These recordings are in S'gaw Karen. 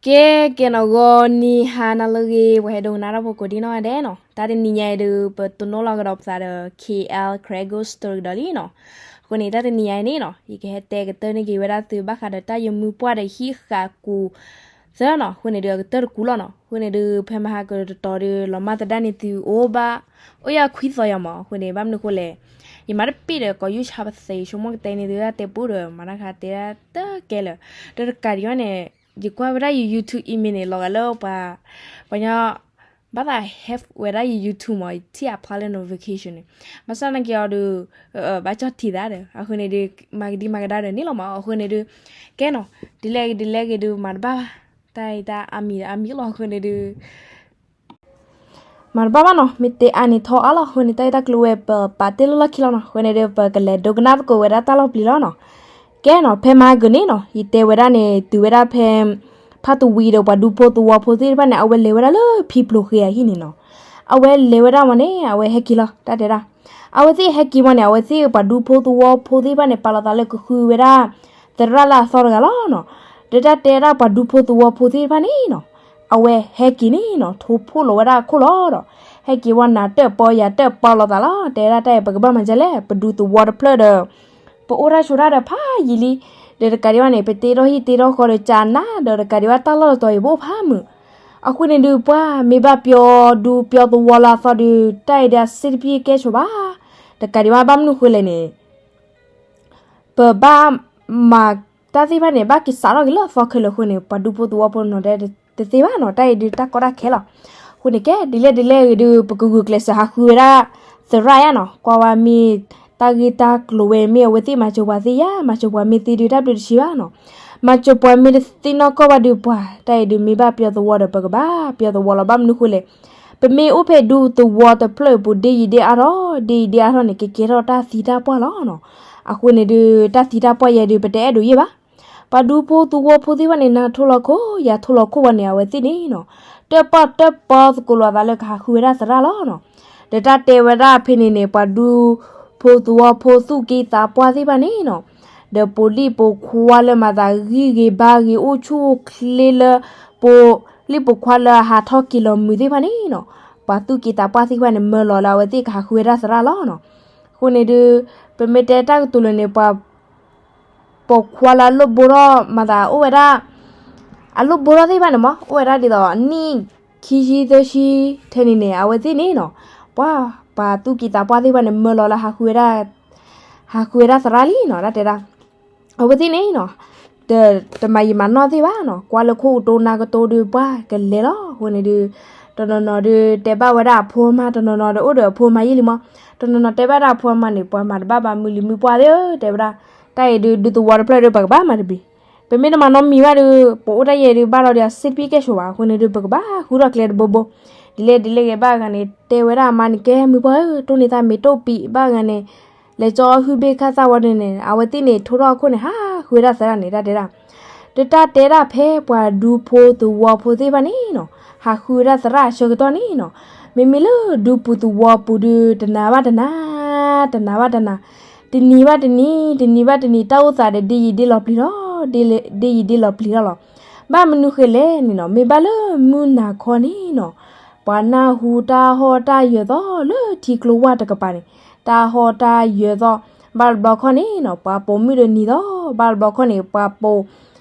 ကဲ ကဲနီၤ ဂီၤနံၤဟါနၤလၢအဂ့ၤ ပှၤဟဲဒိကနၣ်တၢ်ဖိကိးဒံနီၢ်ဂၤဒဲးနီၤ, တၢ်တနံၤညါအံၤဒုး ပတိၢ်နီၣ်လီၤကဒီးပသးဒီး K L Craig Ghost Story ကဒီးလံနီၤ. အဃိန့ၣ် တၢ်တနံၤညါအံၤန့ၣ်နီၤ ယကဟဲတဲကတၢၢ်န့ၢ်က့ၤဝဲဒၣ်သုဘၣ်ဃးဒီးတၢ်ယမုၢ်ပှၢ်ဒီးဟံၣ်ဃာ်ကူၣ်သၢနီၤ. အဃိန့ၣ်ဒုး အကတၢၢ်တကူလီၤနီၤ. အဃိန့ၣ်ဒုး ဖဲမဟါကတတီၤဒုး လီၤမၢ်သဒါန့ၢ်သုအိၣ်ဘၣ် အိၣ်ယၤခွံသီယၤမး. အဃိန့ၣ် ဘၣ်မနုၤဃိလဲၣ်, ယမၤတပ့ၢ်ဒီးကိးယူၢ်ဆါပသ့ ဆိကမိၣ်ကတဲန့ၢ်သုတၢ်တဲပူဒီး မၤတၢ်ခါတဲဒၣ်တကဲလၢာ်. ဒီးတကးဒံးဘၣ်န့ၣ် ယကွၢ်ဝဲဒၣ်ယ YouTube email န့ၣ် လီၤဂာ်လၢပှၤ ပှၤညီ ဘၣ်သး hack ဝဲဒၣ်ယ YouTube မး ယထံၣ် apply လၢ notification န့ၣ် ဘၣ်ဆၣ်နာ်က့ၤအီၤဒုး ဘၣ်ကၠီၣ်ထံးသးဒီး အဃိန့ၣ်ဒုး မၤကဒံမၤကဒါဒီးန့ၣ်လီၤမး. အဃိန့ၣ်ဒုး ကဲနီၤ ဒ်လဲၣ်ဂ့ၤဒ်လဲၣ်ဂ့ၤဒုး မၤတဘၣ်ဘၣ်. တၢ်အံၤတၢ်အါမံၤဒီးအါမံၤလီၤ. အဃိန့ၣ်ဒုး မၤတဘၣ်ဘၣ်နီၤ မ့ၢ်တဲအါန့ၣ်ထီအါလီၤ. အဃိန့ၣ် တၢ်ဂ့ၢ်တၢ်ကျိၤဝဲ ပပာ်တ့ၢ်လီၢ်လီၢ်ခံလီၤနီၤ. အဃိန့ၣ်ဒုး ပကလဲၤဒိကနၣ်သကိးဝဲဒၣ်တၢ်လီၤပျံၤလီၤနီၤ. ကဲနီၤ ဖဲမဟါကန့ၣ်နီၤ ယတဲဝဲဒၣ်န့ၣ် တုၤဝဲဒၣ်ဖဲ ဖါတဝံၤဒီးပှၤဒူဖိသဝီဖိသ့ၣ်တဖၣ်န့ၣ် အဝဲလဲၤဝဲဒၣ်လၢဖံဖျိးဃ့အဟံၣ်န့ၣ်နီၤ. အဝဲလဲၤဝဲဒၣ်မးန့ၣ် အဝဲဟဲက့ၤလီၤ တၢ်တဲဒၣ်. အဝဲသ့ၣ်ဟဲက့ၤမးန့ၣ် အဝဲသ့ၣ်ပှၤဒူဖိသဝီဖိသ့ၣ်တဖၣ်န့ၣ် ပာ်လီၤသးလၢကဃုဝဲဒၣ် သရၣ်လၢအသီတဂၤလီၤနီၤ. ဒီးတၢ်တဲဒၣ်ပှၤဒူဖိသဝီဖိသ့ၣ်တဖၣ်န့ၣ်နီၤ အဝဲဟဲက့ၤန့ၣ်နီၤ ထိဖှိၣ်လီၤဝဲဒၣ်အခိၣ်လီၤဒီး ဟဲက့ၤဝဲနၤတၢၣ်ပီယၤတၢၣ်ပီလိာ်သးလီၤ. တဲဒၣ်တၢ်အံၤ ပကဘၣ်မၤဒ်လဲၣ်, ပဒူသဝီတဖျၢၣ်ဒီး ပအိၣ်တၢ်ဆိးတၢ်ဒီးဖးယံာ်လံ. ဒီးတကးဒံးဘၣ်န့ၣ် ပတ့ထီၣ်ဟံၣ်တ့ထီၣ်ဃီဒီးကနၣ်ဒီး တကးဒံးဘၣ်တၢ်လီၢ်တတီၤအံၤ ပအိၣ်ဖးမုာ်. အဃိန့ၣ်ဒုး ပှၤမ့ၢ်ဘၣ်ပျီဒူပျီသဝီလၢအသီဒုး တၢ်အံၤဒီးအစ့တပံၢ်ကဲဆိးဘၣ်. တကးဒံးဘၣ် ဘၣ်မနုၤဃိလဲၣ်န့ၣ် ပဘၣ်မၤတၢ်သ့ၣ်တဖၣ်န့ၣ် ဘၣ်က့ၤစးထီၣ်က့ၤလၢအသီခဲလၢာ်အဃိန့ၣ် ပှၤဒူဖိသဝီဖိနီၤဒဲးတသ့ဘၣ်နီၤ. တၢ်အံၤဒုးတၢ်ကီတၢ်ခဲလီၤ. အဃိန့ၣ် ကဲဒ်လဲၣ်ဒ်လဲၣ်ဂ့ၤဒုး ပကဂုာ်ကျဲးစၢးဟးဃုဝဲဒၣ်သရၣ်ယါနီၤ. ကွၢ်ဝဲမ့ၢ်တၢ်ဂ့ၢ်တၢ်ကျိၤဝဲ မ့ၢ်အဝဲသ့ၣ်မၤစၢၤပှၤသ့ယါ, မၤစၢၤပှၤမ့ၢ်သ့ဒုး တၢ်ဘျုးတဆံးဘၣ်နီၤ. မၤစၢၤပှၤမ့ၢ်တသ့နီၢ်ကီၢ်ဘၣ်ဒုး ပှၤ တၢ်အံၤဒုးမ့ၢ်ဘၣ်ပျီသဝီဒီး ပကဘၣ်ပျီသဝီလီၤ. ဘၣ်မနုၤဃိလဲၣ်, ပမ့ၢ်အိၣ်ဖဲဒူသဝီတဖျၢၣ်အပူၤ ဒ်ယံာ်ဒ်အါထီၣ် ဒ်ယံာ်ဒ်အါထီၣ်န့ၣ် ကကဲထီၣ်တၢ်သံတၢ်ပှၢ်လီၤနီၤ. အဃိန့ၣ်ဒုး တၢ်သံတၢ်ပှၢ်ယဲဒုး ပတအဲၣ်ဒိးယဲၢ်ဘၣ်. ပှၤဒူဖိသဝီဖိသ့ၣ်တဖၣ်န့ၣ် နၤထိၣ်လီၤခိၣ် ယၤထိၣ်လီၤခိၣ်ဝဲန့ၣ် အဝဲသ့ၣ်န့ၣ်နီၤ တၢၣ်ပီၣ်တၢၣ်ပီသကိးလိာ်အသးလၢကဟးဃုဝဲဒၣ်သရၣ်လီၤနီၤ. ဒီးတၢ်တဲဝဲဒၣ်ဖဲန့ၣ်န့ၣ် ပှၤဒူဖိသဝီဖိသူၣ်က့သးပှၢ်သ့ၣ်တဖၣ်န့ၣ်နီၤ ဒီးပိာ်လံၣ်ပိာ်ခွါလၢမၤသးဂံၢ်ဂ့ၤဘါဂ့ၤ အိၣ်ဆူၣ်အိၣ်ချ့လၢ ပိာ်လံၣ်ပိာ်ခွါလၢအဟးထီၣ်က့ၤလီၤမုာ်သ့ၣ်တဖၣ်န့ၣ်နီၤ ပှၤသူၣ်က့သးပှၢ်သ့ၣ်တဖၣ်န့ၣ် မၢလီၤလၢအဝဲသ့ၣ်ကဟးဃုဝဲဒၣ်သရၣ်လီၤနီၤ. အဃိန့ၣ်ဒုး ပမ့ၢ်တဲတၢ်ကတိၤလၢာ်န့ၣ် ပှၤ ပိာ်ခွါလၢအလိၣ်ဘိထီၣ်မၤသးအိၣ်ဝဲဒၣ် အလိၣ်ဘိထီၣ်သ့ၣ်တဖၣ်န့ၣ်မး အိၣ်ဝဲဒၣ်ဒ်သိးအနံၣ်ခံဆံသၢဆံထဲန့ၣ်န့ၣ် အဝဲသ့ၣ်န့ၣ်နီၤ ပှၤ ပှၤသူၣ်က့သးပှၢ်သ့ၣ်တဖၣ်န့ၣ် မၢလီၤလၢဟးဃုဝဲဒၣ် ဟးဃုဝဲဒၣ်သရၣ်လံနီၤ တၢ်တဲဒၣ်. အဝဲသ့ၣ်န့ၣ်နီၤ တမၤယံာ်မၤနီၢ်သ့ၣ်ဘၣ်နီၤ ကွၢ်လၢခိၣ်ကတိၤနၢ်ကတိၤဒုး ပှၤကလဲၤလီၤ. အဃိန့ၣ်ဒုး တနီၤနီၤဒုး တဲဘၣ်ဝဲဒၣ်အဖိအမါ တနီၤနီၤဒီး အိၣ်ဒီးအဖိအမါယဲၢ်လံမး တနီၤနီၤတဲဘၣ်ဒၣ်အဖိအမါန့ၣ် ပှၤမၤတဘၣ်ဘၣ် မုၢ်လံၤမုၢ်ပှၢ်သ့ၣ်ဧၢ တဲဝဲဒၣ်. တၢ်အံၤဒုး ဒူသဝီတဖျၢၣ်ဒုး ပကဘၣ်မၤတဘ့ၣ်. ပမ့ၢ်တမၤနီတမံၤဘၣ်ဒုး ပအိၣ်တၢ်ယဲၢ်ဒုး ဘၣ်ဒီးဒုး အစ့တပံၢ်ကဲဆိးဘၣ်. အဃိန့ၣ်ဒုး ပကဘၣ်ဃုထီၣ်ကျဲတဘိဘိ ဒ်လဲၣ်ဒ်လဲၣ်ဂ့ၤ ဘၣ်ဂၤန့ၣ် တဲဝဲဒၣ်အမါန့ၣ် ကဲမုၢ်ပှၢ်ဧၢ တိၢ်န့ၢ်သးမ့ၤတိၢ်ပံး ဘၣ်ဂၤန့ၣ် လဲၤကၠီအီၣ်ဟုၣ်ဘ့ၣ်ခၣ်သၣ်ဝဲဒၣ်န့ၣ် အဝဲသ့ၣ်န့ၣ် ထိထီၣ်အခိၣ်န့ၣ် ဟးဃုဝဲဒၣ်သရၣ်န့ၣ် တၢ်တဲဒၣ်. ဒီးတၢ်တဲဒၣ်ဖဲပှၤဒူဖိသဝီဖိသ့ၣ်တဖၣ်န့ၣ်နီၤ ဟးဃုဝဲဒၣ်သရၣ်အဆၢကတီၢ်န့ၣ်နီၤ မ့မ့ၢ်လၢဒူပူၤသဝီပူၤဒုး တနၤဘၣ်တနၤ တနၤဘၣ်တနၤ တနံၤဘၣ်တနံၤ တနံၤဘၣ်တနံၤ တၢ်အိၣ်သးဒီး ဒ်ယံာ်ဒ်လီၤပျံၤထီၣ် ဒ်ယံာ်ဒ်လီၤပျံၤထီၣ်လီၤ. ဘၣ်မနုၤဃိလဲၣ်န့ၣ်နီၤ မ့ၢ်ဘၣ်လၢမုၢ်နၤခီန့ၣ်နီၤ ပှၤနၢ်ဟူတၢ်ဟီၣ်တၢ်ယၢၤသီလၢထံကျိဝၢ်တကပၤန့ၣ် တၢ်ဟီၣ်တၢ်ယၢၤသီ ဘၣ်တဘျီခီန့ၣ်နီၤ ပှၤပိာ်မုၣ်ဒီးနံၤသီ ဘၣ်တဘျီခီန့ၣ် ပှၤပိာ်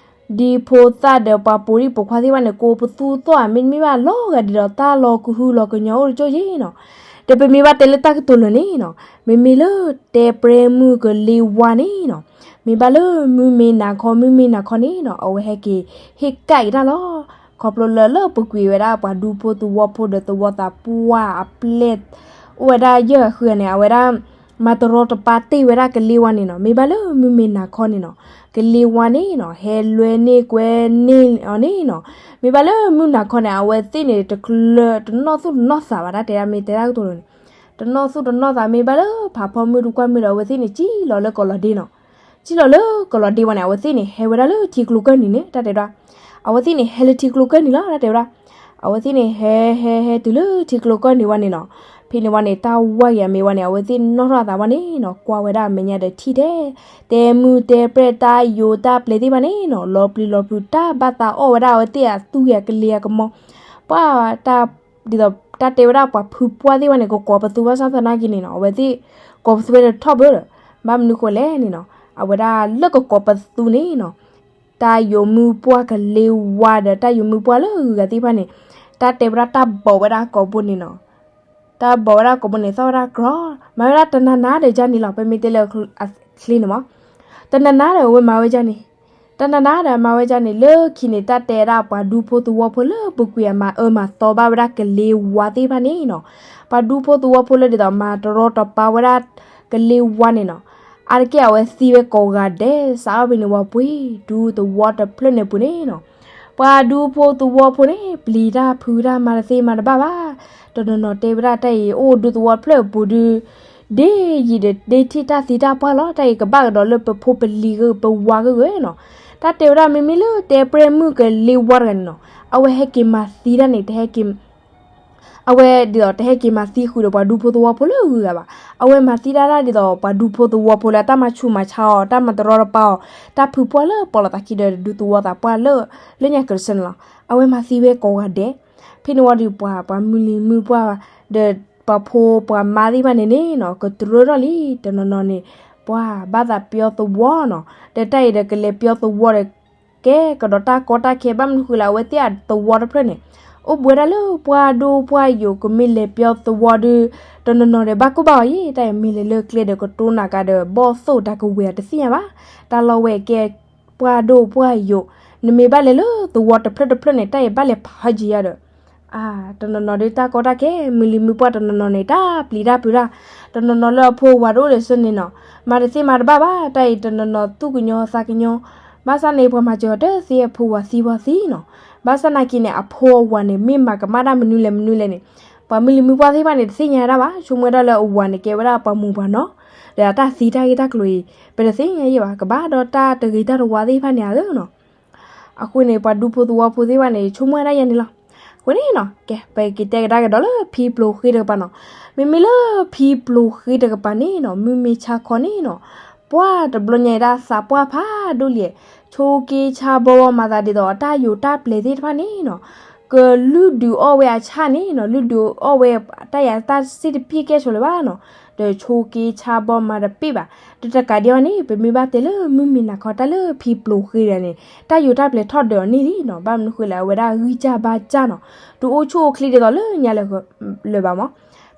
ဒံဖိသၣ်ဒီးပှၤပိာ်ဒံဖိခွါသ့ၣ်တဖၣ်န့ၣ် ကိးပသူသီၣ်ဧါ မ့တမ့ၢ်ဘၣ်လီၤဂာ်ဒ်ဒီး တၢ်လီၤကဟုလီၤကညီအိၣ်တကၠိၢ်ယဲၢ်နီၤ. ဒီးပမ့ၢ်ဘၣ်တဲလၢတၢ်ကတိၤလၢာ်န့ၣ်နီၤ မ့မ့ၢ်လၢတဲပျဲမုၢ်ကလ့ဝါန့ၣ်နီၤ မ့ၢ်ဘၣ်လၢမုၢ်မ့ၢ်နၤခီ မုၢ်မ့ၢ်နၤခီန့ၣ်နီၤ အဝဲဟဲက့ၤဟ့ၣ်ကၣ်က့ၤတၢ်လီၤ. ခီဖျိလၢလၢပကွံာ်ဝဲဒၣ်ပှၤဒူဖိသဝီဖိဒီးသဝီသးပှၢ်အပျဲၢ် အိၣ်ဝဲဒၣ်ယဲၢ်ဂၤဃုဂၤန့ၣ် အဝဲဒၣ် မၤတရီတပါတ့ၢ်ဝဲဒၣ်ကလ့ဝါန့ၣ်နီၤ မ့ၢ်ဘၣ်လၢမုၢ်မ့ၢ်နၤခီန့ၣ်နီၤ ကလ့ဝါန့ၣ်နီၤ ဟဲလွဲန့ၢ်ကွဲန့ၢ်အီၤန့ၣ်နီၤ မ့ၢ်ဘၣ်လၢမုၢ်နၤခီန့ၣ် အဝဲသ့ၣ်န့ၣ် တကျၢၤတနီၣ်သူၣ်တနီၣ်သးဘၣ် တၢ်တဲဒၣ်မ့ၢ်တဲတၢ်ကတိၤလၢာ်န့ၣ် တနီၣ်သူၣ်တနီၣ်သး မ့ၢ်ဘၣ်လၢဖးဖီမုၢ်တကွၢ်မုၢ်ဒီး အဝဲသ့ၣ်န့ၣ် စံၣ်လီၤလၢကီးလီၤဒ့နီၤ စံၣ်လီၤလၢကီးလီၤဒ့ဝဲန့ၣ် အဝဲသ့ၣ်န့ၣ် ဟဲဝဲဒၣ်လၢထံကျိကၢၢ်နံၤန့ၣ် တၢ်တဲဒၣ် အဝဲသ့ၣ်န့ၣ် ဟဲလၢထံကျိကၢၢ်နံၤလီၤ တၢ်တဲဝဲဒၣ် အဝဲသ့ၣ်န့ၣ် ဟဲဟဲဟဲတုၤလၢထံကျိကၢၢ်နံၤဝဲန့ၣ်နီၤ ဖဲန့ၣ်ဝံၤန့ၣ် တၢ်ဝါက့ၤအမဲာ်ဝံၤန့ၣ် အဝဲသ့ၣ်နီၣ်ထီၣ်အသးဝံၤန့ၣ်နီၤ ကွၢ်ဝဲဒၣ်အမဲာ်ညါဒီးထံၣ်ထဲ တဲမုၢ်တဲပြဲၢ်တၢ်ယိၤတၢ်ပျဲၤသ့ၣ်တဖၣ်န့ၣ်နီၤ လီၤပျံၤလီၤဖုး တၢ်ဘၣ်သးအီၣ်ဝဲဒၣ်အဝဲသ့ၣ်အသူၣ်ဂ့ၤအကလ့ၤအကမီၤ ပှၤတၢ် ဒ်သိးတၢ်တဲဝဲဒၣ်ပှၤဖုပှၢ်သ့ၣ်တဖၣ်န့ၣ် ကကိးပသူဘၣ်ဆၣ်သနာ်က့န့ၣ်နီၤ အဝဲသ့ၣ် ကိးပသူဝဲတထီၣ်ဘၣ်ဒီး ဘၣ်မနုၤဃိလဲၣ်န့ၣ်နီၤ အဝဲဒၣ်လၢကကိးပသူန့ၣ်နီၤ တၢ်ယိၤမုၢ်ပှၢ်ကလ့ဝါဒီး တၢ်ယိၤမုၢ်ပှၢ်လၢအဂုၤအဂၤသ့ၣ်တဖၣ်န့ၣ် တၢ်တဲဝဲဒၣ်တၢ်ဘီးဝဲဒၣ်ကိာ်ဘိန့ၣ်နီၤ တၢ်ဘီးဝဲဒၣ်ကိာ်ဘိန့ၣ် သီၣ်ဝဲဒၣ်ကြီ မၤဝဲဒၣ်တနၤနၤဒီးယါန့ၣ်လီၤ ပမ့ၢ်တဲလၢအချ့န့ၣ်မး တနၤနၤဒီးအဝဲမၤဝဲယါန့ၣ် တနၤနၤဒီးမၤဝဲယါန့ၣ် လၢခံန့ၣ် တၢ်တဲဝဲဒၣ်ပှၤဒူဖိသဝီဖိလၢပူၤကွံာ်အမၤအၢမၤသီဘၣ်ဝဲဒၣ်ကလ့ဝါသ့ၣ်တဖၣ်န့ၣ်နီၤ ပှၤဒူဖိသဝီဖိလၢဒ်သိးမၤတရီတပါဝဲဒၣ်ကလ့ဝါန့ၣ်နီၤ အါတက့ၢ်အဝဲသံဝဲကိးဂၤဒဲး စးထီၣ်ဖဲန့ၣ်ဝံၤပှ့ၤ ဒူသဝီတဖျၢၣ်န့ၣ်ပူၤန့ၣ်နီၤ ပှၤဒူဖိသဝီဖိန့ၣ် ပျံၤတၢ်ဖုးတၢ်မၤတသ့မၤတဘၣ်ဘၣ် တနီၤနီၤတဲဝဲဒၣ်တၢ်အံၤ အိၣ်ဒူသဝီတဖျၢၣ်အပူၤဒုး ဒ်ယံာ်ဒီးဒ့ထံၣ်တၢ်သံတၢ်ပှၢ်လီၤ တၢ်အံၤကဘၣ်ကဒီးလၢပဖိပလံၤဂ့ၤ ပဝၤဂ့ၤဂ့ၤနီၤ တၢ်တဲဝဲဒၣ်မ့မ့ၢ်လၢတဲပြဲၢ်မုၣ်ကလ့ဝါတဂၤန့ၣ်နီၤ အဝဲဟဲက့ၤမၤသံတၢ်န့ၣ် တဟဲက့ၤ အဝဲဒ်သိးတဟဲက့ၤမၤသံဃုာ်ဒီးပှၤဒူဖိသဝီဖိလၢအဂုၤအဂၤဘၣ် အဝဲမၤသံတၢ်ဒၣ်ဒ်သိး ပှၤဒူဖိသဝီဖိလၢအတၢ်မၤဆူးမၤဆါအီၤ တၢ်မၤတရီတပါအီၤ တၢ်ဖုပှၢ်လၢပီးလီၤသးခံဒီးဒူသဝီသးပှၢ်လၢ လၢညါကရၢၢ်စၢန့ၣ်လီၤ အဝဲမၤသံဝဲကိးဂၤဒဲး ဖဲန့ၣ်ဝံၤဒီးပှၤ ပှၤမုၢ်လံၤမုၢ်ပှၢ် ဒီးပှၤဖိပှၤမါသ့ၣ်တဖၣ်န့ၣ်န့ၣ်နီၤ ကတြၢထီၣ်လံ တနီၤနီၤန့ၣ် ပှၤဘၣ်သးပျီသဝီနီၤ ဒီးတၢ်အံၤဒီးကလဲၤပျီသဝီဒီး ကဲကဒီးတၢ်ကီတၢ်ခဲ ဘၣ်မနုၤဃိလဲၣ် အဝဲသ့ၣ်အသဝီတဖျၢၣ်န့ၣ် အိၣ်ဘှံးဝဲဒၣ်လၢပှၢ်ဒိၣ်ပှၢ်ယိာ် ကမ့ၢ်လဲၤပျီသဝီဒီး တနီၤနီၤဒီးဘၣ်ကိၢ်ဘၣ်ဂီၤယဲ တၢ်အံၤမ့ၢ်လဲၤလၢကျဲဒီးကတိၤနၤကါဒီး ဘီၣ်သိၣ်တၢ်ကဝဲၤတသ့ၣ်ညါဘၣ် တၢ်လီၢ်ဝဲကဲ ပှၢ်ဒိၣ်ပှၢ်ယိာ် နမ့ၢ်ဘၣ်လဲၤလၢသဝီတဖျၢၣ်တဖျၢၣ်န့ၣ် တၢ်အံၤဘၣ်လဲၤဖးဟဲက့ၤယါဒီး အါ တနီၤနီၤဒ်တၢ်ကီတၢ်ခဲ မုၢ်လံၤမုၢ်ပှၢ်တနီၤနီၤန့ၣ် တၢ်ပျံၤတၢ်ဖုးတၢ် တနီၤနီၤလၢအဖိဝၤတအိၣ်ဒီးဆၢန့ၣ်နီၤ မၤတသ့မၤတဘၣ်ဘၣ် တၢ်အံၤတနီၤနီၤသူၣ်ကညီၤသးကညီၤ ဘၣ်ဆၣ်န့ၣ် ပှၤမၤစၢၤအီၤတသ့အဖိဝၤသံဝၤသံနီၤ ဘၣ်ဆၣ်နာ်က့န့ၣ် အဖိအဝၤန့ၣ် မ့ၢ်မၤကမၣ်တၢ်မနုၤလဲၣ်မနုၤလဲၣ်န့ၣ် ပှၤမုၢ်လံၤမုၢ်ပှၢ်သ့ၣ်တဖၣ်န့ၣ် တသ့ၣ်ညါဒၣ်ဘၣ် ဆိကမိၣ်ဝဲဒၣ်လၢအဝၤန့ၣ် ကဲဝဲဒၣ်ပှၤမိၢ်ပှၤနီၢ် ဒီးအတၢ်သံတၢ်ဂ့ၢ်တၢ်ကျိၤအံၤ ပတသ့ၣ်ညါယဲဘၣ် ကဘၣ်ဒီးတၢ်တဂ့ၤတၢ်တဝါသ့ၣ်တဖၣ်န့ၣ်ဧါနီၤ အဃိန့ၣ် ပှၤဒူဖိသဝီဖိသ့ၣ်တဖၣ်န့ၣ် ဆိကမိၣ်ဝဲဒၣ်ယဲန့ၣ်လီၤ. အဃိန့ၣ်နီၤ ကဲ ပကက့ၤတဲကဒါကဒီးလၢဖံပျိၤဃ့တကပၤနီၤ. မ့မ့ၢ်လၢဖံပျိၤဃ့တကပၤန့ၣ်နီၤ မုၢ်မ့ၢ်ဆါခီန့ၣ်နီၤ ပှၢ်တဘျီညါအံၤဒၣ်သးပှၢ်ဖးဒိၣ်လံ, ဆိက့ဆါဘီဝီမၤသးဒ်သိးအတၢ်ယိးတၢ်ပျဲၤသ့ၣ်တဖၣ်န့ၣ်နီၤ ကလုၢ်ဒုးအီၣ်ဝဲအဆၣ်န့ၣ်နီၤ လုၢ်ဒုးအီၣ်ဝဲတၢ်ယၤတၢ်စ့ၣ်တပံၣ်ကဲဆိးလၢၤဘၣ်နီၤ, ဒီးဆိက့ဆါဘီမၤတပ့ၢ်ဘၣ်. ဒီးတကးဒံးဘၣ်န့ၣ် ပမ့ၢ်ဘၣ်တဲလၢမုၢ်မ့ၢ်နၤခီတၢ်လၢဖံပျိၤဃ့တဂၤန့ၣ် တၢ်ယိးတၢ်ပျဲၤထီၣ်ဒၢးအီၤန့ၣ်လံနီၤ. ဘၣ်မနုၤဃိလဲၣ် အဝဲဒၣ်ဂံၢ်စၢ်ဘါစၢ်နီၤ တအိၣ်ဆူၣ်အိၣ်ချ့ဒ်သိးလၢညါလၢၤဘၣ်မး.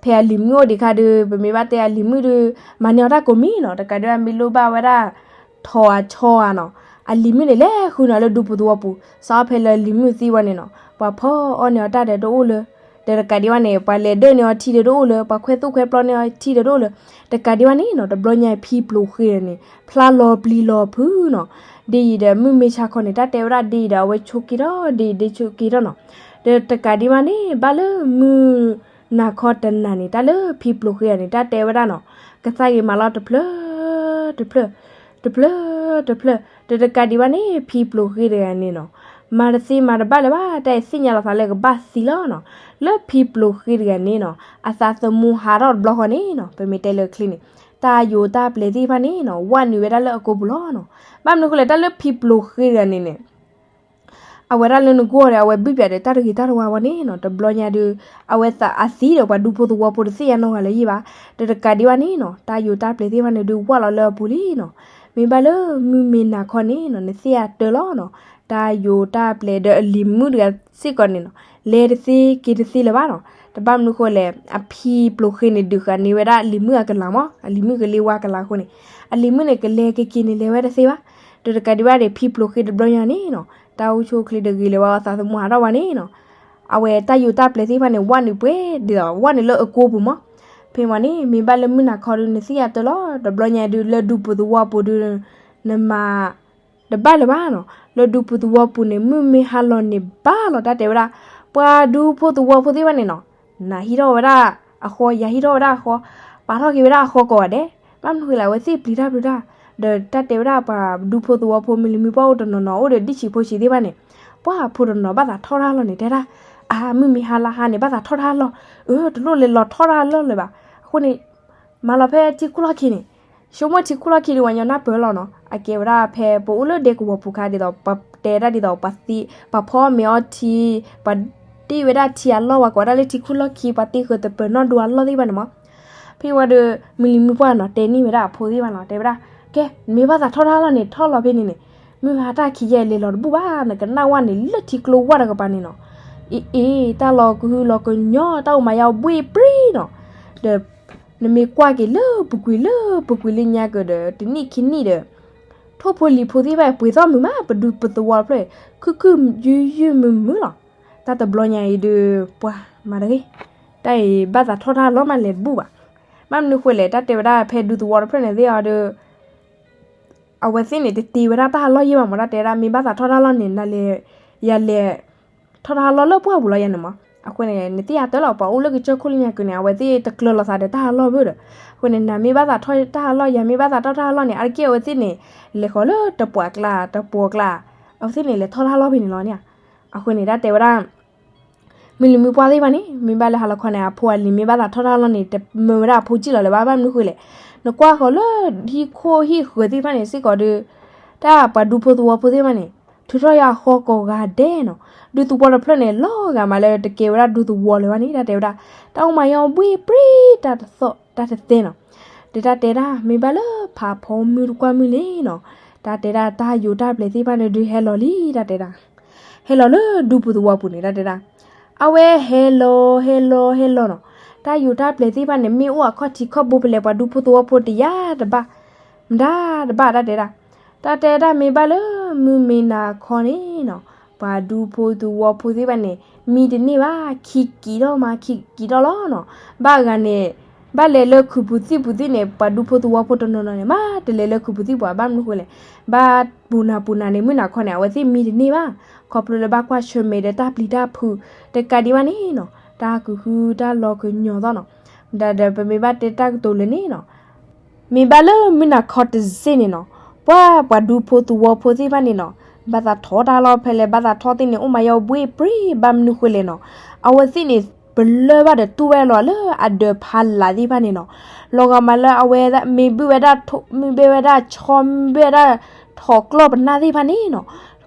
ဖဲအလံၤမုၣ်အိၣ်ဒံးခါဒီး ပမ့ၢ်ဘၣ်တဲအလံၤမုၣ်ဒီး မၤန့ၢ်အီၤတၢ်ကိးမံၤနီၤ တကးဒံးဘၣ်မ့ၢ်လိၣ်ဘၣ်ဝဲဒၣ် ထိးအဆီဧါနီၤ အလံၤမုၣ်န့ၣ် လဲၤဃုန့ၢ်လၢဒူပူၤသဝီပူၤ စးဖဲလၢလံၤမုၣ်သံဝဲန့ၣ်နီၤ ပှၤဖီအီၣ်န့ၢ်အီၤတၢ်ဒီးတအိၣ်လၢၤ ဒီးတကးဒံးဘၣ်န့ၣ် ပှၤလဲၤဒၢၣ်န့ၢ်အီၤထံဒီးတအိၣ်လၢၤ ပှၤခွဲးသူၣ်ခွဲးပျီန့ၢ်အီၤထံဒီးတအိၣ်လၢၤ. တကးဒံးဘၣ်န့ၣ်နီၤ တဘျီညါဖံပျိၤဃ့တဂၤန့ၣ် ဖျါလီၤပျံၤလီၤဖုးနီၤ. ဒ်အံၤဒီးမုၢ်မ့ၢ်ဆါခီန့ၣ် တၢ်တဲဝဲဒၣ်ဒ်အံၤဒီး အဝဲဆိးက့ထီၣ်ဒ်အံၤဒ်ဆိးက့ထီၣ်နီၤ. ဒီးတကးဒံးဘၣ်န့ၣ် ဘၣ်လၢမုၢ်နၤခီတနၤန့ၣ် တၢ်လၢဖံပျိၤဃ့တဂၤန့ၣ် တၢ်တဲဝဲဒၣ်နီၤ ကသါဂ့ၤမးလီၤတဖျၢၣ် တဖျၢၣ် တဖျၢၣ် တဖျၢၣ် ဒီးတကးဒံးဘၣ်န့ၣ် ဖံပျိၤဃ့တဂၤန့ၣ်နီၤ မၤတသ့မၤတဘၣ်လၢၤဘၣ် တၢ်အံၤသ့ၣ်ညါလီၤသးလၢကဘၣ်သံလီၤနီၤ. လၢဖံပျိၤဃ့တဂၤန့ၣ်နီၤ အသးသမူဟးထီၣ်တဘျီဃီန့ၣ်နီၤ ပမ့ၢ်တဲလၢချ့န့ၣ် တၢ်ယိးတၢ်ပျဲၤသ့ၣ်တဖၣ်န့ၣ်နီၤ ဝဲနုာ်ဝဲဒၣ်လၢအကိာ်ပူၤလီၤနီၤ. ဘၣ်မနုၤဃိလဲၣ် တၢ်လၢဖံပျိၤဃ့တဂၤန့ၣ်န့ၣ် အဝဲဒၣ်လၢနဂီၢ်ဒီး အဝဲဘုၣ်ပၠးဒီးတၢ်တဂ့ၤတၢ်တဝါဝဲန့ၣ်နီၤ တဘျီညါဒီး အဝဲသးအသံဒီးပှၤဒူဖိသဝီဖိတသ့ၣ်ညါနီတဂၤလၢၤယံၤဘၣ်. ဒီးတကးဒံးဘၣ်န့ၣ်နီၤ တၢ်ယိးတၢ်ပျဲၤသ့ၣ်တဖၣ်န့ၣ်ဒုးဝၢ်လီၤလၢအပူၤလံနီၤ. မ့ၢ်ဘၣ်လၢမုၢ်မ့ၢ်နၤခီန့ၣ်နီၤ နသ့ၣ်အတၢၢ်လီၤနီၤ တၢ်ယိးတၢ်ပျဲၤဒီးအလံၤမုၣ်တဂၤစ့ၢ်ကီးန့ၣ်နီၤ လဲၤတသ့က့ၤတသ့လၢၤဘၣ်နီၤ. တဘၣ်မနုၤဃိလဲၣ် အဖံပျိၤဃ့န့ၣ် ဒုးဃာ်န့ၢ်ဝဲဒၣ်အလံၤမုၣ်အကလၤမး အလံၤမုၣ်ကလ့ဝါကလၤအဃိန့ၣ် အလံၤမုၣ်န့ၣ် ကလဲၤက့ၤက့ၤန့ၣ် လဲၤဝဲတသ့ဘၣ်. ဒီးတကးဒံးဘၣ်န့ၣ် ဖံပျိၤဃ့တဘျီညါန့ၣ်နီၤ တၢ်အိၣ်ဆူၣ်အိၣ်ချ့တဂ့ၤလၢၤဘၣ် အသးသမူဟးထီၣ်ဝဲန့ၣ်နီၤ အဝဲတၢ်ယိးတၢ်ပျဲၤသ့ၣ်တဖၣ်န့ၣ် ဝၢ်နုာ်ပှဲၤဒ်သိး ဝၢ်နုာ်လၢအကိာ်ပူၤမး. ဖဲမးန့ၣ် မ့ၢ်ဘၣ်လၢမုၢ်နၤခီဒုး နသ့ၣ်ညါတၢၢ်လီၤ တဘျီညါဒုး လၢဒူပူၤသဝီပူၤဒုး နမၤ တဘၣ်လၢၤဘၣ်နီၤ. လၢဒူပူၤသဝီပူၤန့ၣ် မုၢ်မ့ၢ်ဟါလီၤန့ၣ်ဘၣ်လီၤ တၢ်တဲဝဲဒၣ် ပှၤဒူဖိသဝီဖိသ့ၣ်တဖၣ်န့ၣ်နီၤ နၤဟံးထီၣ်ဝဲဒၣ်အဃီ ယၤဟံးထီၣ်ဝဲဒၣ်အဃီ ပာ်ထီၣ်က့ၤဝဲဒၣ်အဃီကိးဂၤဒဲး. ဘၣ်မနုၤဃိလဲၣ် အဝဲသ့ၣ်ပျံၤတၢ်ဖုးတၢ် ဒီးတၢ်တဲဝဲဒၣ်ပှၤဒူဖိသဝီဖိ မုၢ်လံၤမုၢ်ပှၢ်အိၣ်တနီၤနီၤ အိၣ်ဒီးဒံၣ်ဆံးဖိဆံးသ့ၣ်တဖၣ်န့ၣ် ပှၤဖိတနီၤဘၣ်သးထီၣ်တၢ်လီၤန့ၣ် တဲဒၣ် အါ မုၢ်မ့ၢ်ဟါလၢဟါန့ၣ် ဘၣ်သးထီၣ်တၢ်လီၢ်, အၢ တလိၣ်လဲၤလီၤထီၣ်တၢ်လီၢ်လၢၤဘၣ်. အဃိန့ၣ် မၤလီၤဖဲထံခိၣ်လီၢ်ခံန့ၣ်, ဆိကမိၣ်ထံခိၣ်လီၢ်ခံဒီး ပှၤကညီနၢ်ပၢၢ်လီၤနီၤ. အကဲဝဲဒၣ်ဖဲပအိၣ်လၢဒဲကဝီၤပူၤခါဒ်သိး ပှၤတဲဒၣ်ဒ်သိး ပှၤဖီအီၣ်မ့ၤအီထံ, ပှၤတ့ဝဲဒၣ်ထံအလီၢ်, ပှၤကိးဝဲဒၣ်လၢထံခိၣ်လီၢ်ခံ, ပှၤတ့ဃုာ်သပၢၤနီၣ်ဒိအလီၢ်သ့ၣ်တဖၣ်န့ၣ်မး. ဖဲဝံၤဒီး မုၢ်လံၤမုၢ်ပှၢ်နီၤ တဲန့ၢ်ဝဲဒၣ်အဖိသ့ၣ်တဖၣ်နီၤ, တဲဝဲဒၣ်, ကဲ နမ့ၢ်ဘၣ်သးထီၣ်တၢ်လီၢ်န့ၣ် ထီၣ်လီၤဖဲန့ၣ်န့ၣ်, မုၢ်ဟါတၢ်ခံးယဲၢ်လဲၤလီၤတဘူၣ်ဘၣ်, နကနၣ်ဝဲန့ၣ် လၢထံကျိဝဲတကပၤန့ၣ်နီၤ. အ့အ့ တၢ်လီၤကဟုလီၤကညီ, တၢ်အိၣ်မၤယါဘှ့ၣ်ပြံနီၤ. ဒီး နမ့ၢ်ကွၢ်က့ၤလၢပူၤကွံာ်လၢပူၤကွံာ်လၢညါကဒီး တနံၣ်ခံနံၣ်ဒီး ထိၣ်ဖိလံၤဖိသ့ၣ်တဖၣ် ပှ့ၤသီၣ်မုာ်မး, ပဒူဖိသဝီတဖျၢၣ် ခုၣ်ခုၣ်ယုၢ်ယုၢ်မုာ်မုာ်လီၤ. တၢ်တဘျီညါအံၤဒီး ပှၤမၤတဂ့ၤ, တၢ်အံၤဘၣ်သးထီၣ်တၢ်လီၢ်မးလဲၤတဘူၣ်ဘၣ်. ဘၣ်မနုၤဃိလဲၣ်, တၢ်တဲဝဲဒၣ်ဖဲဒူသဝီတဖျၢၣ်န့ၣ်သ့ၣ်အီၤဒီး အဝဲသ့ၣ်န့ၣ် တတ့ဝဲဒၣ်တၢ်လီၢ်ယဲၢ်ဘၣ်မး, တၢ်တဲဝဲဒၣ် မ့ၢ်ဘၣ်သးထီၣ်တၢ်လီၢ်န့ၣ် နလဲၤ ယလဲၤ ထီၣ်တၢ်လီၢ်လၢပှၢ်ပူၤလီၤယဲၢ်န့ၣ်မး. အဃိန့ၣ် နသ့ၣ်ညါတၢ်လီၤ, ပှၤအိၣ်လၢကစၢၢ်ခိၣ်လၢညါက့ၤန့ၣ် အဝဲသ့ၣ်တကျၢၤလိာ်သးဒီးတၢ်လီၢ်ဘၣ်ဒီး, အဃိန့ၣ် နမ့ၢ်ဘၣ်သးထီၣ်တၢ်လီၢ် ယမ့ၢ်ဘၣ်သးထီၣ်တၢ်လီၢ်န့ၣ် အါတက့ၢ်အဝဲသ့ၣ်န့ၣ် လဲၤဃီၤလၢတပှီၢ်ကျါ တပှီၢ်ကျါ, အဝဲသ့ၣ်န့ၣ် လဲၤထီၣ်တၢ်လီၢ်ဖဲန့ၣ်လီၤန့ၣ်. အဃိန့ၣ် တၢ်တဲဝဲဒၣ် မုၢ်လံၤမုၢ်ပှၢ်သ့ၣ်တဖၣ်န့ၣ် မ့ၢ်ဘၣ်လၢဟါလီၤခီန့ၣ် အဖိအလံၤမ့ၢ်ဘၣ်သးထီၣ်တၢ်လီၢ်န့ၣ် တမၢဝဲဒၣ်အဖိစံၣ်လီၤလၢၤဘၣ်. ဘၣ်မနုၤဃိလဲၣ်, နကွၢ်ဃီၤလၢဟံၣ်ခိၣ်ဟံၣ်ဃၢၤသ့ၣ်တဖၣ်န့ၣ်စ့ၢ်ကီးဒီး တၢ်ပှၤဒူဖိသဝီဖိသ့ၣ်တဖၣ်န့ၣ် ထုးထီၣ်ယါအဃီကိးဂၤဒဲးနီၤ. ဒူသဝီတဖျၢၣ်န့ၣ် လီၤဂာ်မးလၢတကဲဝဲဒၣ်ဒူသဝီလၢၤဘၣ်န့ၣ် တၢ်တဲဝဲဒၣ် တၢ်အိၣ်မၤယါဘှ့ၣ်ပြံ တၢ်တသီၣ်တၢ်တသဲနီၤ. ဒီးတၢ်တဲဒၣ် မ့ၢ်ဘၣ်လၢဖးဖီမုၢ်တကွၢ်မုၢ်န့ၣ်နီၤ, တၢ်တဲဒၣ် တၢ်ယိၤတၢ်ပျဲၤသ့ၣ်တဖၣ်န့ၣ်ဒုးဟဲလီၤလံ တၢ်တဲဒၣ် ဟဲလီၤလၢဒူပူၤသဝီပူၤန့ၣ် တၢ်တဲဒၣ်. အဝဲဟဲလီၤ ဟဲလီၤ ဟဲလီၤနီၤ. တၢ်ယိၤတၢ်ပျဲၤသ့ၣ်တဖၣ်န့ၣ် မ့ၢ်အိၣ်အခီၣ်ထံးခီၣ်ဘိဖဲလဲၣ် ပှၤဒူဖိသဝီဖိတယါတဘၣ် မတၤတဘၣ် တၢ်တဲဒၣ်. တၢ်တဲဒၣ် မ့ၢ်ဘၣ်လၢမုၢ်မ့ၢ်နၤခီန့ၣ်နီၤ, ပှၤဒူဖိသဝီဖိသ့ၣ်တဖၣ်န့ၣ် မံတန့ၢ်ဘၣ်, ခံက့ၤထီၣ်မး ခံက့ၤထီၣ်လီၤနီၤ. ဘၣ်ဂၤန့ၣ် ဘၣ်လဲၤလၢခုးပူၤသံၣ်ပူၤသ့ၣ်န့ၣ် ပှၤဒူဖိသဝီဖိတနီၤနီၤန့ၣ် မ့ၢ်တလဲၤလၢခုးပူၤသံၣ်ပူၤ ဘၣ်မနုၤဃိလဲၣ်, ဘၣ်ပူၤနၤပူၤနၤန့ၣ် မုၢ်နၤခီန့ၣ် အဝဲသ့ၣ်မံတန့ၢ်ဘၣ်. ခီဖျိလၢဘၣ်ကွၢ်ဆၢၣ်မဲာ်ဒီးတၢ်ပျံၤတၢ်ဖုး တကးဒံးဘၣ်န့ၣ်နီၤ, တၢ်ကဟုတၢ်လီၤကညီၤသီၣ်နီၤ. ဒီးပမ့ၢ်ဘၣ်တဲတၢ်ကတိၤလၢန့ၣ်နီၤ, မ့ၢ်ဘၣ်လၢမုၢ်နၤခီတစ့ၢ်န့ၣ်နီၤ, ပှၤ ပှၤဒူဖိသဝီဖိသ့ၣ်တဖၣ်န့ၣ်နီၤ, ဘၣ်သးထီၣ်တၢ်လီၢ်ဖဲလဲၣ် ဘၣ်သးထီၣ်သ့ၣ်န့ၣ် အိၣ်မၤယါဘှ့ၣ်ပြံ ဘၣ်မနုၤဃိလဲၣ်နီၤ, အဝဲသ့ၣ်န့ၣ် ပလၢၢ်ဘၣ်ဒီးတူၢ်ဝဲလီၤလၢအဒၢးဖးလးသ့ၣ်တဖၣ်န့ၣ်နီၤ, လီၤဂာ်မးလၢအဝဲမ့ၢ်ဘုၣ်ဝဲဒၣ်ထိၣ် မ့ၢ်ဘၣ်ဝဲဒၣ်ဆီ မ့ၢ်ဘၣ်ဝဲဒၣ် ထီၣ်ကျီၢ်ပနၢ်သ့ၣ်တဖၣ်န့ၣ်နီၤ,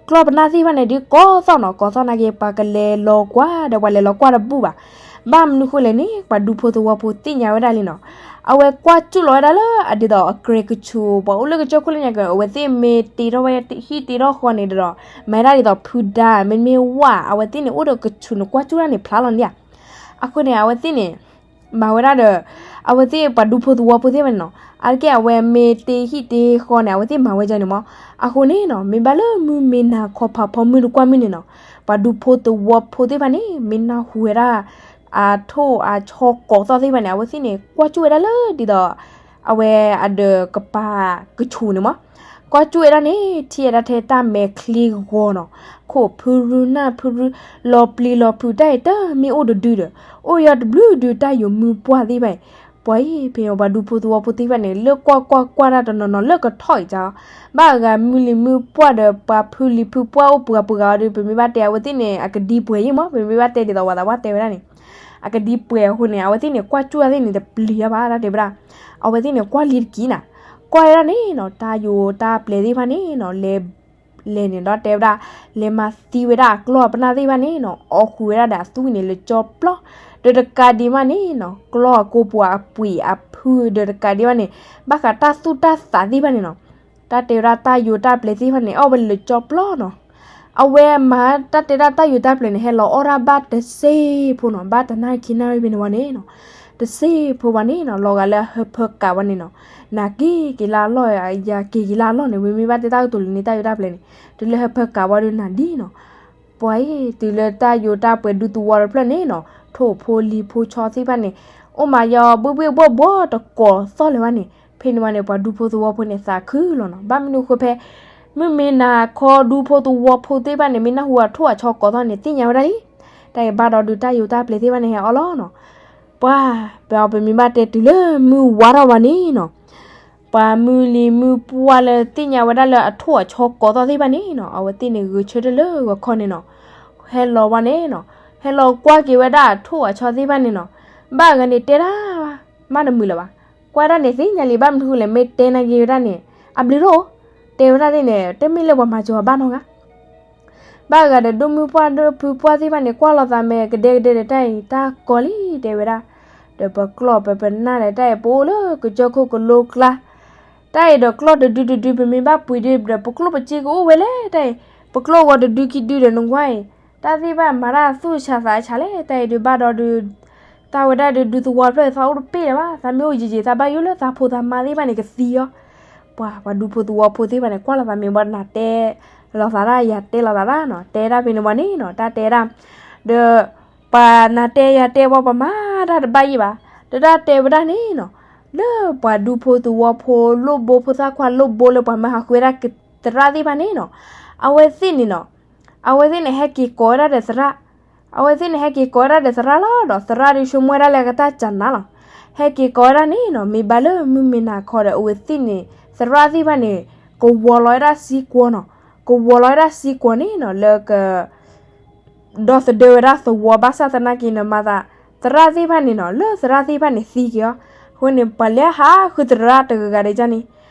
ကျီၢ်ပနၢ်သ့ၣ်တဖၣ်န့ၣ်ဒုးကီသီၣ်နီၤ, ကီသီၣ်နာ်က့ ပှၤကလဲၤလီၤကွၢ်ဒီးပှၤလဲၤလီၤကွၢ်တဘူၣ်ဘၣ်. ဘၣ်မနုၤဃိလဲၣ်န့ၣ် ပှၤဒူဖိသဝီဖိသ့ၣ်ညါဝဲဒၣ်လံနီၤ, အဝဲကွၢ်ကၠူၣ်လီၤဝဲဒၣ်လၢအဒ်သိးအကြဲကဆူး ပှၤအိၣ်လၢကစၢၢ်ခိၣ်လၢညါက့ၤ အဝဲသ့ၣ်မ့ၢ်တ့ထီၣ်ဝဲဟံၣ်တ့ထီၣ်ဃီန့ၣ်ဒီး မၤဒၣ်ဒ်သိးဖုဒါ မ့တမ့ၢ်ဝၣ် အဝဲသ့ၣ်န့ၣ်အိၣ်ဒီးကဆူးန့ၣ် ကွၢ်ကၠူၣ်တၢ်န့ၣ်ဖျါလီၤန့ၣ်ဧါ. အဃိန့ၣ် အဝဲသ့ၣ်န့ၣ် မၤဝဲဒၣ်ဒီး အဝဲသ့ၣ်ပှၤဒူဖိသဝီဖိသ့ၣ်တဖၣ်န့ၣ်နီၤ, အါတက့ၢ်အဝဲမ့ၢ်တ့ဟံၣ်တ့ဃီန့ၣ် အဝဲသ့ၣ်မၤဝဲဒ်န့ၣ်မး. အဃိန့ၣ်နီၤ မ့ၢ်ဘၣ်လၢမုၢ်မ့ၢ်နၤခီဖးဖီမုၢ်တကွၢ်မုၢ်န့ၣ်နီၤ, ပှၤဒူဖိသဝီဖိသ့ၣ်တဖၣ်န့ၣ် မ့ၢ်နၢ်ဟူဝဲဒၣ် အထိၣ်အဆီကိးသီၣ်သ့ၣ်တဖၣ်န့ၣ် အဝဲသ့ၣ်န့ၣ် ကွၢ်ကၠူၣ်ဝဲဒၣ်လၢဒ်သိး အဝဲအဒၢးကပၤကဆူးန့ၣ်မး. ကွၢ်ကၠူၣ်ဝဲဒၣ်န့ၣ် ထံၣ်ဝဲဒၣ်ထဲတၢ်မဲာ်ချံဂီၤနီၤ, ခိၣ်ဖုရူနၢ်ဖုရူ လီၤပျံၤလီၤဖုး တၢ်အံၤတမ့ၢ်အိၣ်တဒုဒီး အိၣ်ယီၤတဘျုးဒု တၢ်ယိၤမုၢ်ပှၢ်သ့ၣ်တဖၣ်အံၤ, ပှၤအံၤ ဖဲပှၤဒူဖိသဝီဖိသ့ၣ်တဖၣ်န့ၣ် လၢကွၢ်ကွၢ်ကွၢ်တၢ်တနီၤနီၤလၢကထီၣ်အံၤကါ, ဘၣ်ဂၤမုၢ်လံၤမုၢ်ပှၢ်ဒီး ပှၤဖုလံၤဖုပှၢ်အိၣ်ပှၤပှၤဂၤအီၤဒီး ပမ့ၢ်ဘၣ်တဲအဝဲသ့ၣ်န့ၣ် အကဒံပှဲၤယံၤမး, ပမ့ၢ်ဘၣ်တဲဒ်သိးပှၤသးပှၢ်တဲဝဲဒၣ်န့ၣ် အကဒံပှဲၤအဃိန့ၣ် အဝဲသ့ၣ်န့ၣ် ကွၢ်ကၠူၣ်တၢ်သ့ၣ်န့ၣ် တပျံၤအါဘၣ် တၢ်တဲဝဲဒၣ်. အဝဲသ့ၣ်န့ၣ် ကွၢ်လံတက့ၢ်နၤ, ကွၢ်ဝဲဒၣ်န့ၣ်နီၤ တၢ်ယိၤတၢ်ပျဲၤသ့ၣ်တဖၣ်န့ၣ်နီၤ လဲၤ လဲၤန့ၣ်ဒီးတဲဝဲဒၣ် လဲၤမၤသံဝဲဒၣ်အကျီၢ်ပနၢ်သ့ၣ်တဖၣ်န့ၣ်နီၤ အီၣ်ဃုာ်ဝဲဒၣ်ဒီးအသွံၣ်န့ၣ် လၢကၠီပျီ, ဒီးတကးဒံးဘၣ်န့ၣ်နီၤ ကျီၢ်အကိးပူၤအပှ့ၤအဖုဒီးတကးဒံးဘၣ်န့ၣ် ဘၣ်ဃးတၢ်သူၣ်တၢ်သးသ့ၣ်တဖၣ်န့ၣ်နီၤ တၢ်တဲဝဲဒၣ်တၢ်ယိၤတၢ်ပျဲၤသ့ၣ်တဖၣ်န့ၣ် အီၣ်ဝဲလၢကၠီပျီနီၤ. အဝဲမၤတၢ်တဲဒၣ်တၢ်ယိၤတၢ်ပျဲၤန့ၣ် ဟဲလီၤအီၣ်ဒၣ်ဘၣ်တစ့ဖိနီၤ, ဘၣ်တနၣ်ရံၣ်ခံနၣ်ရံၣ်ဖဲန့ၣ်ဝံၤန့ၣ်နီၤ, တစ့ဖိဝံၤန့ၣ်နီၤ လီၤဂာ်လၢဟၢဖၢကးဝံၤန့ၣ်နီၤ, နၤက့ၤက့ၤလၢအလီၢ် ယၤက့ၤက့ၤလၢအလီၢ်န့ၣ် ဝံၤမ့ၢ်ဘၣ်တဲတၢ်ကတိၤလၢန့ၣ် တၢ်ယိၤတၢ်ပျဲၤန့ၣ် တုၤလၢဟၢဖၢကးဝံၤဒီးနၤဒ်နီၤ ပှၤအံၤ တုၤလၢတၢ်ယိၤတၢ်ပှဲၤဒူသဝီတဖျၢၣ်န့ၣ်နီၤ ထိၣ်ဖိလံၤဖိဆီသ့ၣ်တဖၣ်န့ၣ် အိၣ်မၤယီၤဘှ့ၣ်ဘှ့ၣ်ဘှီၣ်ဘှီၣ်တကိးသီၣ်လၢၤဘၣ်န့ၣ် ဖဲန့ၣ်ဝံၤန့ၣ် ပှၤဒူဖိသဝီဖိန့ၣ် သးခုလီၤနီၤ. ဘၣ်မနုၤဃိဖဲ မုၢ်မ့ၢ်နၤခီဒူဖိသဝီဖိသ့ၣ်တဖၣ်န့ၣ် မ့ၢ်နၢ်ဟူအထိၣ်အဆီကိးသီၣ်န့ၣ် သ့ၣ်ညါဝဲဒၣ်လံ. တၢ်အံၤဘၣ်ဒီးဒုးတၢ်ယိၤတၢ်ပျဲၤသ့ၣ်တဖၣ်န့ၣ် ဟဲအီၣ်လီၤနီၤ ပှၤ ပှၤပမ့ၢ်ဘၣ်တဲတုၤလၢမုၢ်ဝါထီၣ်ဝံၤန့ၣ်နီၤ ပှၤမုၢ်လံၤမုၢ်ပှၢ်လၢသ့ၣ်ညါဝဲဒၣ်လၢအထိၣ်အဆီကိးသီၣ်သ့ၣ်တဖၣ်န့ၣ်နီၤ အဝဲသ့ၣ်န့ၣ် ဂဲၤဆၢထၢၣ်လၢဂီၤခီန့ၣ်နီၤ ဟဲလီၤဝံၤန့ၣ်နီၤ ဟဲလီၤကွၢ်က့ၤဝဲဒၣ်ထိၣ်အဆီသ့ၣ်တဖၣ်န့ၣ်နီၤ, ဘၣ်အဂၤန့ၣ်တဲဒၣ် မးတမုာ်လၢၤဘၣ်, ကွၢ်ဒၣ်န့ၣ်သ့ၣ်ညါလံ ဘၣ်မနုၤဃိလဲၣ် မ့ၢ်တဲနာ်က့ၤဝဲဒၣ်န့ၣ် အဘျုးတအိၣ်, တဲဝဲဒၣ်သ့ၣ်န့ၣ် တမ့ၢ်လၢပှၤမၤစၢၤအီၤဘၣ်နီတဂၤ ဘၣ်အဂၤဒီး ဒိၣ်မုၢ်ပှၢ်ဒီးဖုပှၢ်သ့ၣ်တဖၣ်န့ၣ် ကွၢ်လိာ်သးမဲာ်ကဒဲကဒဲဒီး တၢ်အံၤတၢ်ကီလံ တဲဝဲဒၣ်, ဒီးပကျီၢ်ပပနၢ်ဒီး တၢ်အံၤပအိၣ်လၢကစၢၢ်ခိၣ်ကလိကျါ, တၢ်အံၤဒီးကျီၢ်တဒုတဒု ပမ့ၢ်ဘၣ်ပှ့ၤဒီး ပကျိၣ်ပစ့ကအိၣ်ဝဲလဲၣ် တၢ်အံၤ, ပကျီၢ်ဂီၤတဒုခံဒုဒီး နကွၢ်အံၤ, တၢ်သ့ၣ်တဖၣ်မၤတၢ်သူၣ်ဆးသးဆးလဲၣ် တၢ်အံၤဒုး ဘၣ်ဒီးဒုး သးဝဲဒၣ်ဒုး ဒူသဝီတဖျၢၣ် သးအိၣ်တပ့ၢ်လၢၤဘၣ်, သးမ့ၢ်အိၣ်ယံာ်ယံာ် သးဘၣ်ယိၣ်လၢသးဖိသးမါသ့ၣ်တဖၣ်န့ၣ် ကသံအီၤ, ပှၤ ပှၤဒူဖိသဝီဖိသ့ၣ်တဖၣ်န့ၣ် ကွၢ်လိာ်သးမဲာ်ဘၣ် နၤတဲလိာ်သးတၢ် ယၤတဲလိာ်သးတၢ်နီၤ, တဲဒၣ်ဖဲန့ၣ်ဝံၤန့ၣ်နီၤ တၢ်တဲဒၣ်, ဒီး ပှၤနၤတဲယၤတဲဝံၤ ပှၤမၤတၢ်တဘၣ်ယံၣ်ဘၣ်, ဒီးတၢ်တဲဝဲဒၣ်န့ၣ်နီၤ, လၢပှၤဒူဖိသဝီဖိလိၣ်ဘိ ဖိသၣ်ခွါလိၣ်ဘိလၢပှၤမၢဟးဃုဝဲဒၣ်သရၣ်သ့ၣ်တဖၣ်န့ၣ်နီၤ, အဝဲသ့ၣ်န့ၣ်နီၤ အဝဲသ့ၣ်န့ၣ် ဟဲက့ၤကိးဝဲဒၣ်ဒီးသရၣ်, အဝဲသ့ၣ်န့ၣ် ဟဲက့ၤကိးဝဲဒၣ်ဒီးသရၣ်လီၤ, ဒီးသရၣ်ဒုးဆိကမိၣ်ဝဲဒၣ်လၢအကတၢ်စှၤနၤလီၤ, ဟဲက့ၤကိးဝဲဒၣ်န့ၣ်နီၤ မ့ၢ်ဘၣ်လၢမုၢ်မ့ၢ်နၤခီဒီး အဝဲသ့ၣ်န့ၣ် သရၣ်သ့ၣ်တဖၣ်န့ၣ် ကဝီၤလီၤဝဲဒၣ်စံကွီၤနီၤ, ကဝီၤလီၤဝဲဒၣ်စံကွီၤန့ၣ်နီၤ လၢက ဒီသဒၢဝဲဒၣ်သဝီ ဘၣ်ဆၣ်သနာ်က့န့ၣ် မၤသး သရၣ်သ့ၣ်တဖၣ်န့ၣ်နီၤ လၢသရၣ်သ့ၣ်တဖၣ်န့ၣ်သံက့ၤအီၤ, အဃိန့ၣ် ပှၤလဲၤဟးဃုသရၣ်တဂၤဂၤဒီးန့ၣ်,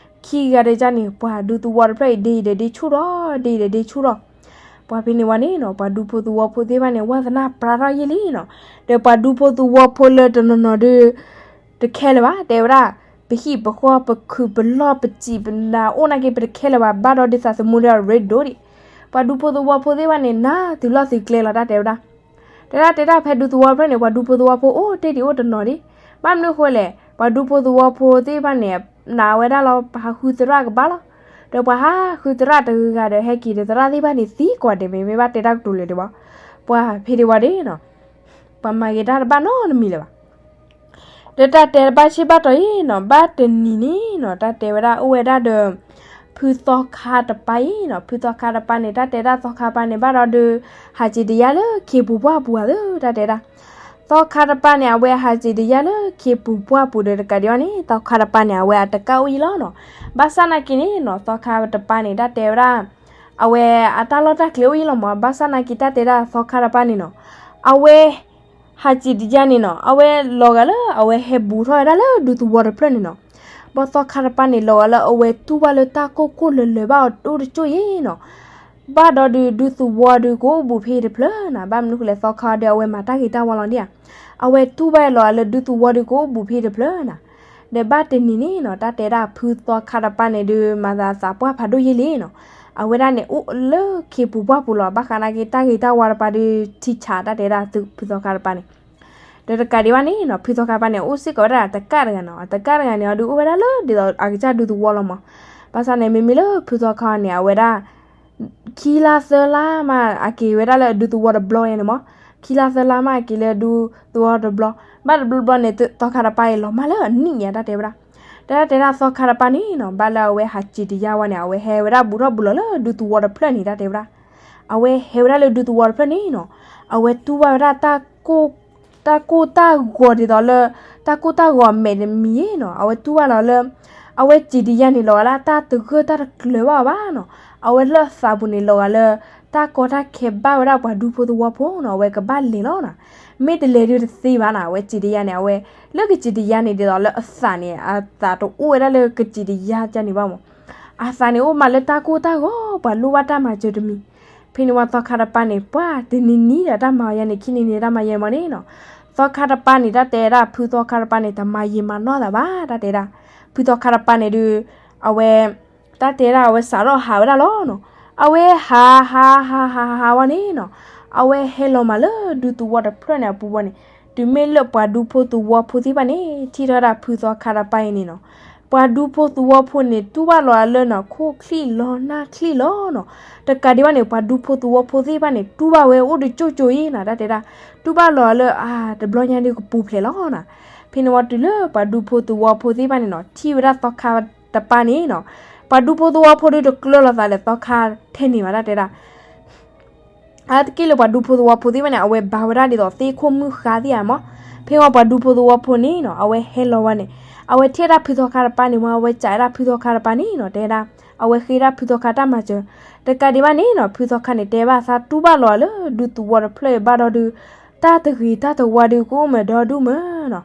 ခံဂၤဒီးန့ၣ် ပှၤဒူသဝီတဖျၢၣ်အံၤ ဒ့အံၤဒီးဒ့ဆူၣ်ထီၣ် ဒ့အံၤဒီးဒ့ဆူၣ်ထီၣ်, ပှၤဖဲန့ၣ်ဝံၤန့ၣ်နီၤ ပှၤဒူဖိသဝီဖိသ့ၣ်တဖၣ်န့ၣ် ဝါသနာပြးထီၣ်ယံာ်လံနီၤ, ဒီးပှၤဒူဖိသဝီဖိလၢတနီၤနီၤဒုး တခဲလၢာ်ဘၣ် တဲဝဲဒၣ်, ပဟံၣ်ပဃီပခုၣ်ပလီၢ်ပစံာ်ပနၤအိၣ်နာ်က့ ပတခဲလၢာ်ဘၣ် ဘၣ်ဒီးဒုးသးသမူဒီးရ့ဒိၣ်ဒံး, ပှၤဒူဖိသဝီဖိသ့ၣ်တဖၣ်န့ၣ် နၤတုၤလီၢ်သုးကျဲလီၤ တၢ်တဲဝဲဒၣ်, တဲဒၣ်တဲဒၣ်ဖဲဒူသဝီတဖျၢၣ်န့ၣ် ပှၤဒူဖိသဝီဖိအိၣ်တ့ၢ်ဒံးအိၣ်တနီၤဒံး, ဘၣ်မနုၤဃိလဲၣ် ပှၤဒူဖိသဝီဖိသ့ၣ်တဖၣ်န့ၣ် နာ်ဝဲဒၣ်လီၤ ပှၤဟးဃုသရၣ်ကဘၣ်လီၤ, ဒီးပှၤဟးဃုသရၣ်တဂၤဂၤဒီး ဟဲက့ၤဒီးသရၣ်သ့ၣ်တဖၣ်န့ၣ် သံကွၢ်ဒဲး မ့မ့ၢ်ဘၣ်တဲတၢ်ကတိၤလၢာ်ဒံးဘၣ်, ပှၤဖဲဒံးဝံၤန့ၣ်နီၤ ပှၤမၤဂ့ၤတၢ်တဘၣ်နီတမံၤလၢၤဘၣ် ဒီးတၢ်တဲတဘၣ်ဆ့ဘၣ်တီၤအံၤနီၤ ဘၣ်တနံၤန့ၣ်နီၤ တၢ်တဲဝဲဒၣ်အိၣ်ဝဲဒၣ်ဒီး ဖုသီခါတပၤအံၤနီၤ ဖုသီခါတပၤန့ၣ် တၢ်တဲဒၣ်သီခါတပၤန့ၣ် ဘၣ်ဒီးဒုး ဟးစံးတယါလၢခ့ပူၤပှၢ်ပူၤဧါသၢ တၢ်တဲဒၣ်, သီခါတပၤန့ၣ် အဝဲဟးစံးတယါလၢခ့ပူၤပှၢ်ပူၤဒီး တကးဒံးဘၣ်န့ၣ် သီခါတပၤန့ၣ် အဝဲအတကၣ်အိၣ်ယံာ်လီၤနီၤ, ဘၣ်ဆၣ်နာ်က့န့ၣ်နီၤ သီခါတပၤန့ၣ် တၢ်တဲဝဲဒၣ် အဝဲအတၢ်လီၢ်တၢ်ကျဲအိၣ်ယံာ်လီၤမး ဘၣ်ဆၣ်နာ်က့တၢ်တဲဒၣ်သီခါတပၤန့ၣ်နီၤ အဝဲ ဟးစံးတယါန့ၣ်နီၤ အဝဲလီၤဂာ်လၢအဝဲဟဲဘူးထီၣ်ဝဲဒၣ်လၢဒူသဝီတဖျၢၣ်န့ၣ်နီၤ, ဘၣ်သီခါတပၤန့ၣ် လီၤဂာ်လၢအဝဲတူၢ်ဘၣ်လၢတၢ်ကိၢ်ကိၢ်လၢၤလၢၤဘၣ်အီၤအိၣ်တကၠိၢ်ယံၤနီၤ, ဘၣ်ဒီးဒုး ဒူသဝီဒုးကအိၣ်ဘူးဖဲတဖျၢၣ်နီၤ, ဘၣ်မနုၤဃိလဲၣ် သီခါဒီးအဝဲမၤတၢ်ဂ့ၤတၢ်ဝါလီၤဒံးဧါ, အဝဲတူၢ်ဘၣ်အလီၤဂာ်လၢဒူသဝီဒုးကအိၣ်ဘူးဖဲတဖျၢၣ်နီၤ ဒီးဘၣ်တနံၤန့ၣ်နီၤ တၢ်တဲဒၣ်ဖုသီခါတပၤန့ၣ်ဒုး မၤသးသးပှၢ်ဖးဒိၣ်ယံာ်လံနီၤ, အဝဲဒၣ်န့ၣ်အိၣ်လၢခ့ပူၤပှၢ်ပူၤလီၤ ဘၣ်ဃးနာ်က့တၢ်ဂ့ၤတၢ်ဝါတပၤဒုး ထံဆးတၢ်တဲဒၣ်ဖုသီခါတပၤန့ၣ်, ဒီးတကးဒံးဘၣ်န့ၣ်နီၤ ဖုသီခါတပၤန့ၣ် အိၣ်စ့ၢ်ကီးဝဲဒၣ်တကၣ်တဂၤနီၤ အတကၣ်တဂၤန့ၣ် အဒုးအိၣ်ဝဲဒၣ်လၢဒ်သိးအကစၢ်ဒူသဝီလီၤမး, ဘၣ်ဆၣ်န့ၣ် မ့မ့ၢ်လၢဖုသီခါန့ၣ် အဝဲဒၣ် ခံလါသၢလါမး အက့ၤဝဲဒၣ်လၢအဒူသဝီတဘျီယဲန့ၣ်မး, ခံလါသၢလါမး အက့ၤလၢအဒူသဝီတဘျီ, ဘၣ်တဘျီဘျီန့ၣ် သီခါတပၤအံၤလီၤမၢ်လၢအနံၣ်ညါ တၢ်တဲဝဲဒၣ်, တၢ်တဲဒၣ်သီခါတပၤန့ၣ်နီၤ ဘၣ်လၢအဝဲဟးစံးတယါဝဲန့ၣ် အဝဲဟဲဝဲဒၣ်ဘူးထီၣ်ဘူးလီၤလၢဒူသဝီတဖျၢၣ်န့ၣ် တၢ်တဲဝဲဒၣ်, အဝဲဟဲဝဲဒၣ်လၢဒူသဝီတဖျၢၣ်န့ၣ်နီၤ, အဝဲတူၢ်ဘၣ်ဝဲဒၣ် တၢ်ကိၢ်တၢ်ဂီၤဒ်သိးလၢ တၢ်ကိၢ်တၢ်ဂီၤအမဲာ်တမံၤနီၤ အဝဲတူၢ်ဘၣ်လီၤလၢ အဝဲစံးတယါန့ၣ်လီၤဂာ်လၢတၢ်တဂၢၢ်တၢ်တကျၢၤဘၣ်အီၤဘၣ်နီၤ, အဝဲလၢအသးပူၤန့ၣ်လီၤဂာ်လၢ တၢ်ကီတၢ်ခဲဘၣ်ဝဲဒၣ်ပှၤဒူဖိသဝီဖိနီၤ အဝဲကဘၣ်လဲၤလီၤနီၤ, မ့ၢ်တလဲၤဒုးတသ့ဘၣ်နီၤ အဝဲစံးတယါန့ၣ် အဝဲ လၢကစံးတယါန့ၣ် ဒ်သိးလၢအသးန့ၣ် အသးတအိၣ်ဝဲဒၣ်လၢကစံးတယါကန့ၣ်ဘၣ်မး, အသးန့ၣ်အိၣ်မးလၢတၢ်ကိၢ်တၢ်ဂီၤ ပှၤလိၣ်ဘၣ်တၢ်မၤစၢၤတမံၤ, ဖဲန့ၣ်ဝံၤသီခါတပၤန့ၣ် ပှၤတနံၤနံၤဒီးတၢ်မၤယါန့ၣ် ခံနံၤနံၤတၢ်မၤယါမးန့ၣ်နီၤ, သီခါတပၤန့ၣ် တၢ်တဲဒၣ်ဖုသီခါတပၤန့ၣ် တမၤယံာ်မၤနီၢ်သးဘၣ် တၢ်တဲဒၣ်, ဖုသီခါတပၤန့ၣ်ဒုး အဝဲ တၢ်တဲဒၣ်အဝဲစးထီၣ်ဟးဝဲဒၣ်လီၤနီၤ, အဝဲဟးဟးဟးဟးဟးဝဲန့ၣ်နီၤ, အဝဲဟဲလီၤမးလၢဒူသဝီတဖျၢၣ်န့ၣ်အပူၤဝဲန့ၣ်, တုၤမ့ၢ်လၢပှၤဒူဖိသဝီဖိသ့ၣ်တဖၣ်န့ၣ် ထံၣ်ထီၣ်ဝဲဒၣ်ဖုသီခါတပၤအံၤန့ၣ်နီၤ, ပှၤဒူဖိသဝီဖိန့ၣ် တူၢ်ဘၣ်လီၤအလၢနီၤ ခိၣ်ချံၣ်လီၤနၢ်ချံၣ်လီၤနီၤ, တကးဒံးဘၣ်န့ၣ် ပှၤဒူဖိသဝီဖိသ့ၣ်တဖၣ်န့ၣ် တူၢ်ဘၣ်ဝဲအိၣ်တကၠိၢ်ကၠိၢ်အံၤနီၤ တၢ်တဲဒၣ်, တူၢ်ဘၣ်လီၤအလၢ အါ တဘျီညါဒုးကပူၤဖျဲးလီၤနီၤ, ဖဲန့ၣ်ဝံၤတုၤလၢပှၤဒူဖိသဝီဖိသ့ၣ်တဖၣ်န့ၣ်နီၤ ထံၣ်ဝဲဒၣ်သီခါတပၤန့ၣ်နီၤ, ပှၤဒူဖိသဝီဖိဒုးတကျၢၤလိာ်သးဒီးသီခါထဲန့ၣ်ဘၣ် တၢ်တဲဒၣ် အါတက့ၢ်လၢပှၤဒူဖိသဝီဖိသ့ၣ်တဖၣ်န့ၣ် အဝဲဘါဝဲဒၣ်ဒ်သိးသ့ၣ်ခိၣ်မုၢ်ဃါသ့ၣ်ဧါမး, ဖဲဝံၤပှၤဒူဖိသဝီဖိန့ၣ်နီၤ အဝဲဟဲလီၤဝဲန့ၣ်, အဝဲထံၣ်ဝဲဒၣ်ဖုသီခါတပၤန့ၣ်မး အဝဲစံးဝဲဒၣ်ဖုသီခါတပၤန့ၣ်နီၤ တဲဒၣ်, အဝဲဃ့ဒၣ်ဖုသီခါတၢ်မၤစၢၤ, တကးဒံးဘၣ်န့ၣ်နီၤ ဖုသီခါန့ၣ် တဲဘၣ်သးတူၢ်ဘၣ်လီၤအလၢဒူသဝီတဖျၢၣ်အံၤဘၣ်ဒီးဒုး တၢ်တဂ့ၤတၢ်တဝါဒုးကအိၣ်မးဒီဒူၣ်မးနီၤ.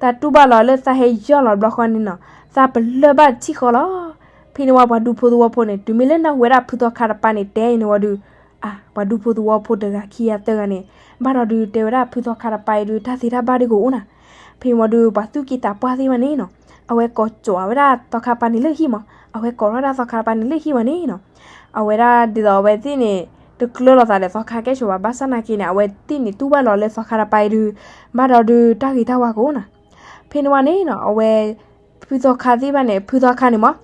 သးတူၢ်ဘၣ်လီၤလၢသးဟဲယီၢ်လီၤဘျီဃီန့ၣ်နီၤ, သးပလၢၢ်ဘၣ်တထံၣ်ဃီလီၤ. ဖဲန့ၣ်ဝံၤပှၤဒူဖိသဝီဖိန့ၣ် တုၤမ့ၢ်လၢနၢ်ဟူဝဲဒၣ်ဖုသီခါတပၤန့ၣ် တဲအံၤန့ၣ်ဝံၤဒုး, အါ, ပှၤဒူဖိသဝီဖိတဂၤခံဂၤသၢဂၤန့ၣ်, ဘၣ်ဒီးဒုးတဲဝဲဒၣ်ဖုသီခါတပၤအံၤဒုး တၢ်သ့တၢ်ဘၣ်ဒုးကအိၣ်နၤ. ဖဲန့ၣ်ဝံၤဒုး ပှၤသူၣ်က့သးပှၢ်သ့ၣ်တဖၣ်န့ၣ်နီၤ, အဝဲကိးကၠီၤဝဲဒၣ်သီခါတပၤန့ၣ်လၢဟံၣ်မး, အဝဲကိးထီၣ်ဝဲဒၣ်သီခါတပၤန့ၣ်လၢဟံၣ်ဝံၤန့ၣ်နီၤ, အဝဲဒၣ်ဒ်သိးအဝဲသ့ၣ်န့ၣ် တကျၢၤလိာ်သးဒီးသီခါကဲဆိးဘၣ် ဘၣ်ဆၣ်နာ်က့န့ၣ် အဝဲသ့ၣ်န့ၣ်တူၢ်ဘၣ်လီၤလၢသီခါတပၤအံၤဒုး, ဘၣ်ဒီးဒုးတၢ်ဂ့ၤတၢ်ဝါကအိၣ်နၤ. ဖဲန့ၣ်ဝံၤန့ၣ်နီၤ အဝဲ ဖုသီခါသ့ၣ်တဖၣ်န့ၣ် ဖုသီခါန့ၣ်မး,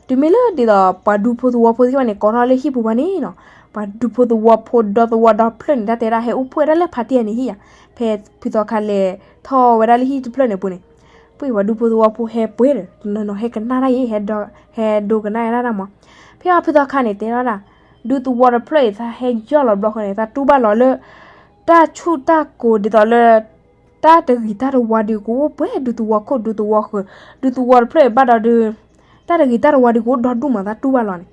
တုၤမ့ၢ်လၢဒ်သိးပှၤဒူဖိသဝီဖိသ့ၣ်တဖၣ်န့ၣ် ကိးထီၣ်လၢဟံၣ်ပူၤဘၣ်န့ၣ်နီၤ, ပှၤဒူဖိသဝီဖိဒီသဝီဒီဖျၢၣ်န့ၣ် တၢ်တဲဒၣ်ဟဲအိၣ်ဖှိၣ်ဝဲဒၣ်လၢဖါတံၢ်အန့ၣ်ဟံၣ်ဧါ, ဖဲဖုသီခါလဲၤထီၣ်ဝဲဒၣ်လၢဟံၣ်တဖျၢၣ်န့ၣ်အပူၤန့ၣ်, ပှၤဒူဖိသဝီဖိဟဲပှဲၤဒီး တနီၤနီၤဟဲကနၣ်တၢ်ယဲ ဟဲဒိကနၣ်ဝဲဒၣ်မး. ဖဲအံၤဖုသီခါန့ၣ် တဲထီၣ်ဒၣ်, ဒူသဝီတဖျၢၣ်အံၤ သးဟဲယီၢ်လီၤဘျီဃီန့ၣ် သးတူၢ်ဘၣ်လီၤလၢ တၢ်ဆူၣ်တၢ်ကိၤဒ်သိးလၢ တၢ်တဂ့ၤတၢ်တဝါဒုးကအိၣ်ပှဲၤ ဒူသဝီခိၣ် ဒူသဝီဃၢၤ, ဒူသဝီတဖျၢၣ်အံၤဘၣ်ဒီးဒုး တၢ်တဂ့ၤတၢ်တဝါဒုးကအိၣ်ဒီဒူၣ်မး သးတူၢ်ဘၣ်လီၤန့ၣ်.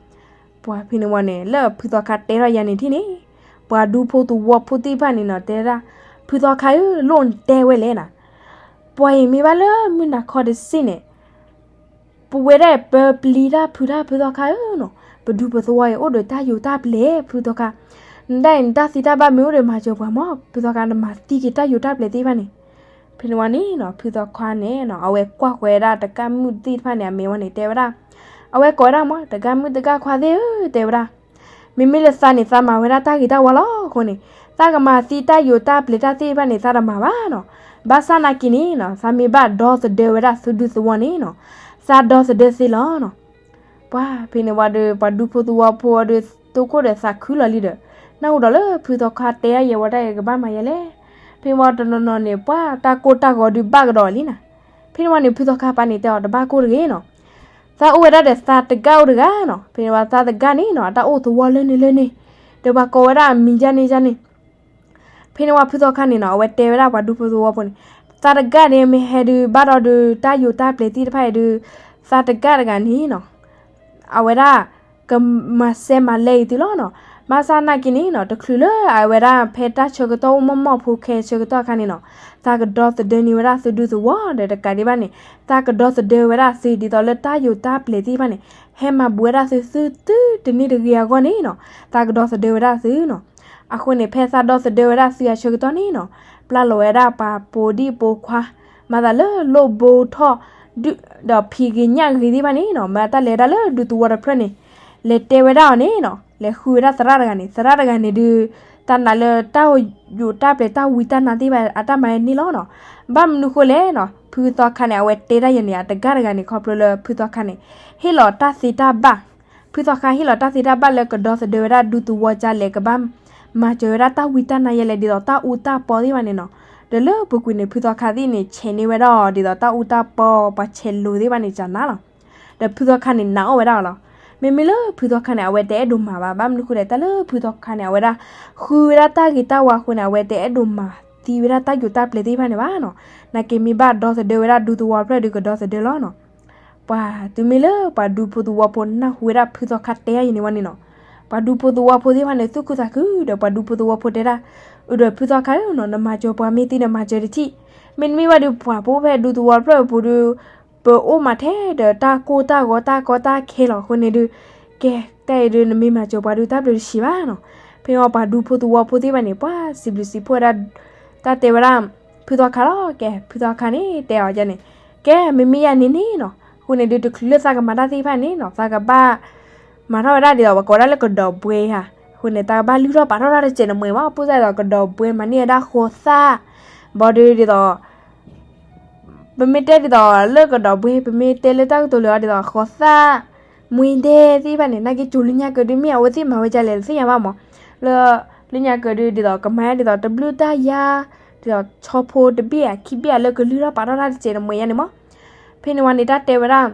ပှၤဖဲန့ၣ်ဝံၤန့ၣ် လၢဖုသီခါတဲထီၣ်ယၤန့ၣ်ထံၣ်န့ၣ်, ပှၤဒူဖိသဝီဖိသ့ၣ်တဖၣ်န့ၣ်နီၤ တဲဒၣ်, ဖုသီခါဧၢ, လိၣ်နတဲဝဲလဲၣ်နၤ, ပှၤအံၤမ့ၢ်ဘၣ်လၢမုၢ်နၤခီတစ့ၣ်န့ၣ် ပဝဲဒၣ်အံၤ ပပျံၤတၢ်ဖုးတၢ် ဖုသီခါဧၢနီၤ, ပဒူပသဝီအံၤအိၣ်ဒီးတၢ်ယိာ်တၢ်ပျဲၤ ဖုသီခါ, နဒၣ်အံၤ နတၢ်သ့တၢ်ဘၣ်မ့ၢ်အိၣ်ဒီးမၤစၢၤပှၤမး ဖုသီခါ နမၤသံက့ၤတၢ်ယိာ်တၢ်ပျဲၤသ့ၣ်တဖၣ်န့ၣ်. ဖဲန့ၣ်ဝံၤန့ၣ်နီၤ ဖုသီခါန့ၣ်နီၤ အဝဲကွၢ်ဃီၤဝဲဒၣ်တကၣ်မုၣ်သ့ၣ်တဖၣ်န့ၣ် အမဲာ်ဝံၤန့ၣ် တဲဝဲဒၣ်, အဝဲကိးဝဲဒၣ်မး တကၣ်မုၣ်တကၣ်ခွါသ့ၣ်ဧၢ တဲဝဲဒၣ် မ့မ့ၢ်လၢသးန့ၣ် သးမၤဝဲဒၣ်တၢ်ဂ့ၤတၢ်ဝါလီၤအဃိန့ၣ်, သးကမၤသံတၢ်ယိာ်တၢ်ပျဲၤတၢ်သ့ၣ်တဖၣ်န့ၣ် သးတမၤဘၣ်နီၤ. ဘၣ်ဆၣ်နာ်က့န့ၣ်နီၤ သးမ့ၢ်ဘၣ်ဒီသဒၢဝဲဒၣ်သုဒူသဝီန့ၣ်နီၤ, သးဒီသဒၢသ့လီၤနီၤ. ပှၤဖဲန့ၣ်ဝံၤဒီး ပှၤဒူဖိသဝီဖိဒီး တိခိၣ်ဒီးသးခုလီၤလံဒီး, နၢ်ဟူဒီးလၢဖုသီခါတဲဒၣ်ယဲဝဲဒၣ် ယကဘၣ်မၤယဲလဲၣ်. ဖဲန့ၣ်ဝံၤတနီၤနီၤန့ၣ် ပှၤတၢ်ကိၢ်တၢ်ဂီၤဒုးဘၣ်ကဒီးလံနၤ. ဖဲန့ၣ်ဝံၤန့ၣ် ဖုသီခါပၤန့ၣ် တဲအီၤတဘၣ်ကိၢ်တဂ့ၤနီၤ. သးအိၣ်ဝဲဒၣ်ဒီးသးတကၣ်အိၣ်တဂၤနီၤ. ဖဲန့ၣ်ဝံၤသးတကၣ်န့ၣ်နီၤ အတၢ်အိၣ်သဝီလၢန့ၣ်လၢန့ၣ်, ဒီးပှၤကိးဝဲဒၣ်အမံၤယါန့ၣ်ယါန့ၣ်. ဖဲန့ၣ်ဝံၤဖုသီခါန့ၣ်နီၤ အဝဲတဲဝဲဒၣ်ပှၤဒူဖိသဝီဖိန့ၣ်, သးတကၣ်န့ၣ်မ့ၢ်ဟဲဒုးဘၣ်ဒီးဒုး တၢ်ယိာ်တၢ်ပျဲၤသ့ၣ်တဖၣ်အံၤဒုး, သးတကၣ်တဂၤန့ၣ်နီၤ အဝဲဒၣ် ကမၤစဲမၤလဲအံၤသုလီၤနီၤ. ဘၣ်ဆၣ်နာ်က့န့ၣ်နီၤ တချုးလၢအဝဲဒၣ်ဖဲတၢ်ဆၢကတီၢ်အိၣ်မီၢ်မီၢ်ဖိခဲဆၢကတီၢ်အခါန့ၣ်နီၤ, သးကဒီသဒၢန့ၢ်ဝဲဒၣ်သုဒူသဝီဒီးတကးဒံးဘၣ်န့ၣ်, သးကဒီသဒၢဝဲဒၣ်သုဒ်သိးလၢတၢ်ယိာ်တၢ်ပျဲၤသ့ၣ်တဖၣ်န့ၣ်, ဟဲမၤဘူးဝဲဒၣ်သုသုတန့ၢ်တဂ့ၤအဂီၢ်န့ၣ်နီၤ, သးကဒီသဒၢဝဲဒၣ်သုနီၤ. အဃိန့ၣ် ဖဲသးဒီသဒၢဝဲဒၣ်သုအဆၢကတီၢ်န့ၣ်နီၤ, ပျၢ်လီၤဝဲဒၣ်ပှၤပိာ်ဒံၣ်ပိာ်ခွါ မၤသးလၢလိၣ်ဘိထီၣ် ဒီးဖံးဂ့ၤညၣ်ဂ့ၤသ့ၣ်တဖၣ်န့ၣ်နီၤ, မၤတၢ်လဲၤဝဲဒၣ်လၢဒူသဝီတဖျၢၣ်န့ၣ်, လဲၤတဲဝဲဒၣ်အီၤန့ၣ်နီၤ, လဲၤဃုဝဲဒၣ်သရၣ်တဂၤန့ၣ်, သရၣ်တဂၤန့ၣ်ဒုး တၢ်နာ်လၢတၢ်ယိာ်တၢ်ပျဲၤတၢ်ဝံတၢ်နါသ့ၣ်တဖၣ်အတၢ်မၤန့ၣ်လီၤနီၤ. ဘၣ်မနုၤဃိလဲၣ်နီၤ, ဖုသီခါန့ၣ် အဝဲတဲတၢ်ယဲန့ၣ် အတဂၤတဂၤန့ၣ် ခီဖျိလၢဖုသီခါန့ၣ် ဟ့ၣ်လီၤတၢ်သ့တၢ်ဘၣ်, ဖုသီခါဟ့ၣ်လီၤတၢ်သ့တၢ်ဘၣ်လၢကဒီသဒၢဝဲဒၣ်ဒူသဝီကလဲၣ် ကဘၣ်မၤစၢၤဝဲဒၣ်တၢ်ဝံတၢ်နါယဲလဲၣ် ဒ်သိးတၢ်အူတၢ်ပီသ့ၣ်တဖၣ်န့ၣ်နီၤ. ဒီးလၢပူၤကွံာ်န့ၣ် ဖုသီခါသ့ၣ်န့ၣ် ဆဲးန့ၢ်ဝဲဒၣ်အီၤ ဒ်သိးတၢ်အူတၢ်ပီ ပှၤဆဲးလိာ်သ့ၣ်တဖၣ်န့ၣ် ကနါလီၤ. ဒီးဖုသီခါန့ၣ် နာ်အီၣ်ဝဲဒၣ်အီၤလီၤ. မ့မ့ၢ်လၢဖုသီခါန့ၣ် အဝဲတအဲၣ်ဒိးမၤဘၣ်, ဘၣ်မနုၤဃိလဲၣ် တၢ်လၢဖုသီခါန့ၣ် အဝဲဒၣ် ဃုဝဲဒၣ်တၢ်ဂ့ၤတၢ်ဝါအဃိန့ၣ် အဝဲတအဲၣ်ဒိးမၤသံဝဲဒၣ်တၢ်ယိာ်တၢ်ပျဲၤသ့ၣ်တဖၣ်န့ၣ်ဘၣ်နီၤ. နာ်က့မ့ၢ်ဘၣ်ဒီသဒၢဝဲဒၣ်ဒူသဝီဖျၢၣ်ဒုး ကဒီသဒၢလီၤနီၤ. ပှၤတုၤမ့ၢ်လၢပှၤဒူဖိသဝီဖိနၢ်ဟူဝဲဒၣ်ဖုသီခါတဲယၤအံၤန့ၣ်ဝံၤန့ၣ်နီၤ, ပှၤဒူဖိသဝီဖိသ့ၣ်တဖၣ်န့ၣ် သူၣ်ခုသးခုဒီး ပှၤဒူဖိသဝီဖိတဲဒၣ်, အုးဒီးဖုသီခါဧၢနီၤ, နမၤစၢၤပှၤမ့ၢ်သ့ နမၤစၢၤတထံၣ်, မ့တမ့ၢ်ဘၣ်ဒီး ပှၤပအိၣ်ဖဲဒူသဝီဖျၢၣ်အပူၤဒီး ပအိၣ်မးထဲဒီးတၢ်ကိၢ်တၢ်ဂီၤတၢ်ကီတၢ်ခဲလီၤအဃိန့ၣ်ဒုး, ကဲ, တၢ်အံၤဒုး နမ့ၢ်မၤစၢၤပှၤဒုး တၢ်ဘျုးတဆံးဘၣ်နီၤ. ဖဲအံၤပှၤဒူဖိသဝီဖိသ့ၣ်တဖၣ်န့ၣ် ပှၤစံးဘျုးစံးဖှိၣ်ဝဲဒၣ် တၢ်တဲဝဲဒၣ် ဖုသီခါလီၤ. ကဲ ဖုသီခါန့ၣ် တဲအီၤဒ်န့ၣ်, ကဲ မ့မ့ၢ်ယၤန့ၣ်န့ၣ်နီၤ, အဃိန့ၣ်ဒုး တချုးလၢသးကမၤတၢ်သ့ၣ်တဖၣ်န့ၣ်နီၤ သးကဘၣ် မၤထီၣ်ဝဲဒၣ်ဒ်သိး ပှၤကိးဒၣ်လၢကဒီးဘှဲဧါ, အဃိန့ၣ် တၢ်ကဘၣ်လုၢ်ထီၣ်ပာ်ထီၣ်တၢ်တစဲးတမှဲၤဘၣ်, ပိၢ်စၢ်ဒ်သိးကဒီးဘှဲမၤန့ၢ်ဝဲဒၣ်ဃီသၣ်, ဘၣ်ဒီးဒ်သိး ပမ့ၢ်တဲဒ်သိးလၢကဒီးဘှဲ ပမ့ၢ်တဲလၢတၢ်ကတိၤလၢအီၤဒ်သိး ဃီသၣ် မှံဒဲသ့ၣ်တဖၣ်န့ၣ် နာ်က့ ကၠိၤလၢညါကဒုး မ့ၢ်အဝဲသ့ၣ်မၤဝဲဒ်လဲၣ် တသ့ၣ်ညါဘၣ်မး, လၢ လၢညါကဒုးဒ်သိး ကမၤဒ်သိးတဘျုးတၢ်ယါ, ဒ်သိးဆီဖိတဘ့ၣ်ဧါခံဘ့ၣ်ဧါ လၢကလုၢ်ထီၣ်ပာ်ထီၣ်တၢ်တစဲးတမှဲၤယါန့ၣ်မး. ဖဲန့ၣ်ဝံၤန့ၣ် တၢ်တဲဝဲဒၣ်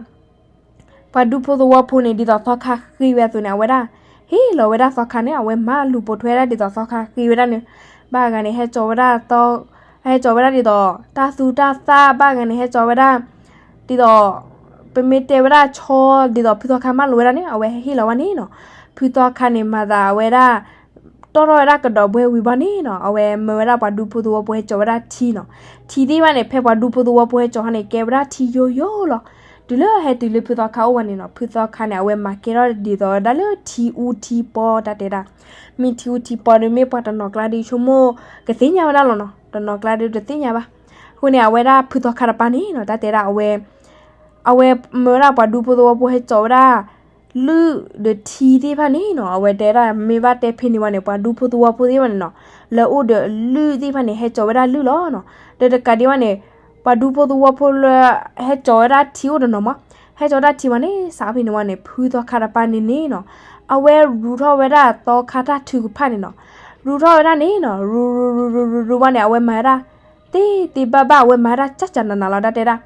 ပှၤဒူဖိသဝီဖိန့ၣ် ဒ်သိးသီခါဃ့ဝဲအသိးန့ၣ် အဝဲဒၣ် ဟ့ၣ်လီၤဝဲဒၣ်သီခါန့ၣ် အဝဲမၤလူၤပိာ်ထွဲဒၣ်ဒ်သိးသီခါဃ့ဝဲဒၣ်န့ၣ်, ဘၣ်ဂၤန့ၣ် ဟဲကၠီၤဝဲဒၣ် ဟဲကၠီၤဝဲဒၣ်ဒ်သိး တၢ်သူတၢ်သၣ်, ဘၣ်ဂၤန့ၣ် ဟဲကၠီၤဝဲဒၣ် ဒ်သိး ပမ့ၢ်တဲဝဲဒၣ်ဆီ ဒ်သိးဖုသီခါမၤလိာ်ဝဲဒၣ်န့ၣ် အဝဲဟဲဟ့ၣ်လီၤဝဲန့ၣ်နီၤ. ဖုသီခါန့ၣ် မၤသးဝဲဒၣ် တီၢ်ထီၣ်ဝဲဒၣ်ကဒီးဘှဲဝံၤဘၣ်န့ၣ်နီၤ အဝဲမၢဝဲဒၣ်ပှၤဒူဖိသဝီဖိဟဲစိာ်ဝဲဒၣ်ထံနီၤ. ထံသ့ၣ်တဖၣ်န့ၣ် ဖဲပှၤဒူဖိသဝီဖိဟဲစိာ်ဟီန့ၣ် ကဲဝဲဒၣ်ထံယိယိလီၤ. တုၤလၢဟဲတုၤလၢဖုသီခါအိၣ်ဝဲန့ၣ်နီၤ ဖုသီခါန့ၣ် အဝဲမၤကဲထီၣ်ဒ်သိးဝဲဒၣ်လၢထံအူထံပီတၢ်တဲဒၣ်. မ့ၢ်ထံအူထံပီဒီး မ့ၢ်ပှၤတနီၤကျါဒီးဆိကမိၣ် ကသ့ၣ်ညါဝဲဒၣ်လီၤနီၤ, တနီၤကျါဒီးတသ့ၣ်ညါဘၣ်. အဃိန့ၣ် အဝဲဒၣ်ဖုသီခါတပၤန့ၣ်နီၤ တၢ်တဲဒၣ် အဝဲ အဝဲမၢဝဲဒၣ်ပှၤဒူဖိသဝီဖိဟဲစိာ်ဝဲဒၣ် လုၢ်ဒီးထံသ့ၣ်တဖၣ်န့ၣ်နီၤ အဝဲတဲဒၣ် မ့ၢ်ဘၣ်တဲဖဲန့ၣ်ဝဲန့ၣ် ပှၤဒူဖိသဝီဖိသ့ၣ်တဖၣ်န့ၣ်နီၤ လၢအိၣ်ဒီးလုၢ်သ့ၣ်တဖၣ်န့ၣ် ဟဲစိာ်ဝဲဒၣ်လုၢ်လီၤနီၤ. ဒီးတကးဒံးဘၣ်န့ၣ် ပှၤဒူဖိသဝီဖိလၢ ဟဲစိာ်ဝဲဒၣ်ထံအိၣ်တနီၤမး, ဟဲစိာ်ဝဲဒၣ်ထံဝဲန့ၣ် စးဖဲန့ၣ်ဝဲန့ၣ် ဖုသီခါတပၤန့ၣ်န့ၣ်နီၤ အဝဲရူးထီၣ်ဝဲဒၣ်သီခါတၢ်ထုကဖၣ်န့ၣ်နီၤ. ရူးထီၣ်ဝဲဒၣ်န့ၣ်နီၤ ရူးရူးရူးရူးရူးဝဲန့ၣ် အဝဲမၤဝဲဒၣ် သ့သ့ဘၣ်ဘၣ် အဝဲမၤဝဲဒၣ်ကၠၢ်ကၠၢ်နးနးလီၤ တၢ်တဲဒၣ်.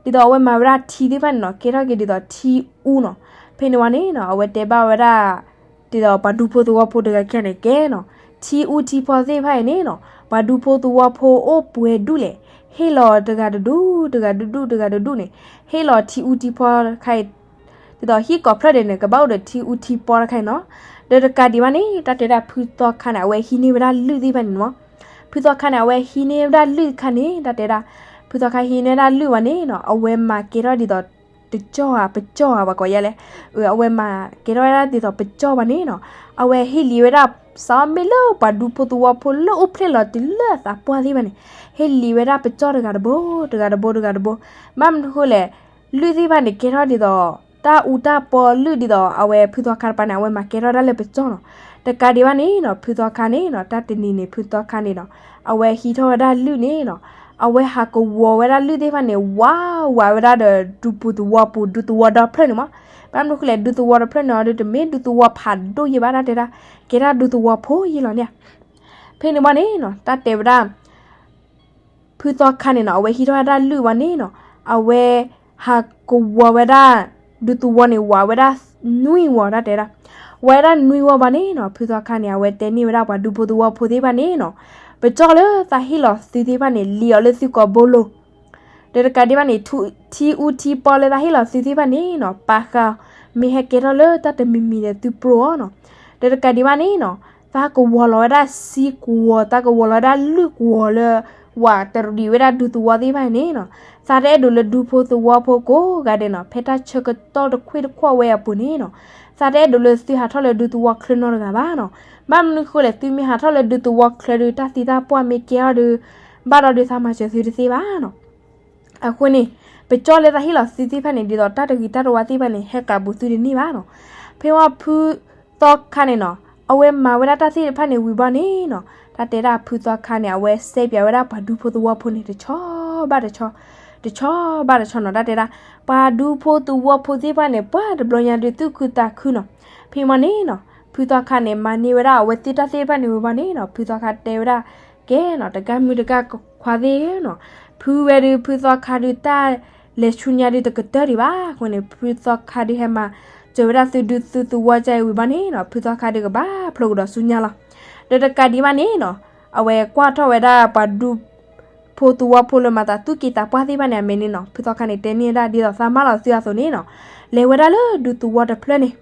ဒ်သိးအဝဲမၤဝဲဒၣ်ထံသ့ၣ်တဖၣ်န့ၣ်နီၤ ကဲထီၣ်က့ၤဒ်သိးထံအူနီၤ. ဖဲန့ၣ်ဝဲန့ၣ်နီၤ အဝဲတဲဘၣ်ဝဲဒၣ် ဒ်သိးပှၤဒူဖိသဝီဖိတဂၤခဲန့ၣ်ကဲနီၤ ထံအူထံပီသ့ၣ်တဖၣ်အံၤန့ၣ်နီၤ ပှၤဒူဖိသဝီဖိအိၣ်ပှဲၤဒူၣ်လဲၣ် ဟ့ၣ်လီၤတဂၤတဒူၣ် တဂၤတဒူၣ် တဂၤတဒူၣ်န့ၣ် ဟ့ၣ်လီၤထံအူထံပီတခါအံၤ ဒ်သိးဟံၣ်ကိးဖျၢၣ်ဒဲးန့ၣ် ကဘၣ်အိၣ်ဒီးထံအူထံပီတခါအံၤနီၤ. ဒီးတကးဒံးဘၣ်န့ၣ် တၢ်တဲဒၣ်ဖုသီခါန့ၣ် အဝဲဟံးန့ၢ်ဝဲဒၣ်လုၢ်သ့ၣ်တဖၣ်န့ၣ်မး. ဖုသီခါန့ၣ် အဝဲဟံးန့ၢ်ဝဲဒၣ်လုၢ်တခါန့ၣ် တၢ်တဲဒၣ် ဖုသီခါဟံးန့ၢ်ဝဲဒၣ်လုၢ်ဝဲန့ၣ်နီၤ အဝဲမၤကဲထီၣ်ဒ်သိး တကၠီၣ်ဧါ ပကၠီၣ်ဧါ ပှၤကိးယါလဲၣ်. အဝဲမၤကဲထီၣ်ဝဲဒၣ်ဒ်သိးပကၠီၣ်ဘၣ်န့ၣ်နီၤ အဝဲဟ့ၣ်လံဝဲဒၣ် စးမ့ၢ်လၢပှၤဒူဖိသဝီဖိလၢအိၣ်ဖျဲၣ်လီၤတုၤလၢအသးပှၢ်သ့ၣ်တဖၣ်န့ၣ် ဟ့ၣ်လံဝဲဒၣ်ပကၠီၣ်တဂၤတဘိ တဂၤတဘိ တဂၤတဘိ. ဘၣ်မနုၤဃိလဲၣ် လုၢ်သ့ၣ်တဖၣ်န့ၣ် ကဲထီၣ်ဒ်သိး တၢ်အူတၢ်ပီလုၢ်ဒ်သိး အဝဲဖုသီခါတပၤန့ၣ် အဝဲမၤကဲထီၣ်ဒၣ်လၢပကၠီၣ်နီၤ. တကးဒံးဘၣ်န့ၣ်နီၤ ဖုသီခါန့ၣ်နီၤ တၢ်တနံၤန့ၣ် ဖုသီခါန့ၣ်နီၤ အဝဲဟံးထီၣ်ဝဲဒၣ်လုၢ်န့ၣ်နီၤ အဝဲဟးကဝီၤဝဲဒၣ်လုၢ်သ့ၣ်တဖၣ်န့ၣ် ဝးဝးဝဲဒၣ်ဒီးဒူပူၤသဝီပူၤ ဒူသဝီဒီဖျၢၣ်န့ၣ်မး. ဘၣ်မနုၤဃိလဲၣ် ဒူသဝီတဖျၢၣ်န့ၣ်အီၤဒီး တမ့ၢ်ဒူသဝီဖးဒိၣ်ယဲၢ်ဘၣ် တၢ်တဲဒၣ် ကဲဒၣ်ဒူသဝီဖိယဲၢ်လီၤန့ၣ်. ဖဲန့ၣ်ဘၣ်န့ၣ်နီၤ တၢ်တဲဝဲဒၣ် ဖုသီခါန့ၣ်နီၤ အဝဲဟံးထီၣ်ဝဲဒၣ်လုၢ်ဝဲန့ၣ်နီၤ အဝဲဟးကဝီၤဝဲဒၣ် ဒူသဝီန့ၣ် ဝးဝဲဒၣ်နွံဝီၤ တၢ်တဲဒၣ်. ဝးဝဲဒၣ်နွံဝီၤဘၣ်န့ၣ်နီၤ ဖုသီခါန့ၣ် အဝဲတဲန့ၢ်ဝဲဒၣ်ပှၤဒူဖိသဝီဖိသ့ၣ်တဖၣ်န့ၣ်နီၤ ပကၠီၣ်လၢသးဟ့ၣ်လီၤသုသ့ၣ်တဖၣ်န့ၣ် လံအီၤလၢသုကိာ်ဘိလိၤ ဒီးတကးဒံးဘၣ်န့ၣ် ထံအူထံပီလၢသးဟ့ၣ်လီၤသုသ့ၣ်တဖၣ်န့ၣ်နီၤ ပာ်ဃာ် မ့ၢ်ဟဲကဲထီၣ်လၢတၢ်တမံၤမံၤဒီးသုပျိအီၤနီၤ. ဒီးတကးဒံးဘၣ်န့ၣ်နီၤ သးကဝီၤလီၤဝဲဒၣ်စံကဝီၤ သးကဝီၤလီၤဝဲဒၣ်လုၢ်ကဝီၤလၢ ဝးတရံးဝဲဒၣ်ဒူသဝီသ့ၣ်တဖၣ်န့ၣ်နီၤ သးတအဲၣ်ဒိးလၢဒူဖိသဝီဖိကိးဂၤဒဲးနီၤ ဖဲတၢ်ဆၢကတီၢ်တခွ့ၣ်တခွီၣ်ဝဲအပူၤန့ၣ်နီၤ သးတအဲၣ်ဒိးလၢသုဟးထီၣ်လၢဒူသဝီချၢနီတဂၤဘၣ်နီၤ. ဘၣ်မနုၤဃိလဲၣ် သုမ့ၢ်ဟးထီၣ်လၢဒူသဝီချၢဒီး တၢ်သံတၢ်ပှၢ်မ့ၢ်ကဲအီၤဒီး ဘၣ်ဒီးဒုးသးမၤစၢၤသုတသ့ဘၣ်နီၤ. အဃိန့ၣ် ပကၠီၣ်လၢသးဟ့ၣ်လီၤသုသ့ၣ်တဖၣ်န့ၣ် ဒ်သိးတၢ်တဂ့ၤတၢ်တဝါသ့ၣ်တဖၣ်န့ၣ် ဟဲကးဘူးသုတန့ၢ်ဘၣ်နီၤ. ဖဲဝဲဖုသီခါန့ၣ်နီၤ အဝဲမၤဝဲဒၣ်တၢ်သ့ၣ်တဖၣ်န့ၣ်ဝံၤဘၣ်န့ၣ်နီၤ တၢ်တဲဒၣ်ဖုသီခါန့ၣ် အဝဲစဲပၠးဝဲဒၣ်ပှၤဒူဖိသဝီဖိန့ၣ် တဆီဘၣ်တဆီ တဆီဘၣ်တဆီနီၤ တၢ်တဲဒၣ် ပှၤဒူဖိသဝီဖိသ့ၣ်တဖၣ်န့ၣ် ပှၤတဘျီညါဒုးသူၣ်ခုသးခုနီၤ. ဖဲမ့ၢ်န့ၣ်နီၤ ဖုသီခါန့ၣ် မၤန့ၢ်ဝဲဒၣ်အဝဲသ့ၣ်တၢ်သ့ၣ်တဖၣ်န့ၣ်ဝံၤဘၣ်န့ၣ်နီၤ ဖုသီခါတဲဝဲဒၣ် ကဲနီၤ တကးမုၢ်တကးခွါသ့ၣ်နီၤ ဖုဝဲဒုး ဖုသီခါဒုး တၢ်လဲၤဆူညါဒုးတကတၢၢ်ဒံးဘၣ်. အဃိန့ၣ် ဖုသီခါဒုးဟဲမၤစၢၤဝဲဒၣ်သုဒုးသုသဝီကါအံၤဝံၤဘၣ်န့ၣ်နီၤ ဖုသီခါဒုးကဘၣ်ဖျိကဒီးဆူညါလီၤ. ဒီးတကးဒံးဘၣ်န့ၣ်နီၤ အဝဲကွၢ်ထီၣ်ဝဲဒၣ်ပှၤဒူဖိသဝီဖိလၢမၤသးသူၣ်က့သးပှၢ်သ့ၣ်တဖၣ်န့ၣ် အမဲာ်န့ၣ်နီၤ ဖုသီခါန့ၣ် တဲန့ၢ်ဝဲဒၣ်ဒ်သိးသးမၢလီၤသုအသိးန့ၣ်နီၤ လဲၤဝဲဒၣ်လၢဒူသဝီတဖျၢၣ်န့ၣ်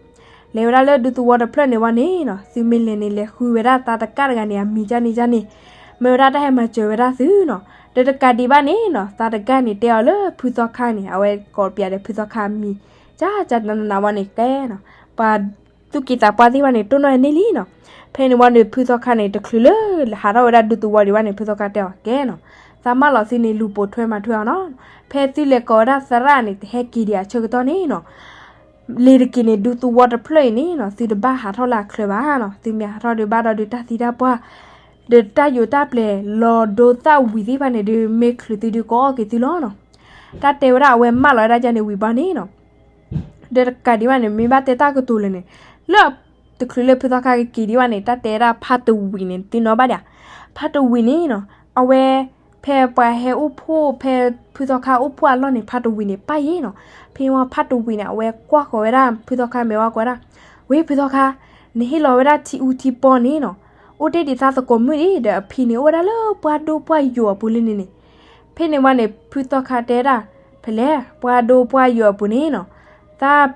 လဲၤဝဲဒၣ်လၢဒူသဝီတဖျၢၣ်န့ၣ်ဝံၤန့ၣ်နီၤ သုမ့ၢ်လဲၤန့ၣ် လဲၤဃုဝဲဒၣ်သးတကးတဂၤန့ၣ် အမံၤကၢ်န့ၣ်ကၢ်န့ၣ် မၢဝဲဒၣ်တၢ်ဟဲမၤစၢၤဝဲဒၣ်သုနီၤ. ဒီးတကးဒံးဘၣ်န့ၣ်နီၤ သးတကးန့ၣ် တဲအီၤလၢဖုသီခါန့ၣ် အဝဲကိးပၠးဒီးဖုသီခါအမံၤ ကၢ်ကၢ်နးနးဝံၤန့ၣ်ကဲနီၤ ပှၤသူၣ်က့သးပှၢ်သ့ၣ်တဖၣ်န့ၣ် တိၢ်နီၣ်ဟဲန့ၢ်လံနီၤ. ဖဲန့ၣ်ဝံၤန့ၣ် ဖုသီခါန့ၣ် တချုးလၢဟးထီၣ်ဝဲဒၣ်ဒူသဝီဒံးဘၣ်န့ၣ် ဖုသီခါတဲအီၤ ကဲနီၤ သးမၢလီၤသုန့ၣ် လူၤပိာ်ထွဲမၤထွဲအီၤနီၤ. ဖဲသုလဲၤကိးဝဲဒၣ်သရၣ်န့ၣ် တဟဲက့ၤဒံးအဆၢကတီၢ်န့ၣ်နီၤ လ့ၤတက့ၤန့ၣ် ဒူသဝီတဖျၢၣ်အံၤန့ၣ်နီၤ သုတဘၣ်ဟးထီၣ်လၢအချၢဘၣ်နီၤ. သုမ့ၢ်ဟးထီၣ်ဒုးဘၣ်ဒီးဒုးတၢ်သံတၢ်ပှၢ် ဒီးတၢ်ယိးတၢ်ပျဲၤလီၤဒိသၣ်ဝံၤသ့ၣ်တဖၣ်န့ၣ်ဒုး မ့ၢ်ချုးသုဒုးကအီၣ်က့ၤသုလီၤနီၤ. တၢ်တဲဝဲဒၣ်အဝဲမၢလီၤဝဲဒၣ်ကၢ်န့ၣ်ဝံၤဘၣ်န့ၣ်နီၤ ဒီးတကးဒံးဘၣ်န့ၣ် မ့ၢ်ဘၣ်တဲတၢ်ကတိၤလၢာ်န့ၣ် လၢတချုးလၢဖုသီခါကက့ၤဒံးဘၣ်န့ၣ် တၢ်တဲဝဲဒၣ်ဖါတဝံၤန့ၣ် သုနီၣ်ဘၣ်ဒံးဧါ. ဖါတဝံၤန့ၣ်နီၤ အဝဲ ဖဲပှၤဟဲအိၣ်ဖှိၣ် ဖဲဖုသီခါအိၣ်ဖှိၣ်အလီၢ်န့ၣ် ဖါတဝံၤန့ၣ် ပၢ်ယ့ၢ်နီၤ. ဖဲဝံၤဖါတဝံၤန့ၣ် အဝဲကွၢ်ဃီၤဝဲဒၣ် ဖုသီခါမဲာ်ဝဲကွၢ်ဒၣ် ဝဲဖုသီခါ နဟ့ၣ်လီၤဝဲဒၣ်ထံအူထံပီန့ၣ်နီၤ အိၣ်တ့ၢ်ဒံးသးသကိးမုၣ်ဒံး ဒီးအဖံန့ၣ်အိၣ်ဝဲဒၣ်လၢပှၢ်ဒိၣ်ပှၢ်ယိာ်အပူၤလံန့ၣ်န့ၣ် ဖဲန့ၣ်ဝံၤန့ၣ် ဖုသီခါတဲဒၣ် ဖဲလဲၣ် ပှၢ်ဒိၣ်ပှၢ်ယိာ်အပူၤန့ၣ်နီၤ သး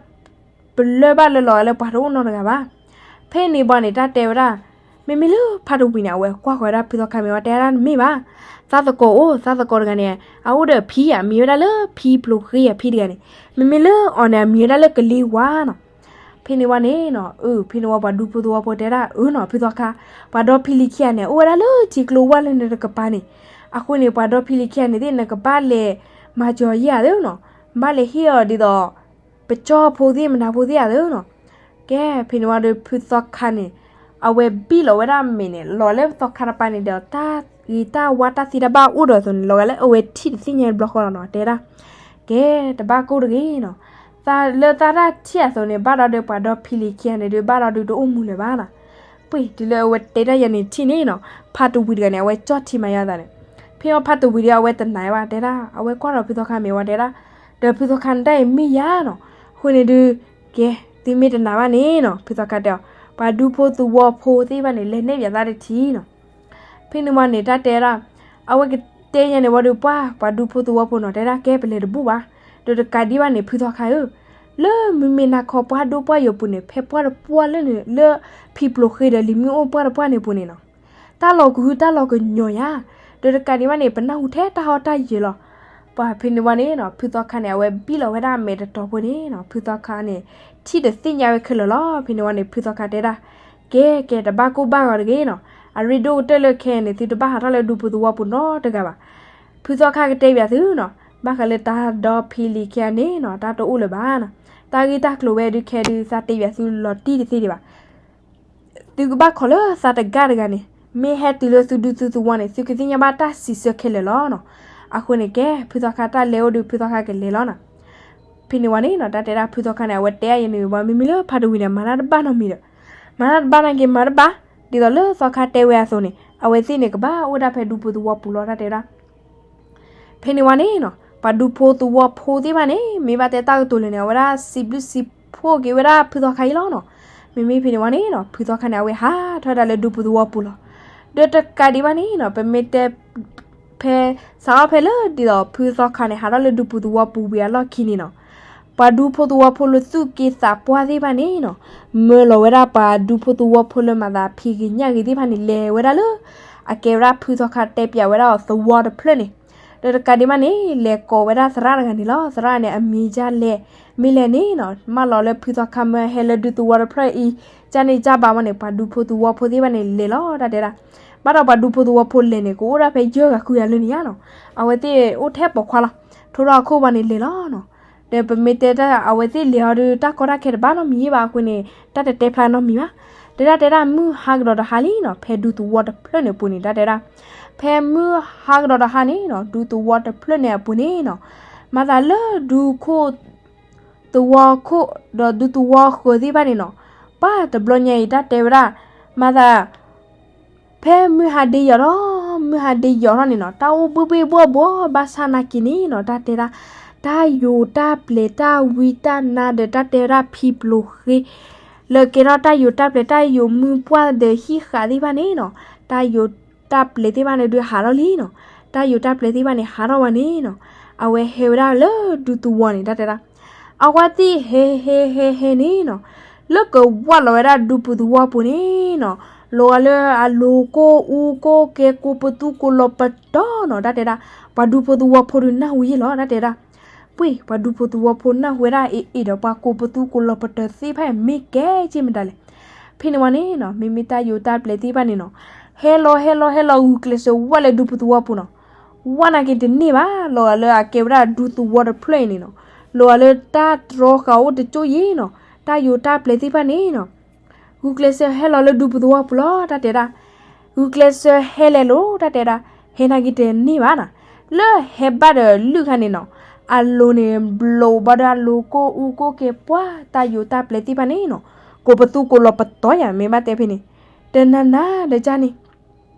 ပလၢၢ်ဘၣ်လၢလီၤလၢပှၤတအိၣ်နီတဂၤဘၣ်. ဖဲန့ၣ်ဘၣ်န့ၣ် တၢ်တဲဝဲဒၣ် မ့မ့ၢ်လၢဖါတဝံၤန့ၣ် အဝဲကွၢ်ဃီၤဝဲဒၣ်ဖုသီခါမ့ၢ်ဝဲ တဲဒၣ်တမ့ၢ်ဘၣ်, သးသကိးအိၣ်, သးသကိးတဂၤန့ၣ် အအိၣ်ဒီးအဖံဧါ, မံၤဝဲဒၣ်လၢဖံပျိၤဃ့အဖံတဂၤန့ၣ်, မ့မ့ၢ်လၢအီၤန့ၣ် အမံၤဝဲဒၣ်လၢကလ့ဝါနီၤ. ဖဲန့ၣ်ဝံၤန့ၣ်နီၤ, အၢ ဖဲန့ၣ်ဝံၤပှၤဒူဖိသဝီဖိတဲဒၣ် အၢနီၤ ဖုသီခါ, ပှၤဒီဖံလံၤခံဂၤန့ၣ် အိၣ်ဝဲဒၣ်လၢထံကျိဝါလၢနတကပၤန့ၣ်, အဃိန့ၣ် ပှၤဒီဖံလံၤခံဂၤန့ၣ်သ့ၣ် နကဘၣ်လဲၤမၤစၢၤယၤသ့နီၤ, ဘၣ်လဲၤဟ့ၣ်အီၤဒ်သိး ပကၠီဖိသ့ၣ်မနၤဖိသ့ၣ်ဧါသ့နီၤ. ကဲ ဖဲန့ၣ်ဝံၤဒီး ဖုသီခါန့ၣ် အဝဲဘံၣ်လီၤဝဲဒၣ်အမဲာ်န့ၣ် လီၤလၢသီခါတပၤန့ၣ်ဒီး တၢ်ဂ့ၤတၢ်ဝါတၢ်သံတၢ်ဘၣ်အိၣ်ဒီးအသိးန့ၣ် လီၤဂာ်လၢအဝဲထံၣ်တသ့ၣ်ညါဘျီဃီလီၤနီၤ တဲဒၣ်. ကဲ တဘၣ်ကိၢ်တဂ့ၤနီၤ, လၢသးတၢ်ထံၣ်အသိးန့ၣ် ဘၣ်ဒီးဒီးပှၤဒီဖံလံၤခံဂၤန့ၣ်ဒုး ဘၣ်ဒီးဒုးတအိၣ်မူလၢၤဘၣ်နီၤ. ပှ့ၤ တုၤလၢအဝဲတဲတၢ်ယၤန့ၣ်ထံၣ်န့ၣ်နီၤ, ဖါတဝံၤတဂၤန့ၣ် အဝဲကၠီၣ်ထံမၤယါသးန့ၣ်, ဖဲအီၤဖါတဝံၤဒီး အဝဲတနာ်ဘၣ်တဲဒၣ်, အဝဲကွၢ်ဒီးဖုသီခါမ့ၢ်ဝံၤတဲဒၣ်, ဒီးဖုသီခါန့ၣ်တၢ်အံၤမ့ၢ်ယၤနီၤ, အဃိန့ၣ်ဒုး ကဲ သုမ့ၢ်တနာ်ဘၣ်န့ၣ်နီၤ ဖုသီခါတဲအီၤ, ပှၤဒူဖိသဝီဖိသ့ၣ်တဖၣ်န့ၣ် လဲၤနဲၣ်ပၠးသးတထံၣ်နီၤ. ဖဲန့ၣ်ဝံၤန့ၣ် တၢ်တဲဒၣ်, အဝဲကတဲယၤန့ၣ်ဝံၤဒီး ပှၤ ပှၤဒူဖိသဝီဖိနီၤ တဲဒၣ် ကဲပလဲၤတဘူၣ်ဘၣ်, ဒီးတကးဒံးဘၣ်န့ၣ် ဖုသီခါဧၢ, လၢမုၢ်မ့ၢ်နၤခီပှၢ်ဒိၣ်ပှၢ်ယိာ်ပူၤန့ၣ် ဖဲပှၢ်တပှၢ်လၢန့ၣ် လၢဖံပျိၤဃ့ဒီးလံၤမုၢ်အိၣ်ပှၢ်တပှၢ်န့ၣ်ပူၤန့ၣ်နီၤ, တၢ်လီၤကဟုတၢ်လီၤကညီၤယၤ, ဒီးတကးဒံးဘၣ်န့ၣ် ပနၢ်ဟူထဲတၢ်ဟီၣ်တၢ်ယၢၤလီၤ. ပှၤဖဲန့ၣ်ဝံၤန့ၣ်နီၤ ဖုသီခါန့ၣ် အဝဲဘံၣ်လီၤဝဲဒၣ်အမဲာ်တတီၤဖိန့ၣ်နီၤ ဖုသီခါန့ၣ် ထံၣ်တသ့ၣ်ညါဝဲခဲလၢာ်လီၤ. ဖဲန့ၣ်ဝံၤန့ၣ် ဖုသီခါတဲဒၣ်, ကဲ ကဲ တဘၣ်ကိၢ်ဘၣ်ဂီၤတဂ့ၤနီၤ, အရ့ဒိၣ်ကတၢၢ်လၢခဲအံၤန့ၣ် သုတဘၣ်ဟးထီၣ်လၢဒူပူၤသဝီပူၤနီတဂၤဘၣ်. ဖုသီခါကတဲပၠးသုနီၤ, ဘၣ်ဃးလၢတၢ်ဒီဖံလံၤခံဂၤန့ၣ်နီၤ တၢ်တအိၣ်လၢၤဘၣ်နီၤ, တၢ်ဂ့ၢ်တၢ်ကျိၤဝဲဒုးခဲဒုး သးတဲပၠးသုလီၤတံၢ်တသ့ဒံးဘၣ်. သုကဘၣ်ခိးလၢသးတဂၤတဂၤန့ၣ်, မ့ၢ်ဟဲတုၤလၢသုဒူသုသဝီန့ၣ် သုကသ့ၣ်ညါဘၣ်တၢ်စံးဆၢခဲလၢာ်လီၤနီၤ. အဃိန့ၣ်ကဲ ဖုသီခါတၢ်လဲၤအိၣ်ဒုး ဖုသီခါကလဲၤလီၤနီၤ. ဖဲန့ၣ်ဝံၤန့ၣ်နီၤ တၢ်တဲဒၣ်ဖုသီခါန့ၣ် အဝဲတဲအယဲန့ၣ် ပှၤမ့မ့ၢ်လၢဖါတဝံၤန့ၣ် မၤတၢ်တဘၣ်နီတမံၤဒီး, မၤတၢ်တဘၣ်နာ်က့ မၤတဘၣ်, ဒ်သိးလၢသီခါတဲဝဲအသိးန့ၣ် အဝဲသ့ၣ်န့ၣ် ကဘၣ်အိၣ်ဒၣ်ဖဲဒူပူၤသဝီပူၤလီၤ တၢ်တဲဒၣ်. ဖဲန့ၣ်ဝံၤန့ၣ်နီၤ ပှၤဒူဖိသဝီဖိသ့ၣ်တဖၣ်န့ၣ် မ့ၢ်ဘၣ်တဲတၢ်ကတိၤလၢာ်န့ၣ် အဝဲဒၣ်စံးဘျုးစံးဖှိၣ်က့ၤဝဲဒၣ်ဖုသီခါအံၤလီၤနီၤ. မ့မ့ၢ်ဖဲန့ၣ်ဝံၤန့ၣ်နီၤ ဖုသီခါန့ၣ် အဝဲဟးထီၣ်ဝဲဒၣ်လၢဒူပူၤသဝီပူၤလီၤ. ဒီးတကးဒံးဘၣ်န့ၣ်နီၤ ပမ့ၢ်တဲ ဖဲ စးထီၣ်ဖဲလၢဒ်သိးဖုသီခါန့ၣ် ဟးထီၣ်လၢဒူပူၤသဝီပူၤဝံၤအလီၢ်ခံန့ၣ်နီၤ ပှၤဒူဖိသဝီဖိလၢသူၣ်က့သးပှၢ်သ့ၣ်တဖၣ်န့ၣ်နီၤ မၢလီၤဝဲဒၣ်ပှၤဒူဖိသဝီဖိလၢမၤသးဖံးဂ့ၤညၣ်ဂ့ၤသ့ၣ်တဖၣ်န့ၣ် လဲၤဝဲဒၣ်လၢ အကဲဝဲဒၣ်ဖုသီခါတဲပၠးဝဲဒၣ်အီၤသဝီတဖျၢၣ်န့ၣ်, ဒီးတကးဒံးဘၣ်န့ၣ် လဲၤကိးဝဲဒၣ်သရၣ်တဂၤန့ၣ်လီၤ. သရၣ်န့ၣ် အမံၤဒ်လဲၣ် မ့ၢ်လဲၣ်န့ၣ်နီၤ မၢလီၤလၢဖုသီခါမၢဟဲလၢဒူသဝီတဖျၢၣ်အံၤ ကန့ၣ်ကဘၣ်ဝဲန့ၣ် ပှၤဒူဖိသဝီဖိသ့ၣ်တဖၣ်န့ၣ်လဲၤလီၤ တၢ်တဲဒၣ်. ဘၣ်ဒီးပှၤဒူဖိသဝီဖိလဲၤန့ၣ် ကအိၣ်ဒၣ်ဖဲယဲၢ်ဂၤဃုဂၤလၢန့ၣ်ဧါနီၤ. အဝဲသ့ၣ်အိၣ်ထဲပိာ်ခွါလီၤ. ထိထီၣ်အခိၣ်ဘၣ်န့ၣ်လဲၤလီၤနီၤ. ဒီးပမ့ၢ်တဲတၢ် အဝဲသ့ၣ်လဲၤအီၤဒီး တၢ်ကီတၢ်ခဲတဘၣ်နီတမံၤဘၣ်အဃိန့ၣ် တၢ်တတဲဖျါနီတမံၤဘၣ်. တဲဒၣ်တဲဒၣ် မုၢ်ဟါကဒီးတဟါလံနီၤ ဖဲဒူသဝီတဖျၢၣ်န့ၣ်အပူၤန့ၣ် တၢ်တဲဒၣ်. ဖဲမုၢ်ဟါကဒီးတဟါန့ၣ်နီၤ ဒူသဝီတဖျၢၣ်န့ၣ်အပူၤန့ၣ်နီၤ မၤသးလၢဒူခိၣ် သဝီခိၣ် ဒီးဒူသဝီဃၢၤသ့ၣ်တဖၣ်န့ၣ်နီၤ ပှၤတဘျီညါအံၤ တၢ်တဲဝဲဒၣ် မၤသး ဖဲမုၢ်ဟါဒ့ယီၤထီၣ် မုၢ်ဟါဒ့ယီၤထီၣ်န့ၣ်နီၤ တၢ်အိၣ်ဘှ့ၣ်ဘှ့ၣ်ဘှီၣ်ဘှီၣ် ဘၣ်ဆၣ်နာ်က့န့ၣ်နီၤ တၢ်တဲဒၣ် တၢ်ယိၤတၢ်ပျဲၤ တၢ်ဝံတၢ်နါဒီး တၢ်တဲဝဲဒၣ်ဖံပျိၤဃ့ လၢကဲထီၣ်တၢ်ယိၤတၢ်ပျဲၤ တၢ်ယိၤမုၢ်ပှၢ်ဒီးဟံၣ်ဃာ်သ့ၣ်တဖၣ်န့ၣ်နီၤ တၢ်ယိၤတၢ်ပျဲၤသ့ၣ်တဖၣ်န့ၣ်ဒုးဟးထီၣ်လံနီၤ. တၢ်ယိၤတၢ်ပျဲၤသ့ၣ်တဖၣ်န့ၣ် ဟးထီၣ်ဝဲန့ၣ်နီၤ အဝဲဟဲဝဲဒၣ်လၢဒူသဝီန့ၣ် တၢ်တဲဒၣ် အဝဲသ့ၣ်ဟဲဟဲဟဲဟဲန့ၣ်နီၤ လၢကဝၢ်လီၤဝဲဒၣ်ဒူပူၤသဝီပူၤန့ၣ်နီၤ လီၤဂာ်လၢအလိၤကိၢ်အူကိၢ်ကဲ ကိးပသူကိးလီၤပတီၤနီၤ တၢ်တဲဒၣ် ပှၤဒူဖိသဝီဖိဒုးနၢ်ဟူယံာ်လီၤ တၢ်တဲဒၣ်. ပှ့ၤ ပှၤဒူဖိသဝီဖိနၢ်ဟူဝဲဒၣ်အ့ၣ်အ့ၣ်ဒီး ပှၤကိးပသူကိးလီၤပတီၤသ့ၣ်တဖၣ်အံၤ မ့ၢ်ကဲက့မတၤလဲၣ်. ဖဲန့ၣ်ဝံၤန့ၣ်နီၤ မ့မ့ၢ်တၢ်ယိၤတၢ်ပျဲၤသ့ၣ်တဖၣ်န့ၣ်နီၤ ဟဲလီၤဟဲလီၤဟဲလီၤ ဂုာ်ကျဲးစၢးဝၢ်လၢဒူပူၤသဝီပူၤနီၤ ဝၢ်နာ်က့တန့ၢ်ဘၣ် လီၤဂာ်လၢအကဲဝဲဒၣ်ဒူသဝီတဖျၢၣ်အံၤန့ၣ်နီၤ လီၤဂာ်လၢတၢ်တြီဃာ်အိၣ်တကၠိၢ်ယံၤနီၤ တၢ်ယိၤတၢ်ပျဲၤသ့ၣ်တဖၣ်န့ၣ်နီၤ ဂုာ်ကျဲးစၢးဟဲလီၤလၢဒူပူၤသဝီပူၤလီၤ တၢ်တဲဒၣ်. ဂုာ်ကျဲးစၢးဟဲလဲၤလိၤ တၢ်တဲဒၣ်. ဟဲနာ်က့တန့ၢ်ဘၣ်နီၤ လၢဟဲဘၣ်ဒီးလုၢ်ခါန့ၣ်နီၤ အလိၤန့ၣ် ဘျိးဘၣ်ဒီးအလိၤကိၢ်အူကိၢ်ကဲ ပှၤတၢ်ယိၤတၢ်ပျဲၤသ့ၣ်တဖၣ်န့ၣ်နီၤ ကိးပသူကိးလီၤပတီၤယၤ မ့ၢ်ဘၣ်တဲဖဲန့ၣ် တနၤနၤဒီးကၢ်န့ၣ်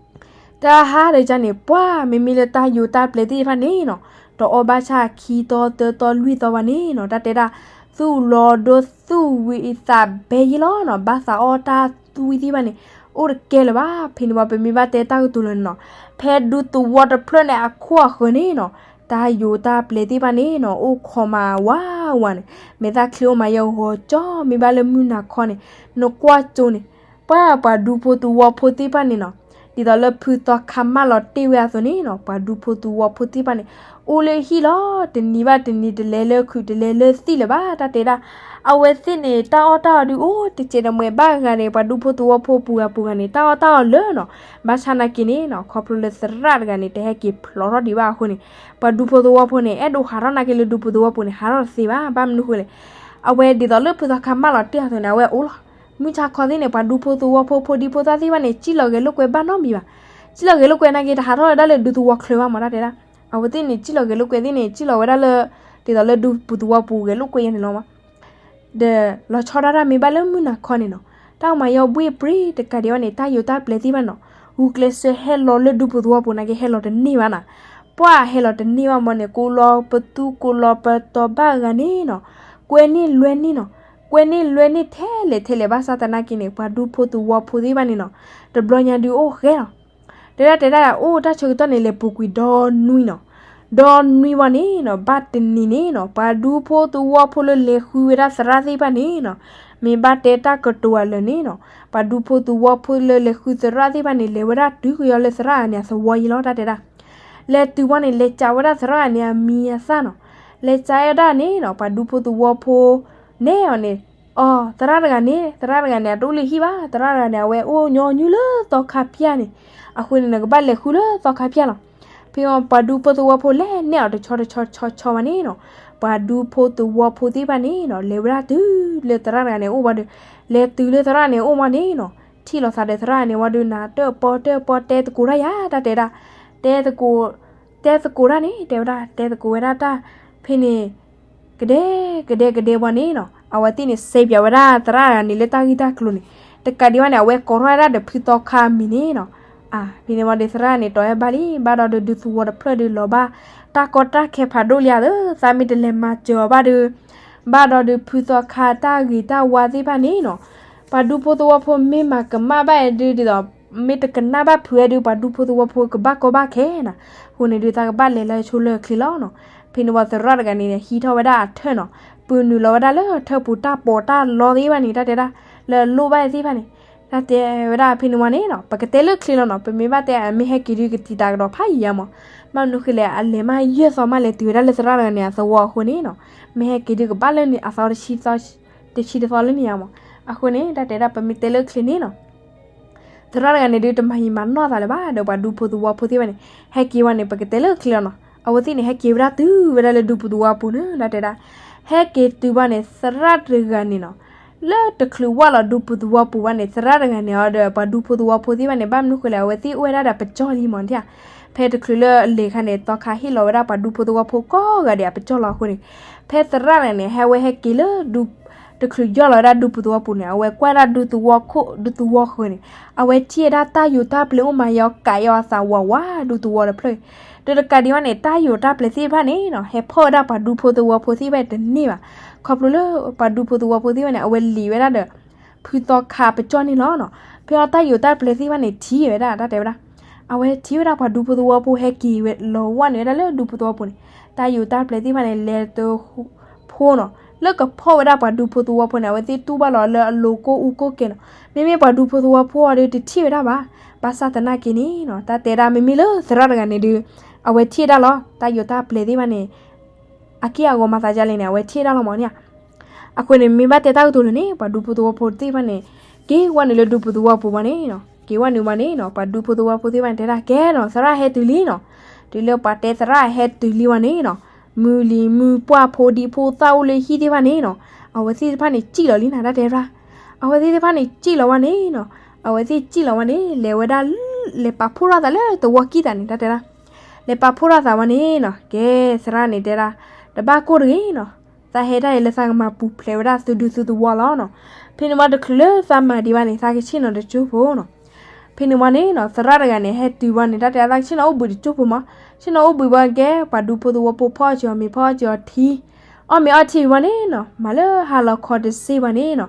တဟါဒီးကၢ်န့ၣ် ပှၤမ့မ့ၢ်လၢတၢ်ယိၤတၢ်ပျဲၤသ့ၣ်တဖၣ်န့ၣ်နီၤ တအီၣ်ဘၣ်ဆၣ်ခံသီသၢသီလွံၢ်သီဘၣ်န့ၣ်နီၤ တၢ်တဲဒၣ် သူၣ်လီၤဒီးသူၣ်ဝံၤအသးဘဲယံၤလီၤနီၤ ဘၣ်သးအီၣ်တၢ်သွံၣ်သ့ၣ်တဖၣ်န့ၣ် အိၣ်တကဲလၢၤဘၣ်. ဖဲန့ၣ်ဝံၤ ပမ့ၢ်ဘၣ်တဲတၢ်ကတိၤလၢာ်န့ၣ်နီၤ ဖဲဒူသဝီတဖျၢၣ်န့ၣ်အခိၣ်အဃၢၤန့ၣ်နီၤ တၢ်ယိၤတၢ်ပျဲၤသ့ၣ်တဖၣ်န့ၣ်နီၤ အိၣ်ခိးမးဝးဝးန့ၣ် မဲာ်သၣ်ချံအိၣ်မးယဲၢ်ဂီၤကၠီ မ့ၢ်ဘၣ်လၢမုၢ်နၤခီန့ၣ် နကွၢ်ကၠိန့ၣ် ပှၤပှၤဒူဖိသဝီဖိသ့ၣ်တဖၣ်န့ၣ်နီၤ, ဒ်သိးလၢဖုသီခါမၢလီၤတ့ၢ်ဝဲအသိးန့ၣ်နီၤ, ပှၤဒူဖိသဝီဖိသ့ၣ်တဖၣ်န့ၣ် အိၣ်လၢဟံၣ်လီၤ. တနံၤဘၣ်တနံၤ တလဲၤလၢခုးတလဲၤလၢသံၣ်လၢၤဘၣ် တၢ်တဲဒၣ်. အဝဲသ့ၣ်န့ၣ် တၢ်အီၣ်တၢ်အီဒုးအိၣ်တစဲးတမှဲၤဘၣ်ဂၤန့ၣ် ပှၤဒူဖိသဝီဖိပူၤဂၤပူၤဂၤန့ၣ် တၢ်အီၣ်တၢ်အီလၢာ်နီၤ. ဘၣ်ဆၣ်နာ်က့န့ၣ်နီၤ, ခီဖျိလၢသရၣ်တဂၤန့ၣ် တဟဲက့ၤဖျိးထီၣ်ဒံးဘၣ်အဃိန့ၣ်, ပှၤဒူဖိသဝီဖိန့ၣ် အဲၣ်ဒိးဟးထီၣ်နာ်က့လၢဒူဖိသဝီပူၤန့ၣ် ဟးထီၣ်တသ့ဘၣ်. ဘၣ်မနုၤဃိလဲၣ်, အဝဲဒ်သိးလၢဖုသီခါမၢလီၤတ့ၢ်အသိးန့ၣ် အဝဲအိၣ်လီၤ. မုၢ်ဆါခီသ့ၣ်န့ၣ် ပှၤဒူဖိသဝီဖိဖိဒံဖိသၣ်သ့ၣ်တဖၣ်န့ၣ် စံၣ်လီၤဂဲၤလိာ်ကွဲဘၣ်နီတမံၤဘၣ်. စံၣ်လီၤဂဲၤလိာ်ကွဲနာ်က့ တဟးထီၣ်ဝဲဒၣ်လၢဒူသဝီချၢဘၣ်မး တၢ်တဲဒၣ်. အဝဲသ့ၣ်န့ၣ် စံၣ်လီၤဂဲၤလိာ်ကွဲသ့ၣ်န့ၣ် စံၣ်လီၤဝဲဒၣ်လၢ ဒ်သိးလၢဒူပူၤသဝီပူၤဂဲၤလိာ်ကွဲယါန့ၣ်လီၤမး. ဒီးလီၤဆီဒၣ်တၢ်မ့ၢ်ဘၣ်လၢမုၢ်နၤခီန့ၣ်နီၤ, တၢ်မၤယီၤဘှ့ၣ်ပြ့တကးဒံးဘၣ်န့ၣ် တၢ်ယိၤတၢ်ပျဲသ့ၣ်တဖၣ်နီၤ, ဂုာ်ကျဲးစၢးဟဲလီၤလၢဒူပူၤသဝီပူၤနာ်က့ ဟဲလီၤတန့ၢ်ဘၣ်နီၤ. ပှၤဟဲလီၤတန့ၢ်ဘၣ်မးန့ၣ် ကိးလီၤပသူကိးလီၤပတီၤဘၣ်ဂၤန့ၣ်နီၤ, ကွဲန့ၢ်လွဲန့ၢ်နီၤ, ကွဲန့ၢ်လွဲန့ၢ်ထဲလဲၣ်ထဲလဲၣ် ဘၣ်ဆၣ်သနာ်က့န့ၣ် ပှၤဒူဖိသဝီဖိသ့ၣ်တဖၣ်န့ၣ်နီၤ, တဘျီညါဒုးအိၣ်ဃဲလီၤ. တဲဒၣ်တဲဒၣ်အိၣ်တၢ်ဆၢကတီၢ်န့ၣ် လဲၤပူၤကွံာ်ဒီနွံနီၤ. ဒီနွံဝံၤန့ၣ်နီၤ, ဘၣ်တနံၤန့ၣ်နီၤ, ပှၤဒူဖိသဝီဖိလၢလဲၤဃုဝဲဒၣ်သရၣ်သ့ၣ်တဖၣ်န့ၣ်နီၤ, မ့ၢ်ဘၣ်တဲတၢ်ကတိၤအလၢာ်န့ၣ်နီၤ, ပှၤဒူဖိသဝီဖိလၢလဲၤဃုသရၣ်သ့ၣ်တဖၣ်န့ၣ် လဲၤဝဲဒၣ်တုၤကယီၤလၢသရၣ်ဂၤန့ၣ် အသဝီယံၤလီၤ တၢ်တဲဒၣ်. လဲၤတုၤဝံၤန့ၣ် လဲၤစးဝဲဒၣ်သရၣ်ဂၤန့ၣ် အမံၤအသၣ်နီၤ. လဲၤစးဝဲဒၣ်န့ၣ်နီၤ, ပှၤဒူဖိသဝီဖိ နဲၣ်အီၤန့ၣ်, အိ သရၣ်တဂၤန့ၣ်, သရၣ်တဂၤန့ၣ် အတအိၣ်လၢဟံၣ်ဘၣ်, သရၣ်တဂၤန့ၣ် အဝဲအိၣ်ညီနုၢ်လၢသီခါဖၠၣ်န့ၣ်, အဃိန့ၣ် နကဘၣ်လဲၤဃုလၢသီခါဖၠၣ်လီၤ. ဖဲပှၤဒူဖိသဝီဖိလဲၤနဲၣ်အီၤတဆီတဆီတဆီဆီဘၣ်န့ၣ်နီၤ, ပှၤဒူဖိသဝီဖိသ့ၣ်တဖၣ်န့ၣ်နီၤ, လဲၤဝဲဒၣ်တုၤလၢသရၣ်တဂၤန့ၣ်အိၣ်ဝံၤဒီး, လဲၤတုၤလၢသရၣ်န့ၣ်အိၣ်ဝံၤန့ၣ်နီၤ, ထံၣ်လိာ်သးဒီးသရၣ်န့ၣ်ဝံၤဒီး နတၢၣ်ပီတၢၣ်ပီတဲသကိးတၢ်ယၤ တၢ်တဲဒၣ်, တဲသကိး တဲသကိးတၢ်န့ၣ် တဲဝဲဒၣ် တဲသကိးဝဲဒၣ်တၢ်, ဖဲန့ၣ် ကဒဲကဒဲကဒဲဝံၤန့ၣ်နီၤ, အဝဲသ့ၣ်န့ၣ် စဲးပၠးဝဲဒၣ်သရၣ်တဂၤန့ၣ်လၢတၢ်ဂ့ၢ်တၢ်ကျိၤန့ၣ်, တကးဒံးဘၣ်န့ၣ် အဝဲကိးထီၣ်ဝဲဒၣ်ဒီးဖုသီခါအမံၤန့ၣ်နီၤ, အါ ဖဲန့ၣ်ဝံၤဒီးသရၣ်န့ၣ် တီၢ်အဲၣ်ဘၣ်လံ, ဘၣ်ဒီးဒုးသဝီတဖျၢၣ်ဒုးလီၤဘၣ် တၢ်ကီတၢ်ခဲဖးဒိၣ်လံဧါသၢ, သးမ့ၢ်တလဲၤမၤစၢၤအီၤဘၣ်ဒီး ဘၣ်ဒီးဒုးဖုသီခါတၢ်ဂ့ၤတၢ်ဝါသ့ၣ်တဖၣ်န့ၣ်နီၤ, ပှၤဒူဖိသဝီဖိမ့ၢ်မၤကမၣ်ဘၣ်အဲၣ်ဒုးဒ်သိး, မ့ၢ်တကနၣ်ဘၣ်ဖုးအဲၣ်ဒုး ပှၤဒူဖိသဝီဖိကဘၣ်ကီဘၣ်ခဲနီၤ, အဃိန့ၣ်ဒုးသးကဘၣ်လဲၤလၢဆိလၢချ့လီၤနီၤ. ဖဲန့ၣ်ဝံၤသရၣ်တဂၤန့ၣ် ဟံးထီၣ်ဝဲဒၣ်အထၢၣ်နီၤ, ပုၢ်နုာ်လီၤဝဲဒၣ်လၢထၢၣ်ပူၤတၢ်ပီးတၢ်လီသ့ၣ်တဖၣ်န့ၣ် တၢ်တဲဒၣ်, လၢအလိၣ်ဘၣ်သ့ၣ်တဖၣ်န့ၣ်, တၢ်တဲဝဲဒၣ်ဖဲန့ၣ်ဝံၤန့ၣ်နီၤ, ပကတဲလၢချ့လီၤနီၤ, ပမ့ၢ်ဘၣ်တဲအမ့ၢ်ဟဲက့ၤဒုးကတံာ်တာ်ကဒီးဖးယံၤယါမး, ဘၣ်မနုၤဃိလဲၣ် အလဲၤမးယဲၢ်သီမးလဲၤတုၤဝဲဒၣ်လၢသရၣ်တဂၤန့ၣ်အသဝီအဃိန့ၣ်နီၤ, မ့ၢ်ဟဲက့ၤဒုးကဘၣ်လၢန့ၣ်အသီတဆံ, တဆံတသီလၢန့ၣ်ယါမး, အဃိန့ၣ် တၢ်တဲဒၣ်ပမ့ၢ်တဲလၢချ့န့ၣ်နီၤ သရၣ်တဂၤန့ၣ်ဒုး တမၤယံာ်မၤနီၢ်သးလၢၤဘၣ်ဒီး ပှၤဒူဖိသဝီဖိသ့ၣ်တဖၣ်န့ၣ်, ဟဲက့ၤဝံၤန့ၣ် ပကတဲလၢချ့လီၤနီၤ, အဝဲသ့ၣ်န့ၣ် ဟဲက့ၤဝဲဒၣ်တုၤဝဲဒၣ်လၢဒူပူၤသဝီပူၤန့ၣ် တၢ်တဲဒၣ်, ဟဲက့ၤတုၤဘၣ်န့ၣ် သရၣ်တဂၤန့ၣ်နီၤ, လၢတချုးဝဲလီၤဒူပူၤသဝီပူၤဘၣ်န့ၣ် သရၣ်တဂၤန့ၣ်အီၤဒီး ပှၤဒူဖိသဝီဖိသ့ၣ်တဖၣ်န့ၣ် ဘၣ်မနုၤဃိလဲၣ် အဝဲသ့ၣ်အိၣ်ဝဲဒၣ်ဒီးပကၠီၣ်လံမး, ဖဲတချုးလၢအလဲၤခါန့ၣ် သီခါဟ့ၣ်လီၤဝဲဒၣ်ပှၤဒူဖိသဝီဖိကိးဂၤဒဲးအပကၠီၣ်လီၤအဃိန့ၣ်, ဖဲသရၣ်တဂၤန့ၣ် ဟဲဝဲဟဲက့ၤလၢဒူ တချုးယီၢ်လီၤဝဲဒၣ်ဒူပူၤသဝီပူၤန့ၣ် အဝဲကွၢ်ဒၣ်ဒူသဝီခိၣ် ဒူသဝီဃၢၤန့ၣ်, အဝဲထံၣ်ဝဲဒၣ်တၢ်ယိၤတၢ်ပျဲၤအိၣ်မးယီၤကးယီၤအသးဝးဝး ဒူသဝီတဖျၢၣ်အံၤ, ဒီးတကးဒံးဘၣ်န့ၣ် တၢ်ယိၤတၢ်ပျဲၤသ့ၣ်တဖၣ်န့ၣ်နီၤ ဟဲဖီၣ်ဝဲဒၣ်ပှၤဒူဖိသဝီဖိသ့ၣ်တဖၣ်တန့ၢ်ဘၣ်, ခီဖျိလၢပှၤဒူဖိသဝီဖိသ့ၣ်တဖၣ်န့ၣ် အဝဲလံာ်ဝဲဒၣ်ဒီး ဖုသီခါပကၠီၣ်န့ၣ်လီၤနီၤ, ဖဲအီၤတၢ်ယိၤတၢ်ပျဲၤသ့ၣ်တဖၣ်န့ၣ် ထံၣ်ဝဲဒၣ် တၢ်တဲဝဲဒၣ်, အဝဲထံၣ်ဝဲဒၣ်ပှၤဒူဖိသဝီဖိဟဲက့ၤဝဲလီၤဝဲန့ၣ်ဝဲဒၣ်လၢဒူပူၤသဝီပူၤန့ၣ်, တၢ်ယိၤတၢ်ပျဲၤသ့ၣ်တဖၣ်န့ၣ် လဲၤတဖိနီၤ လၢကဖီၣ်ဝဲဒၣ်ပှၤဒူဖိသဝီဖိန့ၣ် အဝဲသ့ၣ်တူၢ်ဘၣ်လီၤလၢအလိၤကိၢ်အူကိၢ်ကဲနီၤ, မ့မ့ၢ်ပှၤဒူဖိသဝီဖိအီၤဒီးတထံၣ်ဝဲဒၣ်ဘၣ်, ဘၣ်ဆၣ်သနာ်က့န့ၣ်နီၤ တၢ်တဲဒၣ်မ့မ့ၢ်လၢသရၣ်တဂၤန့ၣ်ဒီး အဝဲထံၣ်ဝဲဒၣ်လီၤ တၢ်ယိၤတၢ်ပျဲၤသ့ၣ်တဖၣ်န့ၣ် အက့ၢ်အဂီၤမၤသးဒ်လဲၣ်န့ၣ် အဝဲထံၣ်ဝဲဒၣ်လီၤမးန့ၣ်ဧါ. အဃိန့ၣ် မ့ၢ်ဘၣ်တဲတၢ်ကတိၤလၢာ်န့ၣ် ပှၤဒူဖိသဝီဖိသ့ၣ်တဖၣ်န့ၣ် က့ၤဝဲနုာ်လၢဒူပူၤသဝီပူၤဝဲန့ၣ်နီၤ, က့ၤဝဲနုာ်ဝဲန့ၣ်နီၤ ပှၤဒူဖိသဝီဖိသ့ၣ်တဖၣ်န့ၣ် တဲဒၣ်ကဲနီၤ သရၣ်ဟဲတုၤလံနီၤ, တုၤလၢပှၤတဲသရၣ်ဟဲတုၤလံဝဲန့ၣ်နီၤ, မုၢ်လံၤမုၢ်ပှၢ်ဖိဒံဖိသၣ်အိၣ်လၢဟံၣ်သ့ၣ်တဖၣ်န့ၣ်နီၤ, အဝဲသ့ၣ်တဖၣ်န့ၣ် စံၣ်လီၤလံနၤ တၢ်တဲဒၣ်, အဝဲသ့ၣ်တဖၣ်န့ၣ် စံၣ်လီၤဝဲန့ၣ်နီၤ, အဝဲသ့ၣ်စံၣ်လီၤဝဲန့ၣ် လဲၤဝဲဒၣ် လဲၤပာ်ဖှိၣ်ထီၣ်သးလၢသဝီကံၢ်သးန့ၣ် တၢ်တဲဒၣ်, လဲၤပာ်ဖှိၣ်ထီၣ်သးဝဲန့ၣ်နီၤ ကဲ သရၣ်န့ၣ်တဲဒၣ်, တဘၣ်ကိၢ်တဂ့ၤနီၤ, သးဟဲတၢ်အံၤလၢသးကမၤပူၤဖျဲးဝဲဒၣ်သုဒူသုသဝီလီၤနီၤ, ဖဲန့ၣ်ဝံၤတချုးလၢသးမၤဒံးဘၣ်န့ၣ် သးကဆ့ၣ်နီၤတကၠိဖိနီၤ, ဖဲန့ၣ်ဝံၤန့ၣ်နီၤ သရၣ်တဂၤန့ၣ် ဟဲတုၤဝံၤန့ၣ် တၢ်တဲသးကဆ့ၣ်နီၤအိၣ်ဘှံးတကၠိဖိမး, ဆ့ၣ်နီၤအိၣ်ဘှံးဝံၤကဲ ပှၤဒူဖိသဝီဖိဖီအီၣ်စၢၤအီၤမ့ၤဖီအီၣ်စၢၤအီၤထံ အီၣ်မ့ၤအီထံဝံၤန့ၣ်နီၤ မၤလၢဟါလီၤခီတစ့ၢ်ဝံၤန့ၣ်နီၤ,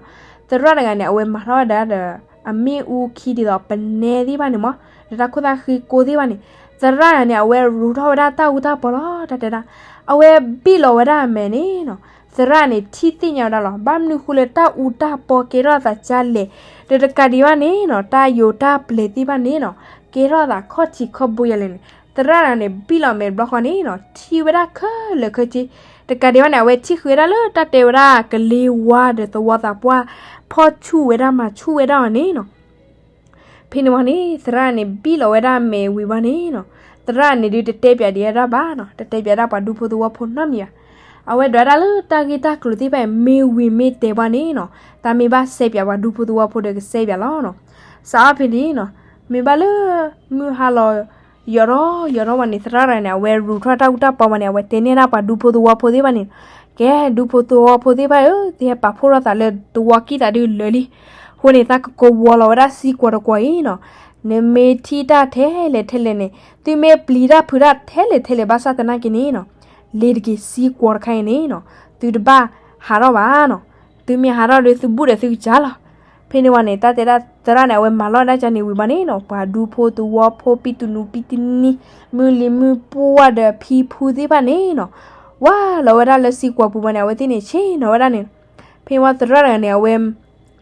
သရၣ်တဂၤန့ၣ် အဝဲမၤထီၣ်ဝဲဒၣ်ဒီး အမ့ၣ်အူခံဒ်သိးပနဲသ့ၣ်တဖၣ်န့ၣ်မး, ဒီးတၢ်ခိၣ်သၣ်ဃံကိသ့ၣ်တဖၣ်န့ၣ်, သရၣ်တဂၤန့ၣ် အဝဲရူးထီၣ်ဝဲဒၣ်တၢ်အူတၢ်ပီလီၤ တၢ်တဲဒၣ်, အဝဲဘံၣ်လီၤဝဲဒၣ်အမဲာ်န့ၣ်နီၤ သရၣ်န့ၣ်ထံၣ်သ့ၣ်ညါဝဲဒၣ်လီၤ. ဘၣ်မနုၤဃိလၢတၢ်အူတၢ်ပီကဲထီၣ်သးကလဲာ်, ဒီးတကးဒံးဘၣ်န့ၣ်နီၤ တၢ်ယိၤတၢ်ပျဲၤသ့ၣ်တဖၣ်န့ၣ်နီၤ ကဲထီၣ်သးခီၣ်ထံးခီၣ်ဘိယၤလဲၣ်န့ၣ် သရၣ်န့ၣ်ဘံၣ်လီၤမဲာ်တဘျီဃီန့ၣ်နီၤ ထံၣ်ဝဲဒၣ်ခဲလၢာ်ခဲဆ့. တကးဒံးဘၣ်န့ၣ် အဝဲထံၣ်ဃုာ်ဝဲဒၣ်လၢတၢ်တဲဝဲဒၣ်ကလ့ဝါဒီးသဝီသးပှၢ် ဖီၣ်ဆူၣ်ဝဲဒၣ်မၤဆူၣ်ဝဲဒၣ်အီၤန့ၣ်နီၤ ဖဲန့ၣ်ဝံၤန့ၣ် သရၣ်န့ၣ်ဘံၣ်လီၤဝဲဒၣ်မဲာ်ဝံၤဘၣ်န့ၣ်နီၤ, သရၣ်န့ၣ်ဒုးတတဲပၠးဒံးဝဲဒၣ်ဘၣ်နီၤ, တတဲပၠးဒၣ်ပှၤဒူဖိသဝီဖိနီတမံၤဘၣ်. အဝဲဒွးဒၣ်လၢတၢ်ဂ့ၢ်တၢ်ကျိၤသ့ၣ်တဖၣ်အံၤ မ့ၢ်ဝံၤမ့ၢ်တဲာ်ဘၣ်န့ၣ်နီၤ, တၢ်မ့ၢ်ဘၣ်စဲပၠးပှၤဒူဖိသဝီဖိဒီးကစဲပၠးလီၤနီၤ. စးထီၣ်ဖဲန့ၣ်နီၤ, မ့ၢ်ဘၣ်လၢ မုၢ်ဟါလီၤ ယီၤထီၣ်ယီၤထီၣ်ဝံၤန့ၣ် သရၣ်တဂၤန့ၣ် အဝဲရူးထီၣ်တၢ်အူတၢ်ပီဝံၤန့ၣ် အဝဲတဲန့ၢ်ဒၣ်ပှၤဒူဖိသဝီဖိသ့ၣ်တဖၣ်န့ၣ်, ကဲ ဒူဖိသဝီဖိသ့ၣ်တဖၣ်ဧၢ, သုဟဲပာ်ဖှိၣ်ထီၣ်သးလၢသဝီခံသးဒုးလၢာ်လံ. အဃိန့ၣ် သးကကဝီၤလီၤဝဲဒၣ်စံကွီၤတကွီၤအံၤနီၤ, နမ့ၢ်ထံၣ်တၢ်ထဲလဲၣ်ထဲလဲၣ်န့ၣ် သုမ့ၢ်ပျံၤတၢ်ဖုးတၢ်ထဲလဲၣ်ထဲလဲၣ် ဘၣ်ဆၣ်သနာ်က့န့ၣ်နီၤ, လ့ၤတက့ၤစံကွီၤတခါအံၤန့ၣ်နီၤ, သုတဘၣ်ဟးထီၣ်ဘၣ်နီၤ, သုမ့ၢ်ဟးထီၣ်ဒီးသုဘူၣ်ဒီးသုကစၢ်လီၤ. ဖဲန့ၣ်ဝံၤန့ၣ် တၢ်တဲဒၣ်သရၣ်န့ၣ် အဝဲမၤလီၤဒၣ်ကန့ၣ်ဝံၤဘၣ်န့ၣ်နီၤ, ပှၤဒူဖိသဝီဖိ ပံတနူပံတနံ မုၢ်လံၤမုၢ်ပှၢ်ဒီးဖံဖုသ့ၣ်တဖၣ်န့ၣ်နီၤ, ဝါလီၤဝဲဒၣ်လၢစံကွီၤပူၤဘၣ်န့ၣ် အဝဲသ့ၣ်န့ၣ်ဆ့ၣ်နီၤဝဲဒၣ်န့ၣ်. ဖဲန့ၣ်ဝံၤသရၣ်တဂၤန့ၣ် အဝဲ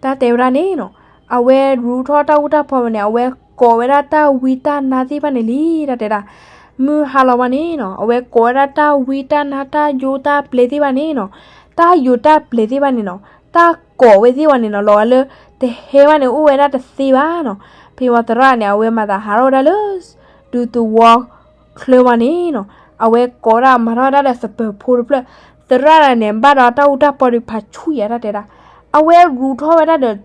တၢ်တဲဝဲဒၣ်န့ၣ်နီၤ, အဝဲရူးထီၣ်တၢ်အူတၢ်ပီဝံၤန့ၣ် အဝဲကိးဝဲဒၣ်တၢ်ဝံတၢ်နါသ့ၣ်တဖၣ်န့ၣ်လံ တၢ်တဲဒၣ်. မုၢ်ဟါလီၤဘၣ်န့ၣ်နီၤ, အဝဲကိးဝဲဒၣ်တၢ်ဝံတၢ်နါ တၢ်ယိၤတၢ်ပျဲၤသ့ၣ်တဖၣ်န့ၣ်နီၤ, တၢ်ယိၤတၢ်ပျဲၤသ့ၣ်တဖၣ်န့ၣ်နီၤ, တၢ်ကိးဝဲသ့ၣ်တဖၣ်န့ၣ်နီၤ လီၤဂာ်လၢ တဟဲဘၣ်န့ၣ် အိၣ်ဝဲဒၣ်တသ့ဘၣ်နီၤ. ဖဲန့ၣ်ဝံၤသရၣ်န့ၣ် အဝဲမၤသးဟးထီၣ်ဝဲဒၣ်လၢ ဒူသဝီချၢဝံၤန့ၣ်နီၤ, အဝဲကိးဒၣ်မၤထီၣ်ဝဲဒၣ်ဒီးသပၢၤဖိတဖျၢၣ်. သရၣ်တဂၤန့ၣ် ဘၣ်ဒီးတၢ်အူတၢ်ပီဒီးဖးဆူၣ်ယၤ တၢ်တဲဒၣ်, အဝဲရူးထီၣ်ဝဲဒၣ်ဒီး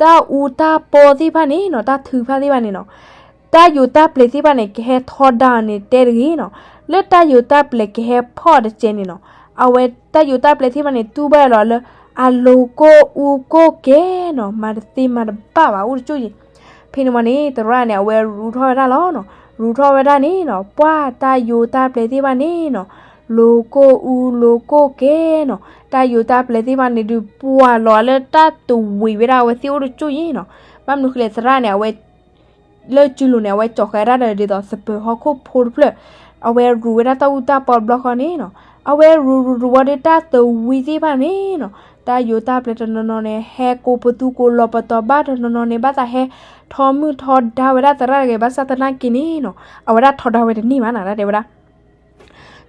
တၢ်အူတၢ်ပီသ့ၣ်တဖၣ်န့ၣ်နီၤ, တၢ်ထုကဖၣ်သ့ၣ်တဖၣ်န့ၣ်နီၤ, တၢ်ယိၤတၢ်ပျဲၤသ့ၣ်တဖၣ်န့ၣ် ကဟဲထီဒါအီၤန့ၣ်တဲတဂ့ၤနီၤ, လၢတၢ်ယိၤတၢ်ပျဲၤကဟဲဖီၣ်အီၤတစဲးန့ၣ်နီၤ, အဝဲတၢ်ယိၤတၢ်ပျဲၤသ့ၣ်တဖၣ်န့ၣ် တူၢ်ဘၣ်လီၤလၢ အလိၤကိၢ်အူကိၢ်ကဲနီၤ, မၤတသ့မၤတဘၣ်ဘၣ် အိၣ်တကၠိၢ်ယံၤ. ဖဲန့ၣ်ဝံၤန့ၣ် သရၣ်န့ၣ် အဝဲရူးထီၣ်ဝဲဒၣ်လီၤနီၤ, ရူးထီၣ်ဝဲဒၣ်န့ၣ်နီၤ, ပှၢ်တၢ်ယိၤတၢ်ပျဲၤသ့ၣ်တဖၣ်န့ၣ်နီၤ လိၤကိၢ်အူလိၤကိၢ်ကဲနီၤ, တၢ်ယိၤတၢ်ပျဲၤသ့ၣ်တဖၣ်န့ၣ်ဒုး ပှၢ်လီၤလၢတၢ်တဝံၤဝဲဒၣ်အဝဲသ့ၣ်အိၣ်တကၠိၢ်ယံၤနီၤ. ဘၣ်မနုၤဃိလဲၣ် သရၣ်န့ၣ် အဝဲ လၢစုလိၤန့ၣ် အဝဲကၠီၤဃာ်ဒၣ်ဒီးဒ်သိးသပၢၤဟီၣ်ခိၣ်ဖိတဖျၢၣ်, အဝဲရူးဝဲဒၣ်တၢ်အူတၢ်ပီတဘျီဃီန့ၣ်နီၤ, အဝဲရူးရူးတဝီဒီးတၢ်တဝံၤသ့ၣ်တဖၣ်န့ၣ်နီၤ, တၢ်ယိၤတၢ်ပျဲၤတနီၤနီၤန့ၣ် ဟဲကိးပသူကိးလီၤပတီၤဘၣ်တနီၤနီၤန့ၣ် ဘၣ်သးဟဲထီမုၢ်ထီဒါဝဲဒၣ်သရၣ်တဂၤ ဘၣ်ဆၣ်သနာ်က့န့ၣ်နီၤ, အဝဲဒၣ်ထီဒါဝဲတန့ၢ်ဘၣ်နီၤ တၢ်တဲဝဲဒၣ်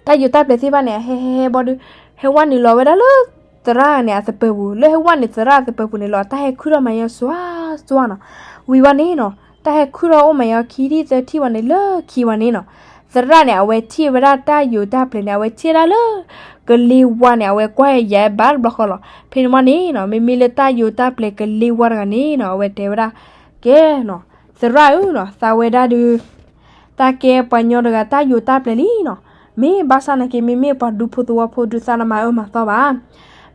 တၢ်ယိၤတၢ်ပျဲၤသ့ၣ်တဖၣ်န့ၣ် အဟဲဟဲဟဲဘီဒီး ဟဲဝဲနုာ်လီၤဝဲဒၣ်လၢ သရၣ်န့ၣ်အသပၢၤပူၤ, လၢဟဲဝဲနုာ်သရၣ်အသပၢၤပူၤန့ၣ်လီၤ တၢ်ဟဲခုၣ်ထီၣ်မၤယီၤစွါစွါနီၤ. ဝံၤဝံၤန့ၣ်နီၤ တၢ်ဟဲခုၣ်ထီၣ်အိၣ်မၤယီၤခံထံၣ်သၢထံၣ်ဝံၤန့ၣ် လၢခံဝံၤန့ၣ်နီၤ, သရၣ်န့ၣ် အဝဲထံၣ်ဝဲဒၣ်တၢ်ယိၤတၢ်ပျဲၤန့ၣ် အဝဲထံၣ်ဝဲဒၣ်လၢ ကလ့ဝါန့ၣ် အဝဲကွၢ်ယၤဘၣ်တဘျီဃီလီၤ. ဖဲန့ၣ်ဝံၤန့ၣ်နီၤ မ့မ့ၢ်လၢတၢ်ယိၤတၢ်ပျဲၤကလ့ဝါတဂၤန့ၣ်နီၤ အဝဲတဲဝဲဒၣ် ကဲနီၤ သရၣ်ဧၢနီၤ သးဝဲဒၣ်ဒုး သးကဲပှၤကညီတဂၤတၢ်ယိၤတၢ်ပျဲၤလံနီၤ, မ့ၢ်ဘၣ်ဆၣ်သနာ်က့ မ့မ့ၢ်ပှၤဒူဖိသဝီဖိဒုး သးတမၤအၢမၤသီဘၣ်.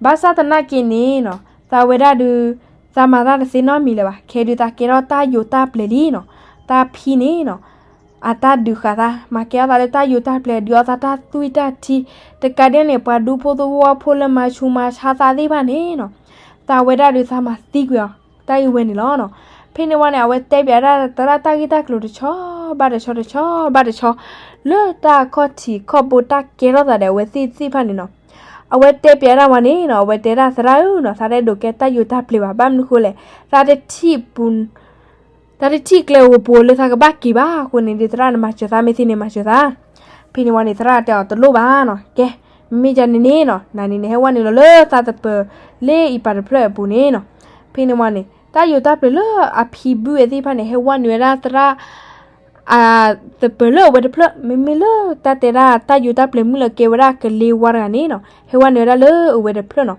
ဘၣ်ဆၣ်သနာ်က့န့ၣ်နီၤ သးဝဲဒၣ်ဒုး သးမၤတၢ်တသ့နီတမံၤလၢၤဘၣ်, ခဲဒုးသးကဲထီၣ်တၢ်ယိၤတၢ်ပျဲၤလံနီၤ, တၢ်ဖံန့ၣ်နီၤ အတၢ်ဒုးဃာ်သး, မၤကဲထီၣ်သးလၢတၢ်ယိၤတၢ်ပျဲၤ ဒုးအီၣ်သးတၢ်သွံၣ်တၢ်ထံ, တကးဒ်န့ၣ် ပှၤဒူဖိသဝီဖိလၢမၤဆူးမၤဆါသးသ့ၣ်တဖၣ်န့ၣ်နီၤ, သးဝဲဒၣ်ဒုးသးမၤသံကွံာ်အီၤ တၢ်အံၤဝဲန့ၣ်လီၤနီၤ. ဖဲန့ၣ်ဝံၤန့ၣ် အဝဲတဲပၠးဒၣ်သရၣ်တၢ်ဂ့ၢ်တၢ်ကျိၤတဆီ ဘၣ်တဆီတဆီ ဘၣ်တဆီ လၢတၢ်ခီၣ်ထံးခီၣ်ဘိတၢ်ကဲထီၣ်သးဒီးအဝဲသ့ၣ်သ့ၣ်တဖၣ်န့ၣ်နီၤ. အဝဲတဲပၠးဒၣ်ဝဲန့ၣ်နီၤ, အဝဲတဲဒၣ်သရၣ်ဧၢနီၤ, သးတအဲၣ်ဒိးကဲတၢ်ယိၤတၢ်ပျဲၤဘၣ်. ဘၣ်မနုၤဃိလဲၣ်, သးတထံၣ်ပူ တၢ်တထံၣ်ကျဲဧိၤပူၤလၢသးကဘၣ်က့ၤဘၣ်အဃိန့ၣ်ဒီး သရၣ်န့ၣ်မၤစၢၤသး မ့ၢ်သ့န့ၣ်မၤစၢၤသး. ဖဲန့ၣ်ဝံၤန့ၣ် သရၣ်တဲအီၤတလိၣ်ဘၣ်နီၤ. ကဲ မ့မ့ၢ်ယၤန့ၣ်န့ၣ်နီၤ, နၤန့ၣ်န့ၣ် ဟဲဝဲနုာ်လီၤလၢသးသပၢၤလၢအံၤပၤတဖျၢၣ်အပူၤန့ၣ်နီၤ. ဖဲန့ၣ်ဝံၤန့ၣ် တၢ်ယိၤတၢ်ပျဲၤလၢအဖံဘုဝဲသ့ၣ်တဖၣ်န့ၣ် ဟဲဝဲနုာ်ဝဲဒၣ်သရၣ် အသပၢၤလၢအဝဲတဖျၢၣ်, မ့မ့ၢ်လၢတၢ်တဲဒၣ်တၢ်ယိၤတၢ်ပျဲၤမုၢ်လၢကဲဝဲဒၣ်ကလ့ဝါတဂၤန့ၣ်နီၤ, ဟဲဝဲနုာ်ဝဲဒၣ်လၢအဝဲတဖျၢၣ်နီၤ.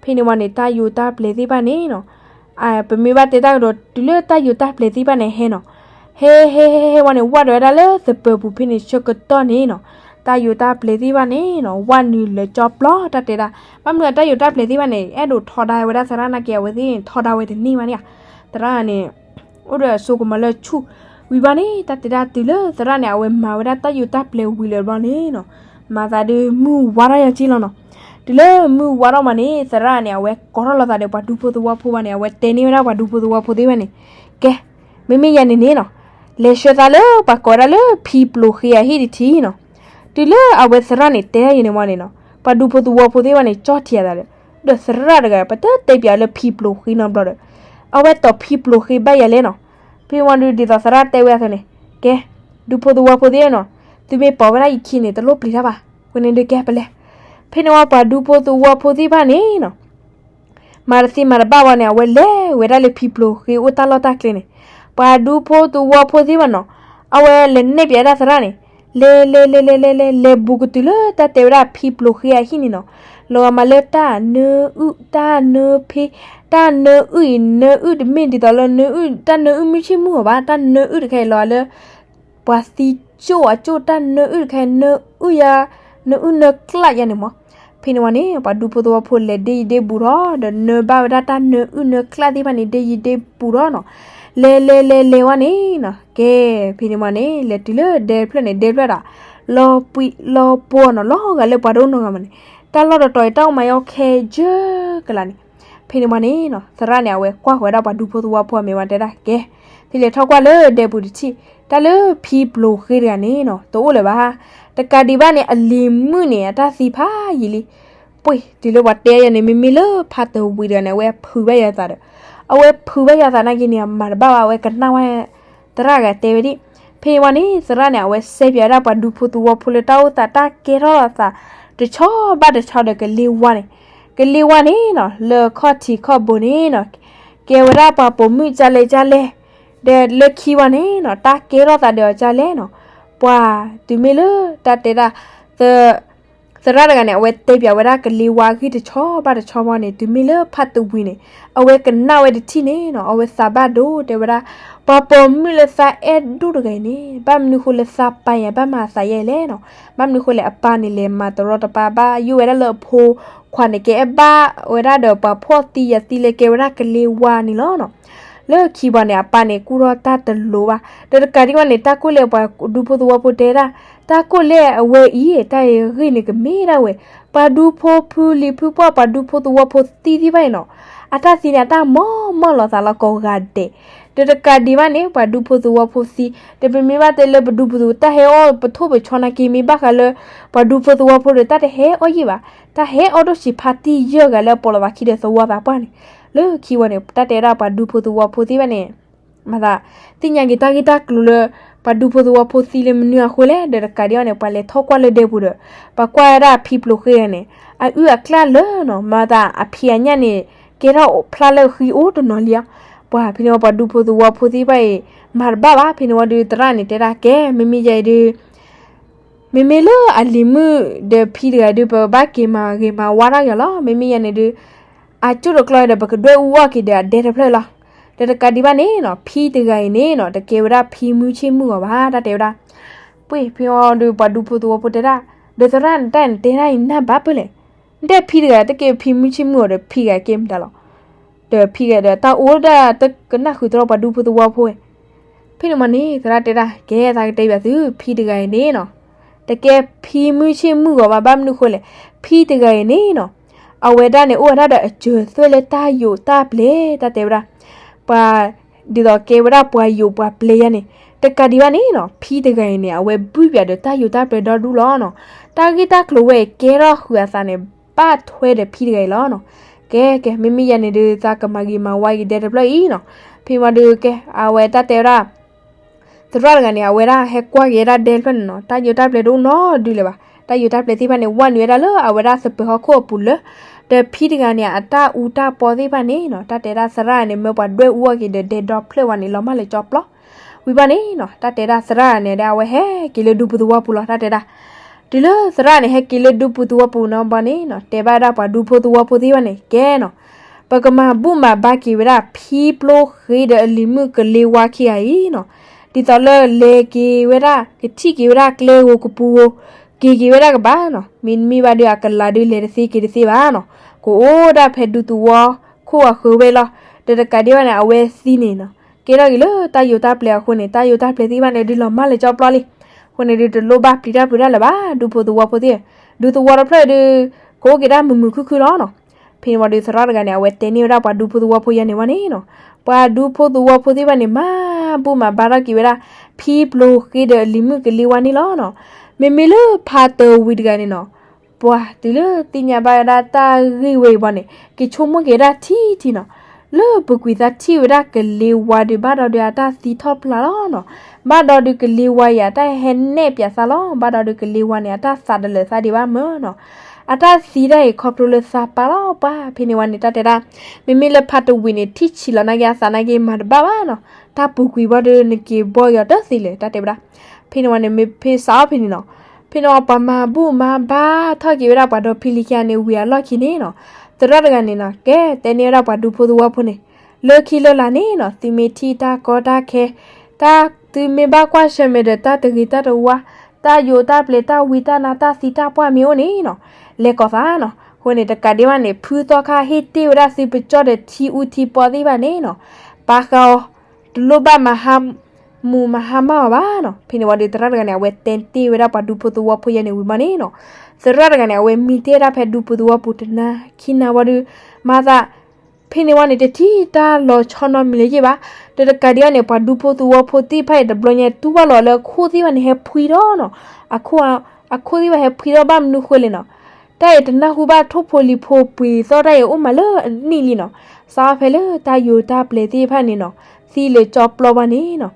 ဖဲန့ၣ်ဝံၤန့ၣ် တၢ်ယိၤတၢ်ပျဲၤသ့ၣ်တဖၣ်န့ၣ်နီၤ, ပမ့ၢ်ဘၣ်တဲတၢ်ကဒီး တုၤလၢတၢ်ယိၤတၢ်ပျဲၤသ့ၣ်တဖၣ်န့ၣ်ဟဲနီၤ, ဟဲဟဲဟဲဟဲဝံၤန့ၣ် ဝဲဒၣ်ဝဲဒၣ်လၢသပၢၤပူၤဖဲန့ၣ်ဆၢကတီၢ်န့ၣ်နီၤ, တၢ်ယိၤတၢ်ပျဲၤသ့ၣ်တဖၣ်န့ၣ်နီၤ ဝဲနုာ်လၢကၠီပျီတၢ်တဲဒၣ်. ဘၣ်မနုၤတၢ်ယိၤတၢ်ပျဲၤသ့ၣ်တဖၣ်န့ၣ် အဲၣ်ဒိးထီဒါဝဲဒၣ်သရၣ်နာ်က့ အဝဲသ့ၣ်န့ၣ် ထီဒါဝဲတန့ၢ်ဘၣ်န့ၣ်ဧါ. သရၣ်န့ၣ် အိၣ်ဒီးအစိကမီၤလၢဆူၣ်ဝံၤဘၣ်န့ၣ် တၢ်တဲဒၣ်တုၤလၢသရၣ်န့ၣ် အဝဲမၤဝဲဒၣ်တၢ်ယိၤတၢ်ပျဲၤဝံၤလၢၤဘျီန့ၣ်နီၤ, မၤသးဒုးမုၢ်ဝါထီၣ်ယၤက့လီၤနီၤ. တုၤလၢမုၢ်ဝါထီၣ်မးန့ၣ် သရၣ်န့ၣ် အဝဲကိးထီၣ်လိာ်သးဒီးပှၤဒူဖိသဝီဖိဘၣ်န့ၣ် အဝဲတဲန့ၢ်ဝဲဒၣ်ပှၤဒူဖိသဝီဖိသ့ၣ်တဖၣ်န့ၣ်, ကဲ မ့မ့ၢ်ယၤန့ၣ်န့ၣ်နီၤ, လဲၤဆှၢသးလၢပှၤကိးဝဲဒၣ်လၢဖံပျိၤဃ့အဟံၣ်တထံၣ်နီၤ. တုၤလၢအဝဲသရၣ်န့ၣ်တဲဒၣ်ယဲန့ၣ်ဝံၤန့ၣ်နီၤ, ပှၤဒူဖိသဝီဖိသ့ၣ်တဖၣ်န့ၣ် ကၠီၣ်ထံးအသးဒီး, ဒီးသရၣ်တဂၤ ပတတဲပၠးလၢဖံပျိၤဃ့နီတဘျီဒီး, အဝဲတီၢ်ဖံပျိၤဃ့ဘၣ်ယၤလဲၣ်နီၤ. ဖဲန့ၣ်ဝံၤဒီး ဒ်သိးသရၣ်တဲဝဲအသိးန့ၣ်, ကဲ, ဒူဖိသဝီဖိသ့ၣ်နီၤ, သုမ့ၢ်ပိာ်ဝဲဒၣ်ယခံန့ၣ် တလိၣ်ပျံၤတၢ်ဘၣ်, အဃိန့ၣ်ဒုးကဲပလဲၤ. ဖဲန့ၣ်ဝံၤပှၤဒူဖိသဝီဖိသ့ၣ်တဖၣ်န့ၣ်နီၤ မၤတသ့မၤတဘၣ်ဝံၤန့ၣ် အဝဲလဲၤဝဲဒၣ်လၢဖံပျိၤဃ့အိၣ်တၢ်လီၢ်တၢ်ကျဲန့ၣ်, ပှၤဒူဖိသဝီဖိသ့ၣ်တဖၣ်နီၤ, အဝဲလဲၤနဲၣ်ပၠးဒၣ်သရၣ်န့ၣ်, လဲၤလဲၤလဲၤလဲၤလဲၤလဲၤ လဲၤဘူးကတုၤလၢတၢ်တဲဝဲဒၣ်ဖံပျိၤဃ့အဟံၣ်န့ၣ်နီၤ, လီၤဂာ်မးလၢတၢ်နၢအုၣ် တၢ်နၢဖ့, တၢ်နၢအုၣ်အံၤ နၢအုၣ်တမ့ၢ်ဒ်သိးလၢနၢအုၣ် တၢ်နၢအုၣ်မုၢ်ဆ့ၣ်မုၢ်ဂီၤဘၣ်, တၢ်နၢအုၣ်တခါအံၤလီၤဂာ်လၢ ပှၤသံကၠိၣ်အကၠိၣ် တၢ်နၢအုၣ်တခါအံၤ နၢအုၣ်ယၤ, နၢအုၣ်နၢကျၣ်ယၤန့ၣ်မး. ဖဲန့ၣ်ဝံၤန့ၣ် ပှၤဒူဖိသဝီဖိလဲၤဒ့ယံၤဒ့ဘူးထီၣ် ဒီးနၢဘၣ်ဝဲဒၣ်တၢ်နၢအုၣ်နၢကျၣ်သ့ၣ်တဖၣ်န့ၣ် ဒ့ယံၤဒ့ဘူးထီၣ်နီၤ, လဲၤလဲၤလဲၤလဲၤဝံၤန့ၣ်နီၤ, ကဲ, ဖဲန့ၣ်ဝံၤန့ၣ် လဲၤတုၤလၢဒဲတဖျၢၣ်န့ၣ် ဒဲတဖျၢၣ်ဒၣ် လီၤပှံၤလီၤပှီၤနီၤ လီၤဂာ်လၢပှၤတအိၣ်နီတဂၤမးန့ၣ်, တၢ်လီၢ်တတီၤအံၤ တၢ်အိၣ်မးယီခဲကၢကလးန့ၣ်. ဖဲန့ၣ်ဝံၤန့ၣ်နီၤ သရၣ်န့ၣ် အဝဲကွၢ်ဃီၤဝဲဒၣ်ပှၤဒူဖိသဝီဖိအမဲာ်ဝံၤတဲဒၣ် ကဲ, သုလဲၤထီၣ်ကွၢ်လၢဒဲပူၤတထံၣ်, တၢ်လၢဖံပျိၤဃ့တဂၤန့ၣ်နီၤ တအိၣ်လၢၤဘၣ်. တကးဒံးဘၣ်န့ၣ် အလံၤမုၣ်န့ၣ် အတၢ်သံဖးယံာ်လံ. ပှ့ၤတုၤလၢပှၤတဲယၤန့ၣ် မ့မ့ၢ်လၢဖါတဝံၤတဂၤန့ၣ် အဝဲဖုးဘၣ်ယၤသးဒီး, အဝဲဖုးဘၣ်ယၤသးနာ်က့န့ၣ် အမၤတဘၣ်ဘၣ် အဝဲကနၣ်ဝဲ သရၣ်တဂၤတဲဝဲဒၣ်. ဖဲန့ၣ်ဝံၤန့ၣ် သရၣ်န့ၣ် အဝဲစဲပၠးဝဲဒၣ်ပှၤဒူဖိသဝီဖိလၢတၢ်အိၣ်သးတၢ်ကဲထီၣ်သး တဆီဘၣ်တဆီဒီးကလ့ဝါန့ၣ်, ကလ့ဝါန့ၣ်နီၤ လၢခီၣ်ထံးခီၣ်ဘိန့ၣ်နီၤ ကဲဝဲဒၣ်ပှၤပိာ်မုၣ်ကၢလဲကၢလဲ, ဒီးလၢခံဝံၤန့ၣ်နီၤ တၢ်ကဲထီၣ်သးဒီးအကၢလဲနီၤ, ပှၤတုၤမ့ၢ်လၢတၢ်တဲဒၣ် သရၣ်တဂၤန့ၣ် အဝဲတဲပၠးဝဲဒၣ်ကလ့ဝါဂ့ၢ်တဆီဘၣ်တဆီမးန့ၣ် တုၤမ့ၢ်လၢဖါတဝံၤန့ၣ် အဝဲကနၣ်ဝဲတထံၣ်န့ၣ်နီၤ အဝဲသးဘၣ်ဒိတဲဝဲဒၣ်, ပှၤပိာ်မုၣ်လၢသးအဲၣ်ဒိၣ်တဂၤအံၤန့ၣ် ဘၣ်မနုၤဃိလၢသးပၢ်ယၤဘၣ်မၤအသးယဲလဲၣ်နီၤ, ဘၣ်မနုၤဃိလဲၣ် အပၢ်န့ၣ်လဲၤမၤတရီတပါဘၣ် ယိၣ်ဝဲဒၣ်လၢအဖိခွါန့ၣ် ကဲအဲၣ်ဘၣ်ဝဲဒၣ်ဒီးပှၤဖှီၣ်သံယာ်သံလၢကဲဝဲဒၣ်ကလ့ဝါန့ၣ်လီၤနီၤ. လၢခံဝံၤန့ၣ် အပၢ်န့ၣ်ကူၣ်ထီၣ်တၢ်တလိၤဘၣ် ဒီးတကးဒံးဘၣ်န့ၣ် တၢ်ကိၣ်လၢပှၤဒူဖိသဝီဖိတဲဒၣ်, တၢ်ကိၣ်လၢအဝဲအံၤ တၢ်အံၤဂ့ၢ်န့ၣ်ကမ့ၢ်ဒၣ်ဝဲ ပှၤဒူဖိဖုလံၤဖုပှၢ် ပှၤဒူဖိသဝီဖိသံသ့ၣ်တဖၣ်အံၤနီၤ, အတၢ်သံန့ၣ် အတၢ်မီၢ်မီၢ်လီၤသးလီၤကိးဂၤဒဲး, ဒီးတကးဒံးဘၣ်န့ၣ် ပှၤဒူဖိသဝီဖိသံ, ဒီးပမ့ၢ်ဘၣ်တဲလၢပဒူပသဝီ တၢ်ဟဲအီၣ်ပထိၣ်ပဆီနာ်က့ မ့ၢ်ဘၣ်ဃးလၢ ပှၤဒူဖိသဝီဖိဒီး တၢ်တဟဲအီၣ်ယံာ်ဘၣ်, တၢ်ဟဲအီၣ်ဒိၣ်ဆံးဖါတံၢ်ယဲၢ်ဂၤလၢအပိာ်လိာ်သးခံဒီးသဝီသးပှၢ်န့ၣ်, လၢခံဝံၤန့ၣ် တၢ်တဲဒၣ်ပှၤဒူဖိသဝီဖိသ့ၣ်တဖၣ်န့ၣ် မၤသးသ့ၣ်ညါက့ၤတၢ်ဂ့ၢ်တၢ်ကျိၤလၢ ပှၤဒူဖိသဝီဖိသံလၢမနုၤအဃိလဲၣ်, ဒီးတကးဒံးဘၣ်န့ၣ် ပှၤလဲၤထီၣ်ကွၢ်လၢဒဲပူၤဒီး ပှၤကွၢ်ဝဲဒၣ်ဖံပျိၤဃ့တဂၤန့ၣ် အအုၣ်အကျၢ်လၢနီၤ မၤသးအဖံးအညၣ်န့ၣ် ကဲထီၣ်ဖျါလၢဃံအိၣ်တနီၤလံဧါ. ပှၤဖဲန့ၣ်ဝံၤပှၤဒူဖိသဝီဖိသ့ၣ်တဖၣ်အံၤ မၤတဘၣ်ဘၣ်. ဖဲန့ၣ်ဝံၤဒီးသရၣ်န့ၣ်တဲဒၣ် ကဲ မ့မ့ၢ်ယဲအံၤဒီး မ့မ့ၢ်လၢအလံၤမုၣ်ဒီးဖံတဂၤဒီး ပဘၣ်က့ၤမၤဂ့ၤမၤဝါတၢ်ဂ့ၤလီၤ. မ့မ့ၢ်ယဲန့ၣ်ဒီး အကၠိၣ်တကျီဒီး ပကဒွဲၣ်အူအီၣ်က့ၤဒီးအဒဲတဖျၢၣ်လီၤ. ဒီးတကးဒံးဘၣ်န့ၣ်နီၤ ဖံတဂၤအံၤန့ၣ်နီၤ တကဲဝဲဒၣ်ဖံမုၢ်ဆ့ၣ်မုၢ်ဂီၤဘၣ် တၢ်တဲဝဲဒၣ်. ပှ့ၤဖဲန့ၣ်ဝံၤဒီးပှၤဒူဖိသဝီဖိတဲဒၣ် ဒီးသရၣ်န့ၣ်တၢ်န့ၣ်တဲဒၣ်အံၤနၢ်ဘၣ်ပၢၢ်လဲၣ်. နတဲဖံတဂၤတကဲဖံမုၢ်ဆ့ၣ်မုၢ်ဂီၤဒီးဖံဂၤကဲမတၤလီၤ. ဒီးဖံဂၤဒီးတၢ်အိၣ်ဒၣ်တကနၣ်ဃုာ်တြီပှၤဒူဖိသဝီဖိဝဲ ဖဲန့ၣ်မးန့ၣ် သရၣ်တဲဒၣ် ကဲသးကတဲဘၣ်သု ဖံတဂၤအံၤန့ၣ်နီၤ တကဲဖံမုၢ်ဆ့ၣ်မုၢ်ဂီၤဘၣ်. ဘၣ်မနုၤဃိလဲၣ် ဖံတဂၤအံၤန့ၣ်နီၤ အဝဲဒၣ်န့ၣ် အိၣ်ဝဲဒၣ်ဒီးအစၢၤသွဲၣ်လၢတၢ်ယိးတၢ်ပျဲၤ တၢ်တဲဝဲဒၣ် ပှၤ ဒ်သိးကဲဝဲဒၣ်ပှၤယိးပှၤပျဲၤယါန့ၣ် တကးဒံးဘၣ်န့ၣ်နီၤ ဖံတဂၤအံၤန့ၣ် အဝဲဘုၣ်ပၠးဒီးတၢ်ယိးတၢ်ပျဲၤဒီဒူၣ်လီၤနီၤ. တၢ်ဂ့ၢ်တၢ်ကျိၤဝဲအံၤကဲထီၣ်ဃုာ်အသးန့ၣ် ဘၣ်ထွဲဒီးဖံတဂၤအံၤလီၤနီၤ. ကဲကဲ မ့မ့ၢ်ယၤန့ၣ်ဒုး သးကမၤဂ့ၤမၤဝါက့ၤဒဲတဖျၢၣ်အံၤနီၤ. ဖဲမးဒုးကဲ အဝဲတၢ်တဲဝဲဒၣ် သရၣ်တဂၤန့ၣ် အဝဲဒၣ်ဟဲကွၢ်က့ၤဝဲဒၣ်ဒဲတဖျၢၣ်န့ၣ်နီၤ တၢ်ယိးတၢ်ပျဲၤတအိၣ်နီတဒုလၢၤဘၣ်. တၢ်ယိးတၢ်ပျဲၤသ့ၣ်တဖၣ်န့ၣ် ဝဲနုာ်ဝဲဒၣ်လၢအဝဲဒၣ်သပၢၤဟီၣ်ခိၣ်အပူၤလၢ ဒီးဖံတဂၤန့ၣ် အတၢ်အူတၢ်ပီသ့ၣ်တဖၣ်န့ၣ်နီၤ တၢ်တဲဒၣ်သရၣ်န့ၣ် မၢပှၤဒွဲၣ်အူအီၣ်က့ၤဒီးဒဲဒီဖျၢၣ်ဝဲန့ၣ် လီၤမၢ်လၢကၠီပျီ ဝံၤဘၣ်န့ၣ်နီၤ တၢ်တဲဒၣ်သရၣ်န့ၣ်ဒီး အဝဲဟဲက့ၤလၢဒူပူၤသဝီပူၤလီၤ တၢ်တဲဒၣ်. တုၤလၢသရၣ်န့ၣ် ဟဲက့ၤလၢဒူပူၤသဝီပူၤနီၤဘၣ်န့ၣ်နီၤ တဲဘၣ်ဒၣ်ပှၤဒူဖိသဝီဖိသ့ၣ်တဖၣ်န့ၣ် ကဲနီၤ ပကမၤဘူၣ်မၤဘါက့ၤဝဲဒၣ် ဖံပျိၤဃ့ဒီးအလံၤမုၣ်ကလ့ဝါခံဂၤအံၤနီၤ ဒ်သိးလၢလဲၤက့ၤဝဲဒၣ် ကထံၣ်က့ၤဝဲဒၣ်ကျဲဂိၤကပူၤဧိၤ က့ၤက့ၤဝဲဒၣ်ကဘၣ်နီၤ မ့တမ့ၢ်ဘၣ်ဒီးအကလၤဒုးလဲၤတသ့က့ၤတသ့ဘၣ်နီၤ ကအိၣ်ဒၣ်ဖဲဒူသဝီခိၣ်အဃၢၤဝဲလီၤ. ဒီးတကးဒံးဘၣ်န့ၣ် အဝဲသံန့ၣ်နီၤ ကဲထီၣ်က့ၤလၢတၢ်ယိးတၢ်ပျဲၤအဃိန့ၣ် တၢ်ယိးတၢ်ပျဲၤသ့ၣ်တဖၣ်န့ၣ် ဒုးလီၤမၢ်လၢကၠီပျီလံ. အဃိန့ၣ်ဒုး တလိၣ်ဘၣ်ပျံၤတၢ်ပျံၤတၢ်လၢၤဘၣ် ဒူဖိသဝီဖိသ့ၣ်ဧၢ, ဒူသဝီတဖျၢၣ်ဒုး ကအိၣ်က့ၤဒၣ်မုာ်မုာ်ခုၣ်ခုၣ်လီၤနီၤ. ဖဲန့ၣ်ဝံၤဒီးသရၣ်တဂၤန့ၣ် အဝဲတဲန့ၢ်ဝဲဒၣ်ပှၤဒူဖိသဝီဖိယါန့ၣ်ဝံၤန့ၣ်နီၤ ပှၤဒူဖိသဝီဖိသ့ၣ်တဖၣ်န့ၣ် မၤဘူၣ်မၤဘါထီၣ်က့ၤဝဲဒၣ် ဖံပျိၤဃ့ဒီးအလံၤမုၣ်ကလ့ဝါန့ၣ်လီၤနီၤ. မ့မ့ၢ်လၢဖါတဝံၤတဂၤန့ၣ်နီၤ ပှၤတုၤလၢသ့ၣ်ညါဘၣ်ဝဲဒၣ်တၢ်ဂ့ၢ်ဝဲအံၤဘၣ်န့ၣ် က့ၤဆိကမိၣ်က့ၤဝဲဒၣ်ထံထံနီၤ. လၢပူၤကွံာ်သးထံၣ်ဝဲဒၣ်ကလ့ဝါဒုး ဘၣ်ဒီးဒုးအတၢ်သံထီၣ်ဖျါလီၤနီၤ. ဘၣ်ဒီးဒုးကလ့ဝါအံၤ အတၢ်ဟဲနဲၣ်ပၠးသးလီၤ. ဘၣ်ဒီးဒုးကလ့ဝါန့ၣ် အတၢ်သးတလၢာ်သးဒံးဘၣ်မၢ်နီၤ. အတၢ်သံတၢ်အံၤခီဖျိလၢသးပၢ်လီၤပှၤ. ဖဲန့ၣ်ဝံၤန့ၣ် တၢ်တဲဒၣ် မ့မ့ၢ်လၢဖါတဝံၤန့ၣ် ထံၣ်ဆံးလီၤနာ်က့ အသးနာ်က့ မၤတဘၣ်ဘၣ်နီၤ. တၢ်ပူၤကွံာ်ဘၣ်ဒီး နက့ၤဘီယီၤတသ့လၢၤ တၢ်တဲဝဲဒၣ်. ဖဲန့ၣ်ဝံၤန့ၣ် မ့ၢ်ဖဲစးအီၤဖဲန့ၣ်နီၤ, ဖဲန့ၣ်ပှၤမၤဘူၣ်မၤဘါထီၣ်က့ၤဝဲဒၣ်ပှၤဒီဖံလံၤခံဂၤန့ၣ် ဝံၤအလီၢ်ခံန့ၣ်နီၤ, သရၣ်တဂၤန့ၣ်နီၤ ကဲတဲန့ၢ်ဝဲဒၣ်ပှၤဒူဖိသဝီဖိန့ၣ်, လၢခံလၢလာ်န့ၣ်နီၤ သုမ့ၢ်ထံၣ်တၢ်ကီတၢ်ခဲ, တၢ် သုမ့ၢ်ဘၣ်ကွၢ်ဆၢၣ်မဲာ်ဒီးတၢ်တဂ့ၤတၢ်တဝါ, တၢ်ယိးတၢ်ပျဲၤ တၢ်ဝံတၢ်နါ တၢ်သံတၢ်ပှၢ်မ့ၢ်အိၣ်န့ၣ်နီၤ, လဲၤကိးသးနီၤ. အဃိန့ၣ် တကးဒံးဘၣ်န့ၣ် ဖုသီခါဟ့ၣ်တ့ၢ်ဝဲဒၣ်သုပကၠီၣ်ဒီးထံအူထံပီသ့ၣ်တဖၣ်န့ၣ်နီၤ, ပာ်ဃာ်အီၤ, တလိၣ်ဘၣ်မၤဟါ မူးမၤဟါမၢ်အီၤဘၣ်နီၤ. ဖဲန့ၣ်ဝံၤဒီး သရၣ်တဂၤန့ၣ် အဝဲတဲတ့ၢ်ဝဲဒၣ်ပှၤဒူဖိသဝီဖိယဲန့ၣ်ဝံၤမးန့ၣ်နီၤ, သရၣ်တဂၤန့ၣ် အဝဲမံတ့ၢ်ဒၣ်ဖဲဒူဖိသဝီဖိတနၤခံနၤဝံၤဒီး မၤသး ဖဲန့ၣ်ဝံၤန့ၣ် တထံၣ်တၢ်လီၤဆီနီတမံၤလၢၤဘၣ်. ဒီးတကးဒံးဘၣ်န့ၣ် ပှၤဒူဖိသဝီဖိသ့ၣ်တဖၣ်အံၤ တဘျီညါ တူၢ်ဘၣ်လီၤလၢအခိၣ်သ့ၣ်တဖၣ်န့ၣ် ဟဲဖှံထီၣ်နီၤ, အခိၣ်သ့ၣ်တဖၣ်ဟဲဖှံထီၣ်ဘၣ်မနုၤဃိလဲၣ်နီၤ, တၢ်အံၤတနၢ်ဟူဘၣ်ထိၣ်ဖိလံၤဖိပှ့ၤသီၣ်တၢ်အံၤအိၣ်မးလၢအနံၣ်လံနီၤ, စးဖဲလၢတၢ်ယိးတၢ်ပျဲၤသ့ၣ်တဖၣ်န့ၣ်နီၤ, သံလၢကၠီပျီဘၣ်န့ၣ်နီၤ.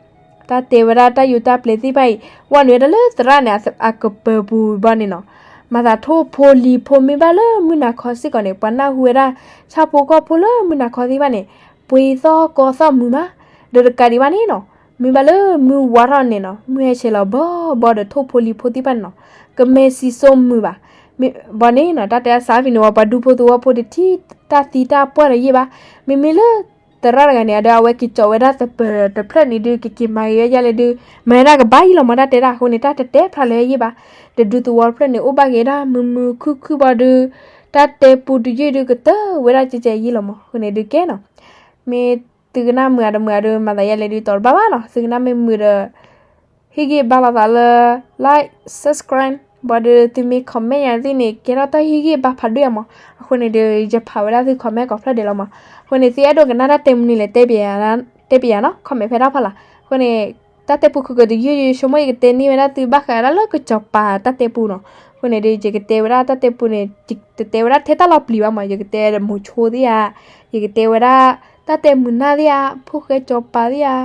တၢ်တဲဝဲဒၣ်တၢ်ယိးတၢ်ပျဲၤသ့ၣ်တဖၣ်အံၤ ဝဲနုာ်ဝဲဒၣ်လၢသရၣ်န့ၣ် အကပၤပူၤဘၣ်န့ၣ်နီၤ, မၤသးထိၣ်ဖိလံၤဖိမ့ၢ်ဘၣ်လၢမုၢ်နၤခီစ့ၢ်ကီးန့ၣ် ပှၤနၢ်ဟူဝဲဒၣ် ဆၣ်ဖိကီၢ်ဖိလၢမုၢ်နၤခီသ့ၣ်တဖၣ်န့ၣ် ပှ့ၤသီၣ်ကီသီၣ်မုာ်မး, ဒီးတကးဒံးဘၣ်န့ၣ်နီၤ, မ့ၢ်ဘၣ်လၢမုၢ်ဝါထီၣ်န့ၣ်နီၤ မုၢ်ဟဲဆဲးလီၤဘီဘီဒီးထိၣ်ဖိလံၤဖိသ့ၣ်တဖၣ်န့ၣ်နီၤ, ကမဲာ်စံၣ်စိမုာ်ဘၣ်. ဘၣ်န့ၣ်နီၤ တၢ်တဲအစးဖဲန့ၣ်ဝံၤ ပှၤဒူဖိသဝီဖိတထံၣ်တၢ်သံတၢ်ပှၢ်လၢၤဘၣ်. မ့မ့ၢ်လၢ သရၣ်တဂၤန့ၣ်ဒီး အဝဲက့ၤကၠီးဝဲဒၣ်သပၢၤတဖျၢၣ်န့ၣ်ဒုး ကက့ၤမၤဂ့ၤဝဲဒ်လဲၣ်ဒုး မၤဝဲဒၣ်ကဘၣ်ယံာ်လီၤမး တၢ်တဲဒၣ်အဃိန့ၣ် တၢ်တတဲဖျါလၢၤဘၣ်. ဒီးဒူသဝီတဖျၢၣ်န့ၣ် အိၣ်ဘၣ်က့ၤဒၣ်မုာ်မုာ်ခုၣ်ခုၣ်ဘၣ်ဒီး တၢ်တဲပူတယုၢ်ဒုးကတၢၢ်ဝဲဒၣ်ကဲကဲယံာ်လီၤမး အဃိန့ၣ်ဒုးကဲနီၤ. မ့ၢ်သုကနၣ်မုာ်ဧါတမုာ်ဧါဒီး မၤသးယဲလဲၣ်ဒုး တီၤတဘၣ်ဘၣ်နီၤ. သုကနၣ်မ့ၢ်မုာ်ဒီး ဟ့ၣ်ဂံၢ်ဘါလိာ်သးလၢ like, subscribe ဘၣ်ဒီး သုမ့ၢ် comment ယၤသ့ၣ်န့ၣ် ကဲထီၣ်တၢ်ဟ့ၣ်ဂံၢ်ဘါဖးဒိၣ်ယၤမး. အဃိန့ၣ်ဒီး ယဖးဝဲဒၣ်သု comment ကိးဖျၢၣ်ဒဲးလီၤမး. အဃိန့ၣ် သုအဲၣ်ဒိးကနၣ်တၢ်တဲမနုၤလဲၣ် တဲပယၤနီၤ comment ဖဲတၢ်ဖီလာ်. အဃိန့ၣ် တၢ်တဲပူခိၣ်ကတယုၢ်ယဆိကမိၣ် ယကတဲန့ၢ်ဝဲဒၣ်သုဘၣ်ဃးဒၣ်လၢကစီၤပၤတၢ်တဲပူနီၤ. အဃိန့ၣ်ဒီး ယကတဲဝဲဒၣ်တၢ်တဲပူန့ၣ် ယတတဲဝဲဒၣ်ထဲတၢ်လီၤပျံၤဘၣ်မး. ယကတဲမိၤဆိသ့ၣ်ဧါ, ယကတဲဝဲဒၣ် တၢ်တဲမုာ်နၢ်သ့ၣ်ဧါ, ဖိၣ်ဃဲစီၤပၤသ့ၣ်ဧါ.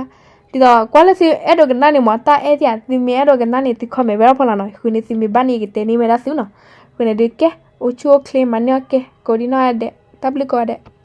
ဒ်သိးကွၢ်လၢသုအဲၣ်ဒိးကနၣ်န့ၣ်မး တၢ်အဲၣ်သ့ၣ်ဧါ သုမ့ၢ်အဲၣ်ဒိးကနၣ်န့ၣ် သု comment ဝဲဒၣ်ဖီလာ်နီၤ. ဃုန့ၢ်သုမ့ၢ်ဘၣ်န့ၣ် ယကတဲန့ၢ်ဝဲဒၣ်သုနီၤ. အဃိန့ၣ်ဒီးကဲ အိၣ်ဆူၣ်အိၣ်ချ့ မၤန့ၢ်အီၣ်ကဲ ကိးဒံနီၢ်ဒဲး တၢ်ဘျုးကိးဂၤဒဲး.